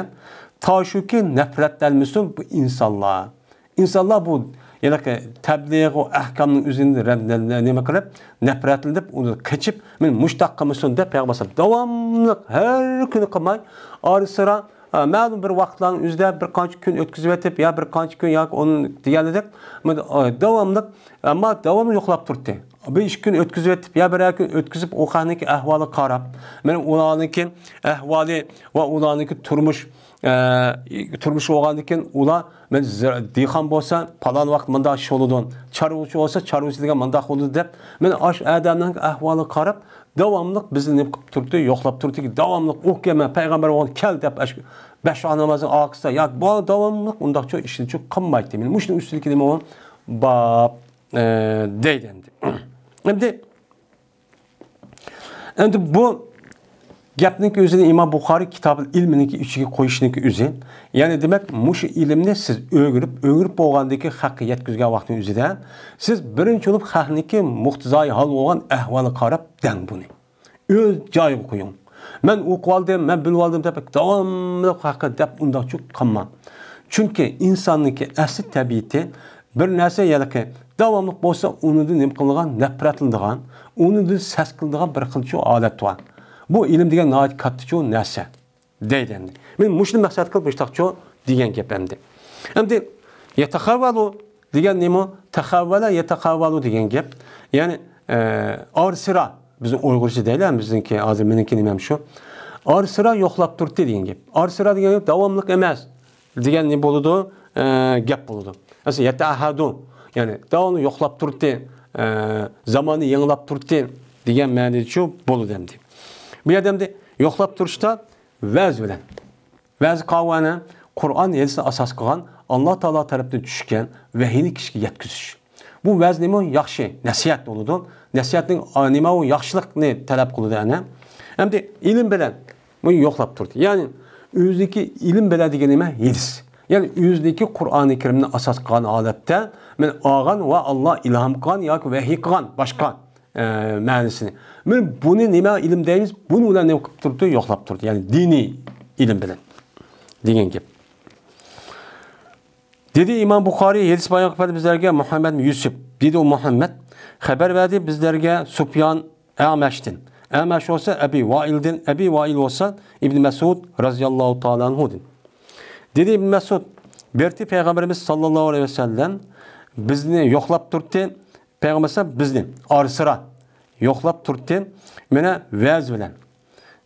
تاشۇكى نەپرەتلەنمىسۇن بۇ ئىنسانلار. ئىنسانلار بۇ ھېلىقى تەبلىغ ۋە ئەھكامنىڭ ئۆزىنى رەن-، نېمە قىلىپ، نەپرەتلىنىپ، ئۇنى قېچىپ، مەن مۇشتاق قىلمىسۇن دەپ پەيغەمبەر داۋاملىق ھەر كۈنى قىلماي، ئارىسىرا، ئە، مەلۇم بىر ۋاقىتلارنىڭ ئۆزىدە بىر قانچە كۈن ئۆتكۈزۈۋېتىپ، يا بىر قانچە كۈن ياكى ئۇنى دېگەندەك، مەن، ئە، داۋاملىق، ئەمما داۋاملىق يوقلاپ تۇردى. بىر ئىككى كۈن ئۆتكۈزۈۋېتىپ، يا بىرەر كۈن ئۆتكۈزۈپ، ئۇ خەقنىڭكى ئەھۋالىغا قاراپ، مەن ئۇلارنىڭكى ئەھۋالى ۋە ئۇلارنىڭكى تۇرمۇش، ئە، تۇرمۇش بولغاندىن كېيىن ئۇلار، مەن زىر-، دېھقان بولسا، پالان ۋاقىت مۇنداق ئىش بولىدۇ، چارۋىچى بولسا، چارۋىچى دېگەن مۇنداق بولىدۇ دەپ، مەن ئاشۇ ئادەمنىڭ ئەھۋالىغا قاراپ، داۋاملىق بىزنى نېمە قىلىپ تۇردى، يوقلاپ تۇردى، داۋاملىق ئۇ كەلمە، پەيغەمبەر بولغان كەل دەپ، ئاشۇ بەش ۋاق نامازنىڭ ئارقىسىدا ياكى بۇ داۋاملىق ئۇنداقچۇ ئىشنىچۇ قىلمايتتى. مەن مۇشۇنىڭ ئۈستىدىكى نېمە ئۇ باب، ئە، دەيدۇ ئەمدى. ئەمدى ئەمدى بۇ گەپنىڭكى ئۆزىنى ئىمام بۇخارىي كىتابىل ئىلمىنىڭكى ئىچىگە قويۇشنىڭكى ئۆزى، يەنى دېمەك، مۇشۇ ئىلىمنى سىز ئۆگىنىپ، ئۆگىنىپ بولغاندىن كېيىن خەققە يەتكۈزگەن ۋاقتىنىڭ ئۆزىدە سىز بىرىنچى بولۇپ خەقنىڭكى مۇقتىزايى ھال بولغان ئەھۋالىغا قاراپ دەڭ بۇنى. ئۆز جايىغا قويۇڭ. مەن ئوقۇۋالدىم، مەن بىلىۋالدىم دەپ داۋاملىق ھەققە دەپ ئۇنداقچۇ قالماڭ. چۈنكى ئىنساننىڭكى ئەسلى تەبىئىتى بىر نەرسە ياكى داۋاملىق بولسا ئۇنىڭدىن نېمە قىلىدىغان، نەپرەتلىنىدىغان، ئۇنىڭدىن سەس قىلىدىغان بىر خىلچۇ ھالەت بار. بۇ ئىلىم دېگەن ناھايىتى كاتتىچۇ نەرسە. دەيدۇ ئەمدى. مەن مۇشۇنى مەقسەت قىلىپ مۇشتاقچۇ دېگەن گەپ ئەمدى. ئەمدى يەتەخەۋۋەلۇ دېگەن نېمە؟ تەخەۋۋەلە يەتەخەۋۋەلۇ دېگەن گەپ. يەنى، ئە، ئارىسىرا، بىزنىڭ ئۇيغۇرچە دەيلى، بىزنىڭكى ھازىر مېنىڭكى نېمەم شۇ. ئارىسىرا يوقلاپ تۇردى دېگەن گەپ. ئارىسىرا دېگەن گەپ داۋاملىق ئەمەس دېگەن نېمە بولىدۇ؟ ئە، گەپ بولىدۇ. مەسىلەن، يەتەئەھەدۇ، يەنى داۋاملىق يوقلاپ تۇردى، ئە، زاماننى يېڭىلاپ تۇردى دېگەن مەنىدىچۇ بولىدۇ ئەمدى. بۇ يەردە ئەمدى يوقلاپ تۇرۇشتا ۋەز بىلەن. ۋەز قاۋانى قۇرئان ھەدىسنى ئاساس قىلغان ئاللا تائالا تەرەپتىن چۈشكەن ۋەھىينى كىشىگە يەتكۈزۈش. بۇ ۋەز نېمە؟ ياخشى نەسىھەت بولىدۇ. نەسىھەتنىڭ، ئا، نېمە ئۇ؟ ياخشىلىقنى تەلەپ قىلىدۇ ئەنە. ئەمدى ئىلىم بىلەن بۇنى يوقلاپ تۇردى. يەنى ئۆزىدىكى ئىلىم بىلەن دېگەن نېمە؟ ھەدىس. يەنى ئۆزىدىكى قۇرئانى كەرىمنى ئاساس قىلغان ھالەتتە مەن ئالغان ۋە ئاللا ئىلھام قىلغان ياكى ۋەھىي قىلغان باشقا ئە، مەنىسىنى. مەن بۇنى نېمە ئىلىم دەيمىز؟ بۇنى ئۇلار نېمە قىلىپ تۇرۇپتۇ؟ يوقلاپ تۇردى. يەنى دىنىي ئىلىم بىلەن دېگەن گەپ. دېدى ئىمام بۇخارىي، ھەدىس بايان قىلىپ بەردى بىزلەرگە مۇھەممەد بىن يۈسۈپ. دېدى ئۇ مۇھەممەد، خەۋەر بەردى بىزلەرگە سۇپيان ئەمەشتىن. ئەمەش بولسا ئەبى ۋائىلدىن، ئەبى ۋائىل بولسا ئىبن مەسئۇد رازىياللاھۇ تائالا ئەنھۇدىن. دېدى ئىبن مەسئۇد، بەردى پەيغەمبىرىمىز ساللاللاھۇ ئەلەيھى ۋەسەللەم بىزنى يوقلاپ تۇردى. پەيغەمبەر بىزنى ئارىسىرا يوقلاپ تۇردى. مانا ۋەز بىلەن.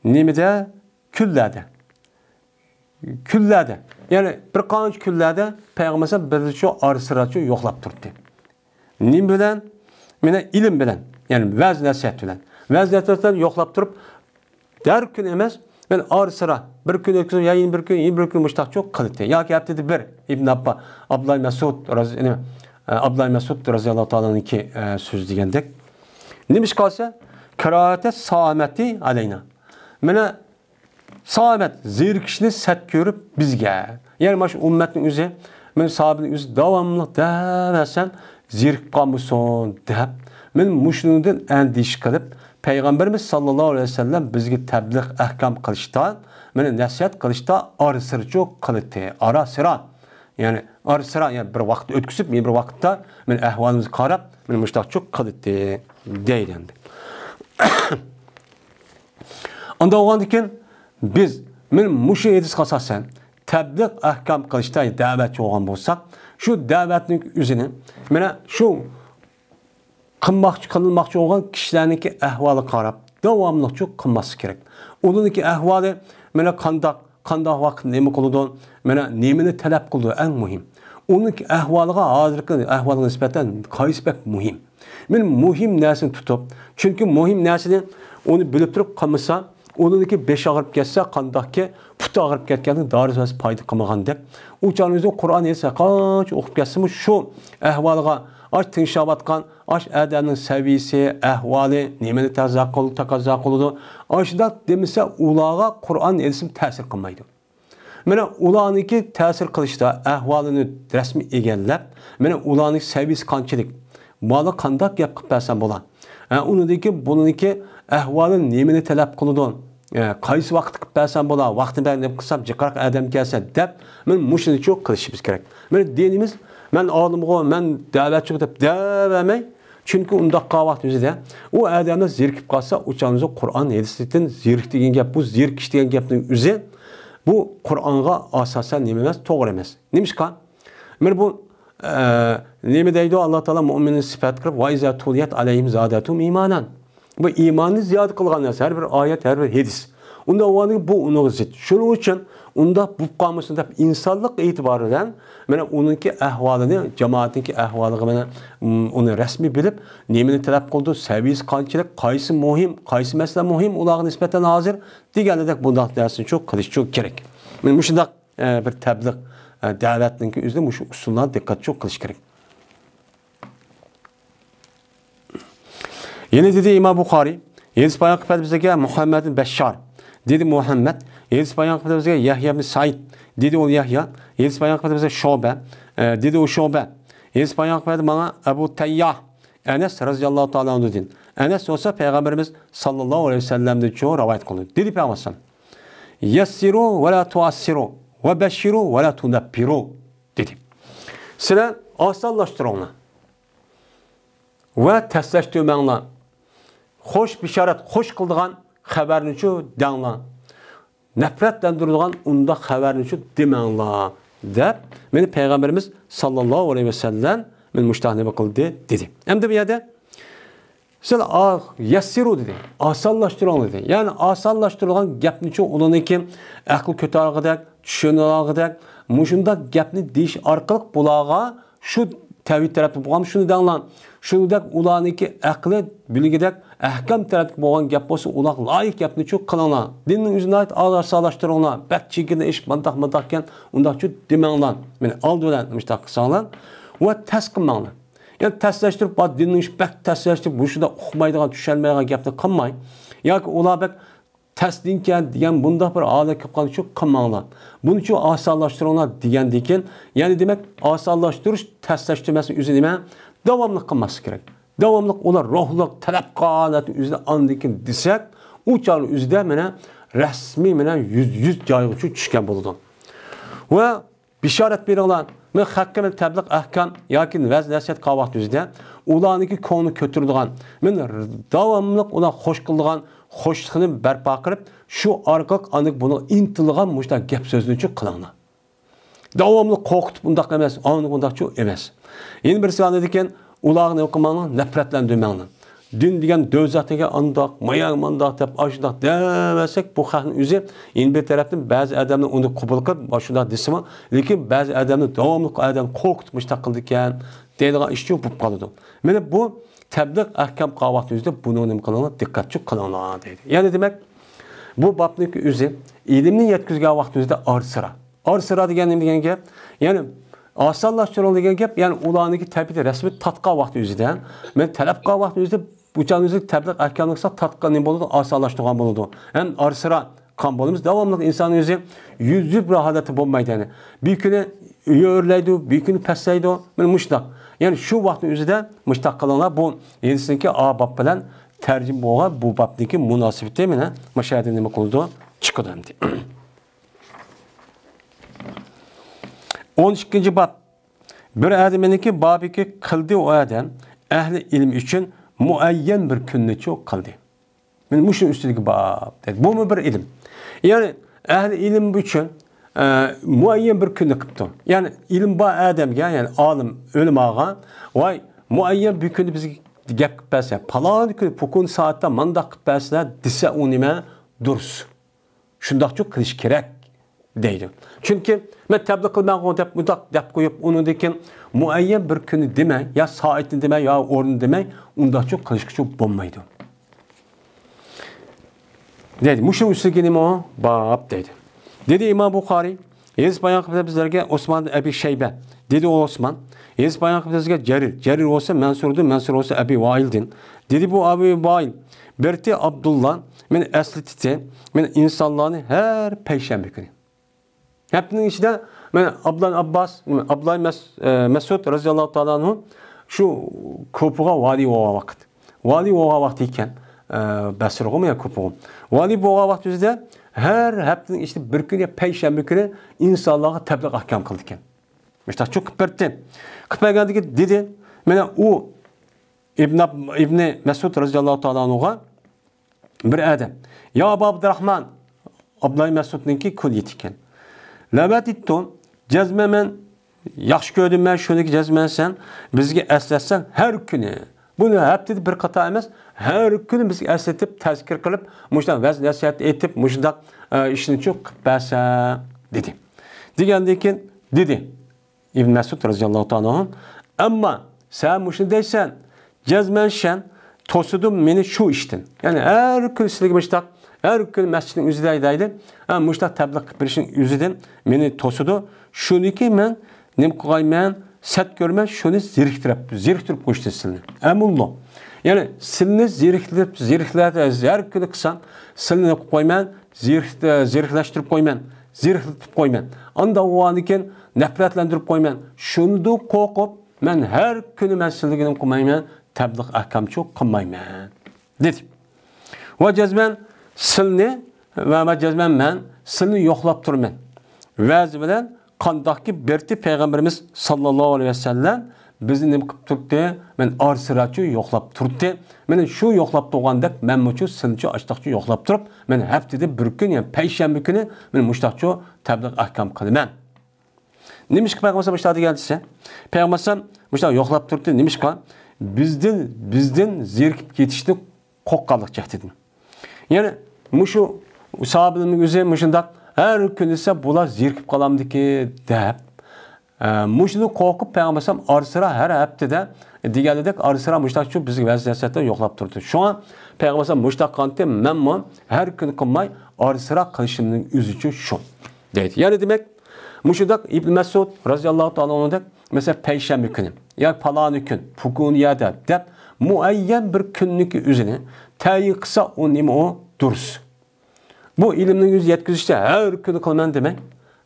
نېمىدە؟ كۈنلەردە. كۈنلەردە. يەنى بىر قانچە كۈنلەردە پەيغەمبەر بىزنى شۇ ئارىسىراچۇ يوقلاپ تۇردى. نېمە بىلەن؟ مانا ئىلىم بىلەن. يەنى ۋەز نەسىھەت بىلەن. ۋەز نەسىھەت بىلەن يوقلاپ تۇرۇپ، ھەر كۈن ئەمەس، مەن ئارىسىرا بىر كۈن ئۆتكۈزۈپ، يا يەنە بىر كۈن، يەنە بىر كۈن مۇشتاقچۇ قىلدى. ياكى ھەپتىدە بىر. ئىبن ئاببا، ئابدۇللا مەسۇد رازى-، نېمە، ئە، ئابدۇللا مەسۇد رازىياللاھۇ تائالا ئەنھۇنىڭكى، ئە، سۆزى دېگەندەك. نېمىشقا دېسە، كاراھەتە سائەمەتى ئەلەينا. مانا سائەمەت، زېرىكىشنى سەت كۆرۈپ بىزگە. يەنى مانا شۇ ئۈممەتنىڭ ئۆزى، مانا ساھابىنىڭ ئۆزى داۋاملىق دەۋەرسەم، زېرىكىپ قالمىسۇن دەپ، مانا مۇشۇنىڭدىن ئەندىشە قىلىپ، پەيغەمبىرىمىز ساللاللاھۇ ئەلەيھى ۋەسەللەم بىزگە تەبلىغ ئەھكام قىلىشتا، مانا نەسىھەت قىلىشتا ئارىسىرىچۇ قىلىتتى، ئارا-سىرا. يەنى ئارىسىرا، يەنى بىر ۋاقىت ئۆتكۈزۈپ، يەنە بىر ۋاقىتتا مانا ئەھۋالىمىزغا قاراپ، مانا مۇشۇنداقچۇ قىلىتتى دەيدۇ ئەمدى. ئانداق بولغاندىكىن بىز مانا مۇشۇ ھەدىسكە ئاساسەن تەبلىغ ئەھكام قىلىشتا دەۋەتچى بولغان بولساق، شۇ دەۋەتنىڭ ئۆزىنى مانا شۇ قىلماقچى، قىلىنماقچى بولغان كىشىلەرنىڭكى ئەھۋالىغا قاراپ داۋاملىقچۇ قىلماسلىق كېرەك. ئۇلارنىڭكى ئەھۋالى مانا قانداق، قانداق ۋاقىت نېمە قىلىدۇ، مانا نېمىنى تەلەپ قىلىدۇ، ئەڭ مۇھىم. ئۇنىڭكى ئەھۋالىغا، ھازىرقى ئەھۋالىغا نىسبەتەن قايسى بەك مۇھىم؟ مانا مۇھىم نەرسىنى تۇتۇپ، چۈنكى مۇھىم نەرسىنى ئۇنى بىلىپ تۇرۇپ قىلمىسا، ئۇنىڭكى بېشى ئاغرىپ كەتسە، قانداقكى پۇتى ئاغرىپ كەتكەندىن دارىسى پايدا قىلمىغاندەك، ئۇ چاغنىڭ ئۆزىدە قۇرئان ھەدىس قانچە ئوقۇپ كەتسىمۇ، شۇ ئەھۋالىغا، ئاش تىڭشاۋاتقان، ئاش ئادەمنىڭ سەۋىيىسى، ئەھۋالى، نېمىنى تەقەززا قىل-، تەقەززا قىلىدۇ، ئاشۇنداق دېمىسە، ئۇلارغا قۇرئان ھەدىسمۇ تەسىر قىلمايدۇ. مانا ئۇلارنىڭكى تەسىر قىلىشتا ئەھۋالىنى رەسمىي ئىگىلەپ، مانا ئۇلارنىڭ سەۋىيىسى قانچىلىك، بالا قانداق گەپ قىلىپ بەرسەم بولا؟ ھە، ئۇنىڭدىكى، بۇنىڭدىكى ئەھۋالى نېمىنى تەلەپ قىلىدۇ؟ ھە، قايسى ۋاقىتتا قىلىپ بەرسەم بولا؟ ۋاقتى بەر، نېمە قىلسام جىقراق ئادەم كەلسە دەپ، مانا مۇشۇنىچۇ قىلىشىمىز كېرەك. مانا دىنىمىز، مەن ئالىمغۇ، مەن دەۋەتچىغۇ دەپ دەۋەرمەي، چۈنكى ئۇنداق قىلغان ۋاقىت ئۆزىدە ئۇ ئادەملەر زېرىكىپ قالسا، ئۇ چاغنىڭ ئۆزى قۇرئان ھەدىستىن زېرىك دېگەن گەپ، بۇ زېرىكىش دېگەن گەپنىڭ ئۆزى بۇ قۇرئانغا ئاساسەن نېمە ئەمەس، توغرا ئەمەس. نېمىشقا؟ مانا بۇ، ئە، نېمە دەيدۇ؟ ئاللا تائالا مۇئمىننى سۈپەت قىلىپ، «ۋەئىزا تۇلىيەت ئەلەيھىم زادەتۇم ئىمانەن.» بۇ ئىماننى زىيادە قىلغان نەرسە، ھەر بىر ئايەت، ھەر بىر ھەدىس. ئۇنداق بولغاندىكىن بۇ ئۇنىڭغا زىت. شۇنىڭ ئۈچۈن ئۇنداق بولۇپ قالمىسۇن دەپ ئىنسانلىق ئېتىبارى بىلەن مانا ئۇنىڭكى ئەھۋالىنى، جامائەتنىڭكى ئەھۋالىغا مانا، ئۇم، ئۇنى رەسمىي بىلىپ، نېمىنى تەلەپ قىلىدۇ، سەۋىيىسى قانچىلىك، قايسى مۇھىم، قايسى مەسىلە مۇھىم ئۇلارغا نىسبەتەن ھازىر دېگەندەك بۇنداق نەرسىنى شۇ قىلىشچۇ كېرەك. مانا مۇشۇنداق، ئە، بىر تەبلىغ، ئە، دەۋەتنىڭكى ئۆزىدە مۇشۇ ئۇسۇللارنى دىققەتچۇ قىلىش كېرەك. يەنە دېدى ئىمام بۇخارىي، ھەدىس بايان قىلىپ بەردى بىزگە مۇھەممەد بىن بەششار، دېدى مۇھەممەد. ھەدىس بايان قىلىپ بەردى بىزگە يەھيا بىن سەئىد، دېدى ئۇ يەھيا. ھەدىس بايان قىلىپ بەردى بىزگە شۇبە، ئە، دېدى ئۇ شۇبە. ھەدىس بايان قىلىپ بەردى ماڭا ئەبۇ تەيياھ، ئەنەس رەزىياللاھۇ تائالا ئەنھۇدىن. ئەنەس بولسا پەيغەمبىرىمىز ساللاللاھۇ ئەلەيھى ۋەسەللەمدىن چوڭ رىۋايەت قىلدى. دېدى پەيغەمبەر ئەلەيھىسسالام، يەسسىرۇ ۋە لە تۇئەسسىرۇ ۋە بەششىرۇ ۋە لە تۇنەپپىرۇ، دېدى. سىلەر ئاسانلاشتۇرۇڭلار ۋە تەسلەشتۈرمەڭلار. خوش بېشارەت، خوش قىلىدىغان خەۋەرنىچۇ دەڭلار. نەپرەتلەندۈرىدىغان ئۇنداق خەۋەرنىچۇ دېمەڭلار، دەپ، مېنى پەيغەمبىرىمىز ساللاللاھۇ ئەلەيھى ۋەسەللەم مېنى مۇشۇنداق نېمە قىلدى، دېدى. ئەمدى بۇ يەردە سىلەر ئا-، يەسسىرۇ دېدى، ئاسانلاشتۇرۇڭ دېدى. يەنى ئاسانلاشتۇرۇلغان گەپنىچۇ ئۇلارنىڭكى ئەقلى كۆتۈرەلىگۈدەك، چۈشىنەلىگۈدەك، مۇشۇنداق گەپنى دېيىش ئارقىلىق بۇلارغا شۇ تەۋھىد تەرەپتە بولغان شۇنى دەڭلار. شۇنىڭدەك ئۇلارنىڭكى ئەقلى بىلگۈدەك ئەھكام تەرەپتىكى بولغان گەپ بولسا، ئۇلارغا لايىق گەپنىچۇ قىلىڭلار. دىننىڭ ئۆزىنى ناھايىتى ئاسانلاشتۇرۇڭلار. بەك چېكىنىش، مانداق، مانداقكەن، ئۇنداقچۇ دېمەڭلار. مېنى ئالدى بىلەن مۇشۇنداق قىلساڭلار ۋە تەس قىلماڭلار. يەنى تەسلەشتۈرۈپ، بار دىننىڭ ئىشى بەك تەسلەشتۈرۈپ، مۇشۇنداق ئۇقمايدىغان، چۈشەنمەيدىغان گەپنى قىلماي. ياكى ئۇلار بەك تەس دىنكەن دېگەن بۇنداق بىر ھالەتكە كېلىپ قالغان ئۈچۈن قىلماڭلار. بۇنىچۇ ئاسانلاشتۇرۇڭلار دېگەندىن كېيىن، يەنى دېمەك، ئاسانلاشتۇرۇش، تەسلەشتۈرمەسنىڭ ئۆزى نېمە؟ داۋاملىق قىلماسلىق كېرەك. داۋاملىق ئۇلار روھلۇق، تەلەپكار ھالەتنى ئۆزىدە ئاندىن كېيىن دېسەك، ئۇ چاغنىڭ ئۆزىدە مانا رەسمىي مانا يۈز، يۈز جايغىچۇ چۈشكەن بولىدۇ. ۋە بېشارەت بېرىڭلار. مەن خەققە مەن تەبلىغ ئەھكام ياكى ۋەز نەسىھەت قىلغان ۋاقتىمىزدا ئۇلارنىڭكى كۆڭلىنى كۆتۈرىدىغان، مەن داۋاملىق ئۇلار خوش قىلىدىغان خوشلۇقنى بەرپا قىلىپ، شۇ ئارقىلىق ئاندىن بۇنىڭ ئىنتىلغان مۇشۇنداق گەپ سۆزنىچۇ قىلىڭلار. داۋاملىق قورقۇتۇپ ئۇنداق ئەمەس، ئاندىن ئۇنداقچۇ ئەمەس. يەنە بىرسى ئاندىكىن ئۇلارنى نېمە قىلماڭلار، نەپرەتلەندۈرمەڭلار. دىن دېگەن دوزاخ دېگەن ئانداق، مايا مانداق دەپ، ئاشۇنداق دەۋەرسەك، بۇ خەقنىڭ ئۆزى يەنە بىر تەرەپتىن بەزى ئادەمنى ئۇنى قوبۇل قىلىپ، ئاشۇنداق دېسىمۇ، لېكىن بەزى ئادەمنى داۋاملىق ئادەم قورقۇتۇپ مۇشۇنداق قىلىدىكەن دەيدىغان ئىشچۇ بولۇپ قالىدۇ. مانا بۇ تەبلىغ ئەھكام قىلغان ۋاقتىمىزدا بۇنى نېمە قىلىڭلار، دىققەتچۇ قىلىڭلار دەيدۇ. يەنى دېمەك، بۇ بابنىڭكى ئۆزى ئىلىمنى يەتكۈزگەن ۋاقتىمىزدا ئارا-سىرا. ئارا-سىرا دېگەن نېمە دېگەن گەپ؟ يەنى ئاسانلاشتۇرۇڭ دېگەن گەپ، يەنى ئۇلارنىڭكى تەبىئىتى رەسمىي تارتقان ۋاقتى ئۆزىدە، مەن تەلەپ قىلغان ۋاقتى ئۆزىدە بۇ چاغنىڭ ئۆزىدە تەبلىغ ئەھكامنى قىلساق تارتقان نېمە بولىدۇ؟ ئاسانلاشتۇرغان بولىدۇ. ھەم ئارا-سىرا قىلغان بولىمىز. داۋاملىق ئىنسان ئۆزى يۈز يۈز بىر ھالەتتە بولمايدۇ. يەنى بىر كۈنى ئۆرلەيدۇ، بىر كۈنى پەسەيدۇ. مانا مۇشۇنداق. يەنى شۇ ۋاقىتنىڭ ئۆزىدە مۇشۇنداق قىلىڭلار. بۇ ھەدىسنىڭكى ئا باب بىلەن تەرجىمە بولغان بۇ بابنىڭكى مۇناسىۋىتى مانا مۇشۇ يەردە نېمە قىلىدۇ؟ چىقىدۇ ئەمدى. ئون ئىككىنچى باب. بىر ئادەمنىڭكى بابىكى قىلدى ئۇ ئادەم ئەھلى ئىلىم ئۈچۈن مۇئەييەن بىر كۈننىچۇ قىلدى. مانا مۇشۇنىڭ ئۈستىدىكى باب دېدى. بۇمۇ بىر ئىلىم. يەنى ئەھلى ئىلىم ئۈچۈن، ئە، مۇئەييەن بىر كۈننى قىپتۇ. يەنى ئىلىم بار ئادەمگە، يەنى ئالىم، ئۆلىماغا، ۋاي، مۇئەييەن بىر كۈننى بىزگە گەپ قىلىپ بەرسە، پالان كۈنى، پۇكۇن سائەتتە مانداق قىلىپ بەرسىلەر دېسە، ئۇ نېمە؟ دۇرۇس. شۇنداقچۇ قىلىش كېرەك دەيدۇ. چۈنكى مەن تەبلىغ قىلمايغۇ دەپ مۇنداق دەپ قويۇپ، ئۇنىڭدىن كېيىن مۇئەييەن بىر كۈنى دېمەي، يا سائەتنى دېمەي، يا ئورنىنى دېمەي، ئۇنداقچۇ قىلىشقىچۇ بولمايدۇ. دەيدۇ. مۇشۇ ئۈستىگە نېمە ئۇ؟ باب دەيدۇ. دېدى ئىمام بۇخارىي، ھەدىس بايان قىلىپ بىزلەرگە ئوسمان ئەبى شەيبە. دېدى ئۇ ئوسمان، ھەدىس بايان قىلىپ بىزگە جەرىر. جەرىر بولسا مەنسۇردىن، مەنسۇر بولسا ئەبى ۋائىلدىن. دېدى بۇ ئەبى ۋائىل، بىرتى ئابدۇللا، مېنى ئەسلىتىتى، مېنى ئىنسانلارنى ھەر پەيشەنبە كۈنى. ھەپتىنىڭ ئىچىدە مانا ئابدۇللا ئابباس، ئابدۇللا مەس-، ئە، مەسئۇد رەزىياللاھۇ تائالا ئەنھۇ شۇ كوپىغا ۋالىي بولغان ۋاقىت. ۋالىي بولغان ۋاقتى ئىكەن، ئە، بەسرىغىمۇ يا كوپىغىمۇ. ۋالىي بولغان ۋاقتى ئۆزىدە ھەر ھەپتىنىڭ ئىچىدە بىر كۈنى يا پەيشەنبە كۈنى ئىنسانلارغا تەبلىغ ئەھكام قىلىدىكەن. مۇشۇنداق چوقۇپ بەردى. قىلىپ بەرگەندىن كېيىن دېدى، مانا ئۇ ئىبن ئاب-، ئىبنى مەسئۇد رەزىياللاھۇ تائالا ئەنھۇغا بىر ئادەم، يا ئابا ئابدۇراخمان، ئابدۇللا مەسئۇدنىڭكى كۇنيىتى ئىكەن. لەۋەتىتتۇ، جەزمەن مەن ياخشى كۆردۈم مەن شۇنىكى جەزمەن سەن بىزگە ئەسلەتسەڭ ھەر كۈنى. بۇنى ھەپتىدە بىر قېتىم ئەمەس، ھەر كۈنى بىزگە ئەسلىتىپ، تەزكىر قىلىپ، مۇشۇنداق ۋەز نەسىھەت ئېيتىپ، مۇشۇنداق، ئە، ئىشنىچۇ قىلىپ بەرسە، دېدى. دېگەندىن كېيىن دېدى، ئىبن مەسئۇد رەزىياللاھۇ تائالا ئەنھۇ، ئەمما سەن مۇشۇنى دەيسەن، جەزمەن شەن توسىدۇ مېنى شۇ ئىشتىن. يەنى ھەر كۈنى سىلىگە مۇشتاق، ھەر كۈنى مەسچىتنىڭ ئۆزىدە دەيدۇ، ھە، مۇشتاق تەبلىغ قىلىپ بېرىشنىڭ ئۆزىدىن مېنى توسىدۇ. شۇنىكى مەن نېمە قىلغايمەن، سەت كۆرمەن، شۇنى زېرىكتۈرۈپ، زېرىكتۈرۈپ قويۇشتىن سىلىنى. ئەمۇللۇ. يەنى سىلنى زېرىكلىتىپ، زېرىكلەپ، ھەر كۈنى قىلسام، سىلنى نېمە قىلىپ قويىمەن، زېرىك-، زېرىكلەشتۈرۈپ قويىمەن، زېرىكلىتىپ قويىمەن. ئاندىن ئۇنىڭدىن كېيىن نەپرەتلەندۈرۈپ قويىمەن. شۇندىن قورقۇپ، مەن ھەر كۈنى مەن سىلىگە نېمە قىلمايمەن، تەبلىغ ئەھكامچۇ قىلمايمەن، دېدى. ۋە جەزمەن سىلنى ۋە، ۋە جەزمەن مەن سىلنى يوقلاپ تۇرىمەن. ۋەزى بىلەن قانداقكى بىرتى پەيغەمبىرىمىز ساللاللاھۇ ئەلەيھى ۋەسەللەم بىزنى نېمە قىلىپ تۇرتتى؟ مەن ئارىسىراچۇ يوقلاپ تۇرتتى. مەن شۇ يوقلاپ تۇرغاندەك مەنمۇچۇ سىلنىچۇ ئاشتاقچۇ يوقلاپ تۇرۇپ، مەن ھەپتىدە بىر كۈن، يەنى پەيشەنبە كۈنى مەن مۇشتاقچۇ تەبلىغ ئەھكام قىلىمەن. نېمىشقا پەيغەمبەر مۇشۇنداق دېگەن دېسە، پەيغەمبەر مۇشۇنداق يوقلاپ تۇرۇپتۇ. نېمىشقا؟ بىزدىن، بىزدىن زېرىكىپ كېتىشتىن قورققانلىق جەھەتتىن. يەنى مۇشۇ ساھابىلىرىمىز ئۆزى مۇشۇنداق ھەر كۈنى دېسە، بۇلار زېرىكىپ قالامدىكى دەپ، ئە، مۇشۇندىن قورقۇپ پەيغەمبەر ئارىسىرا ھەر ھەپتىدە دېگەنلىدەك ئارىسىرا مۇشۇنداق شۇ بىزگە ۋەز نەسىھەتلەر يوقلاپ تۇرىدۇ. شۇڭا پەيغەمبەر مۇشۇنداق قىلغانتى، مەنمۇ ھەر كۈنى قىلماي ئارىسىرا قىلىشىمنىڭ ئۆزىچۇ شۇ. دەيدۇ. يەنى دېمەك، مۇشۇنداق ئىبن مەسئۇد رازىياللاھۇ تائالا ئەنھۇدەك، مەسىلەن، پەيشەنبە كۈنى ياكى پالانى كۈن، پۇكۇنى يەردە دەپ، مۇئەييەن بىر كۈننىكى ئۆزىنى تەيىن قىلسا، ئۇ نېمە ئۇ؟ دۇرۇس. بۇ ئىلىمنىڭ يۈز يەتكۈزۈشتە ھەر كۈنى قىلىمەن دېمەي،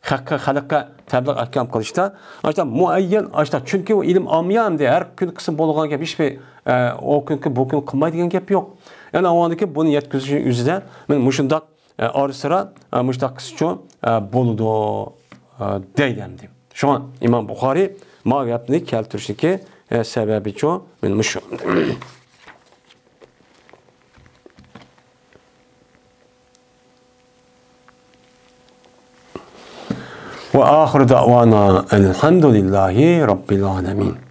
خەققە، خەلققە تەبلىغ ئەھكام قىلىشتا، ئاشتا مۇئەييەن، ئاشتا، چۈنكى ئۇ ئىلىم ئاممىيە ئەمدى ھەر كۈنى قىلسا بولىدىغان گەپ، ھېچبىر، ئە، ئۇ كۈنكى بۇ كۈن قىلماي دېگەن گەپ يوق. يەنى ئاۋۋالدىكى بۇنى يەتكۈزۈش يۈزىدە مەن مۇشۇنداق ئارىسىرا مۇشتاق قىلسىچۇ بولىدۇ دەيدۇ ئەمدى. شۇڭا ئىمام بۇخارىي ما گەپنى كەلتۈرۈشنىكى سەۋەبىچۇ مەن مۇشۇ. وآخر دعوانا أن الحمد لله رب العالمين.